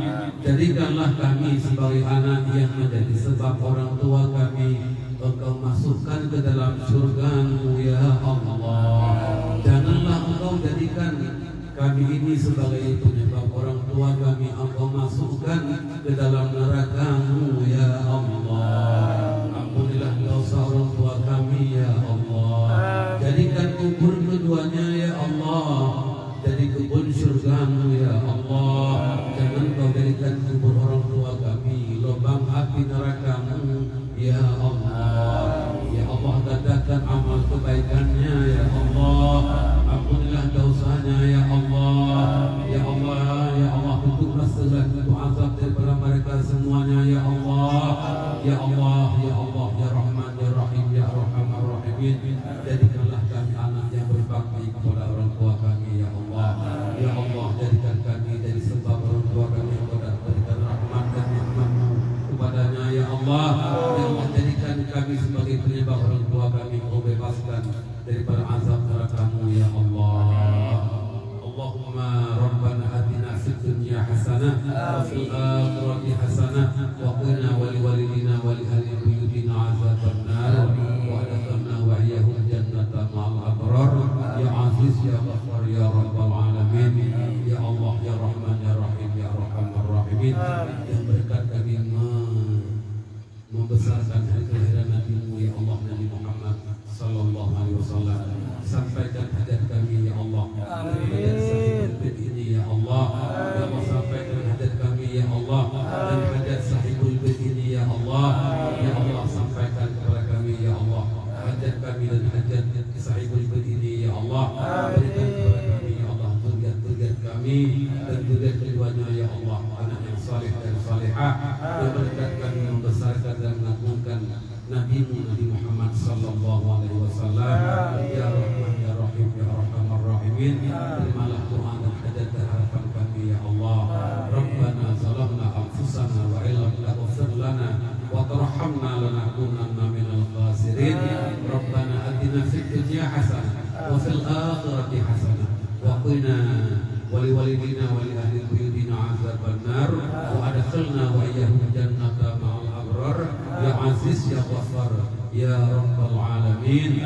Jadikanlah kami sebagai anak yang menjadi sebab orang tua kami Engkau masukkan ke dalam syurga-Mu, ya Allah. Janganlah Engkau jadikan kami ini sebagai penyebab orang tua kami Engkau masukkan ke dalam neraka-Mu, ya Allah. Ampunilah dosa orang tua kami, ya Allah. Jadikan kubur keduanya, ya Allah, jadi kebun syurga-Mu, ya Allah. Jangan Kau jadikan kubur orang tua kami lubang api neraka-Mu, ya Allah. Ya Allah, gandakan amal kebaikannya, ya Allah. Ampunilah dosanya, ya Allah. Ya Allah, ya Allah, tutup rasalah pintu azab daripada mereka semuanya, ya Allah. Ya Allah, ya Allah, ya Rahman, ya Rahim, ya Arhamar Rahimin. Jadikanlah kami anak yang berbakti kepada orang tua kami, ya Allah. Ya Allah, jadikan kami jadi sebab orang tua kami Engkau berikan rahmat dan nikmat-Mu kepadanya, ya Allah. Ya Allah, jadikan kami sebagai penyebab orang tua kami Engkau bebaskan daripada azab neraka-Mu, ya Allah. اللهم ربنا آتنا في الدنيا حسنة وفي الآخرة حسنة وقنا ولوالدينا ولأهل بيوتنا عذاب النار وأدخلنا وإياهم الجنة مع الأبرار يا عزيز يا غفار يا رب العالمين. Ya Allah, ya Rahman, ya Rahim, ya Arhamar Rahimin. Yang berkat kami me- membesarkan hari kelahiran Nabi-Mu, ya Allah, Nabi Muhammad sallallahu alaihi wasallam. Sampaikan hajat kami, ya Allah. Amin. Hajat Sahibul Bait ini, ya Allah. Ya Allah, sampaikan hajat kami, ya Allah. Dan hajat Sahibul Bait ini, ya Allah. hajat kami dan hajat sahibul bait ini, ya Allah. Berikan kepada kami, ya Allah, zuriat-zuriat kami dan zuriat keduanya, ya Allah, anak yang saleh dan salehah, yang menegakkan, membesarkan dan mengagungkan Nabi-Mu, Nabi Muhammad sallallahu alaihi wasallam. Ya Rahman, ya Rahim, ya Arhamar Rahimin, terimalah doa dan hajat dan harapan kami, ya Allah. Rabbana zalamna anfusana wa illam taghfir lana wa tarhamna lanakunanna minal khasirin. Rabbana atina fid dunya hasanah wa fil akhirati hasanah wa qina wa liwalidina wa li ahli buyutina azabannar wa adkhilna wa iyyahum jannata ma'al abrar, ya Aziz ya Ghaffar ya Rabbal alamin.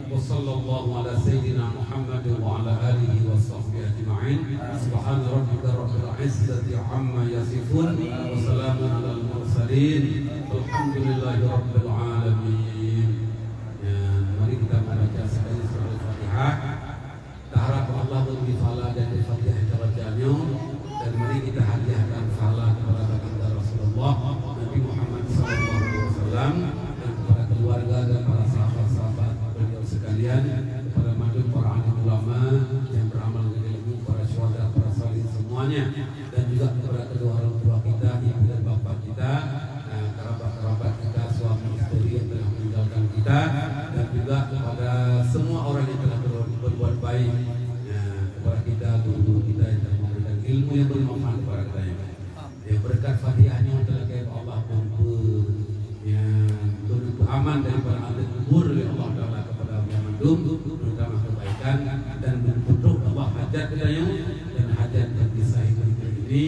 Wa sallallahu ala sayyidina Muhammad wa ala alihi wa sahbihi ajma'in. Subhana rabbika rabbil izzati amma yasifun. Wa salamun alal mursalin. Walhamdulillahi rabbil alamin. Ya, mari kita membaca sekali surah Al-Fatihah. Taharap Allah beri pahala dari Fatihah yang kita baca nyoe, dan mari kita hadiahkan pahala kepada baginda Rasulullah Nabi Muhammad sallallahu alaihi wasallam, dan kepada keluarga dan para sahabat-sahabat beliau sekalian, kepada mandum para alim ulama yang beramal dengan ilmu, para syuhada, para salihin semuanya, dan juga kepada kedua orang tua kita, ibu dan bapak kita, eh, kerabat-kerabat kita, suami isteri yang telah meninggalkan kita, dan juga kepada semua orang yang telah ber-, berbuat baik, eh, kepada kita, guru-guru kita yang telah memberikan ilmu yang bermanfaat kepada kita. Ya, berkat Fatihah nyoe teuka Allah pun, ya, beri aman daripada azab kubur oleh Allah Taala kepada kalian mandum, terutama kebaikan, dan beri peutôh Allah hajat kita nyoe dan hajat bagi sahib kita ini,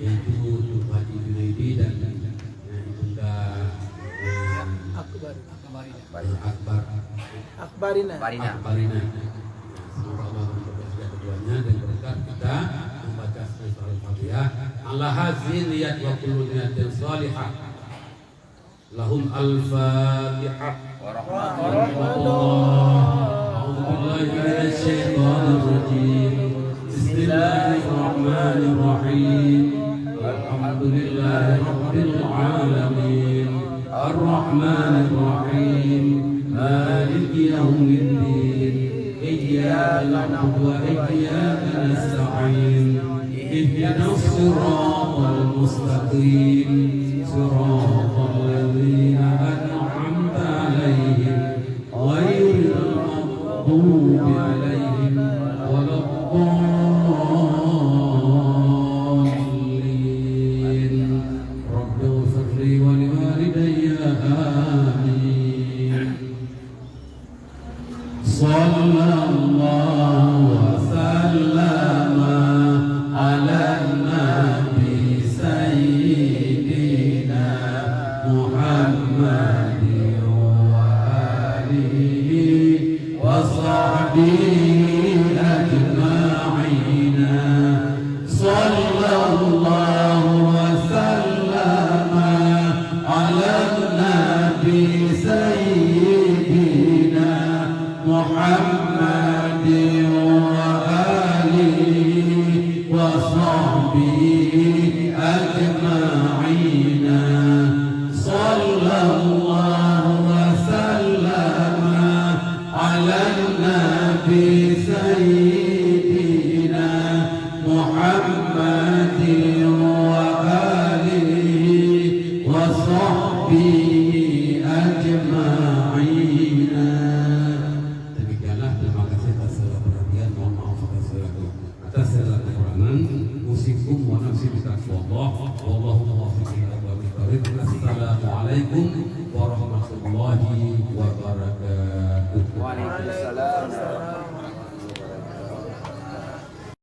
yaitu Teungku Haji Junaidi dan, eh, Ibunda, eh, Akbar. Akbar. Akbar. Akbarina. Akbarina. Akbarina. Semoga Allah memperkaya keduanya dan berkat kita membaca surah Al-Fatihah. Ala hazihi niyat wa kullu niyatin shalihah. Lahum al-Fatihah. Warahmatullah. A'udzu billahi minasy syaithanir rajim. Bismillahirrahmanirrahim. Alhamdulillahi rabbil alamin. Arrahmanirrahim. Maliki yaumiddin. Iyyaka na'budu wa iyyaka nasta'in. Ihdinas siratal mustaqim. Siratal ladzina an'amta 'alaihim ghairil maghdubi 'alaihim waladdallin. Rabbighfirli wa liwalidayya. Amin. Sallallahu wa sallama ala nabi sayyidina Muhammadin wa alihi wa sahbihi ajma'in. Sallallahu wa sallama ala nabi sayyidina Muhammadin wa alihi wa sahbihi ajma'in. Sallallahu wa sallama ala nabi sayyidina Muhammadin wa alihi wa sahbihi ajma'in. Demikianlah, terima kasih atas segala perhatian. Mohon maaf atas segala, atas segala kekurangan. Usikum wa nafsi bitaqwallah. Wallahu muwaffiq ila aqwamit thariq. Assalamualaikum warahmatullahi wabarakatuh. Waalaikumsalam.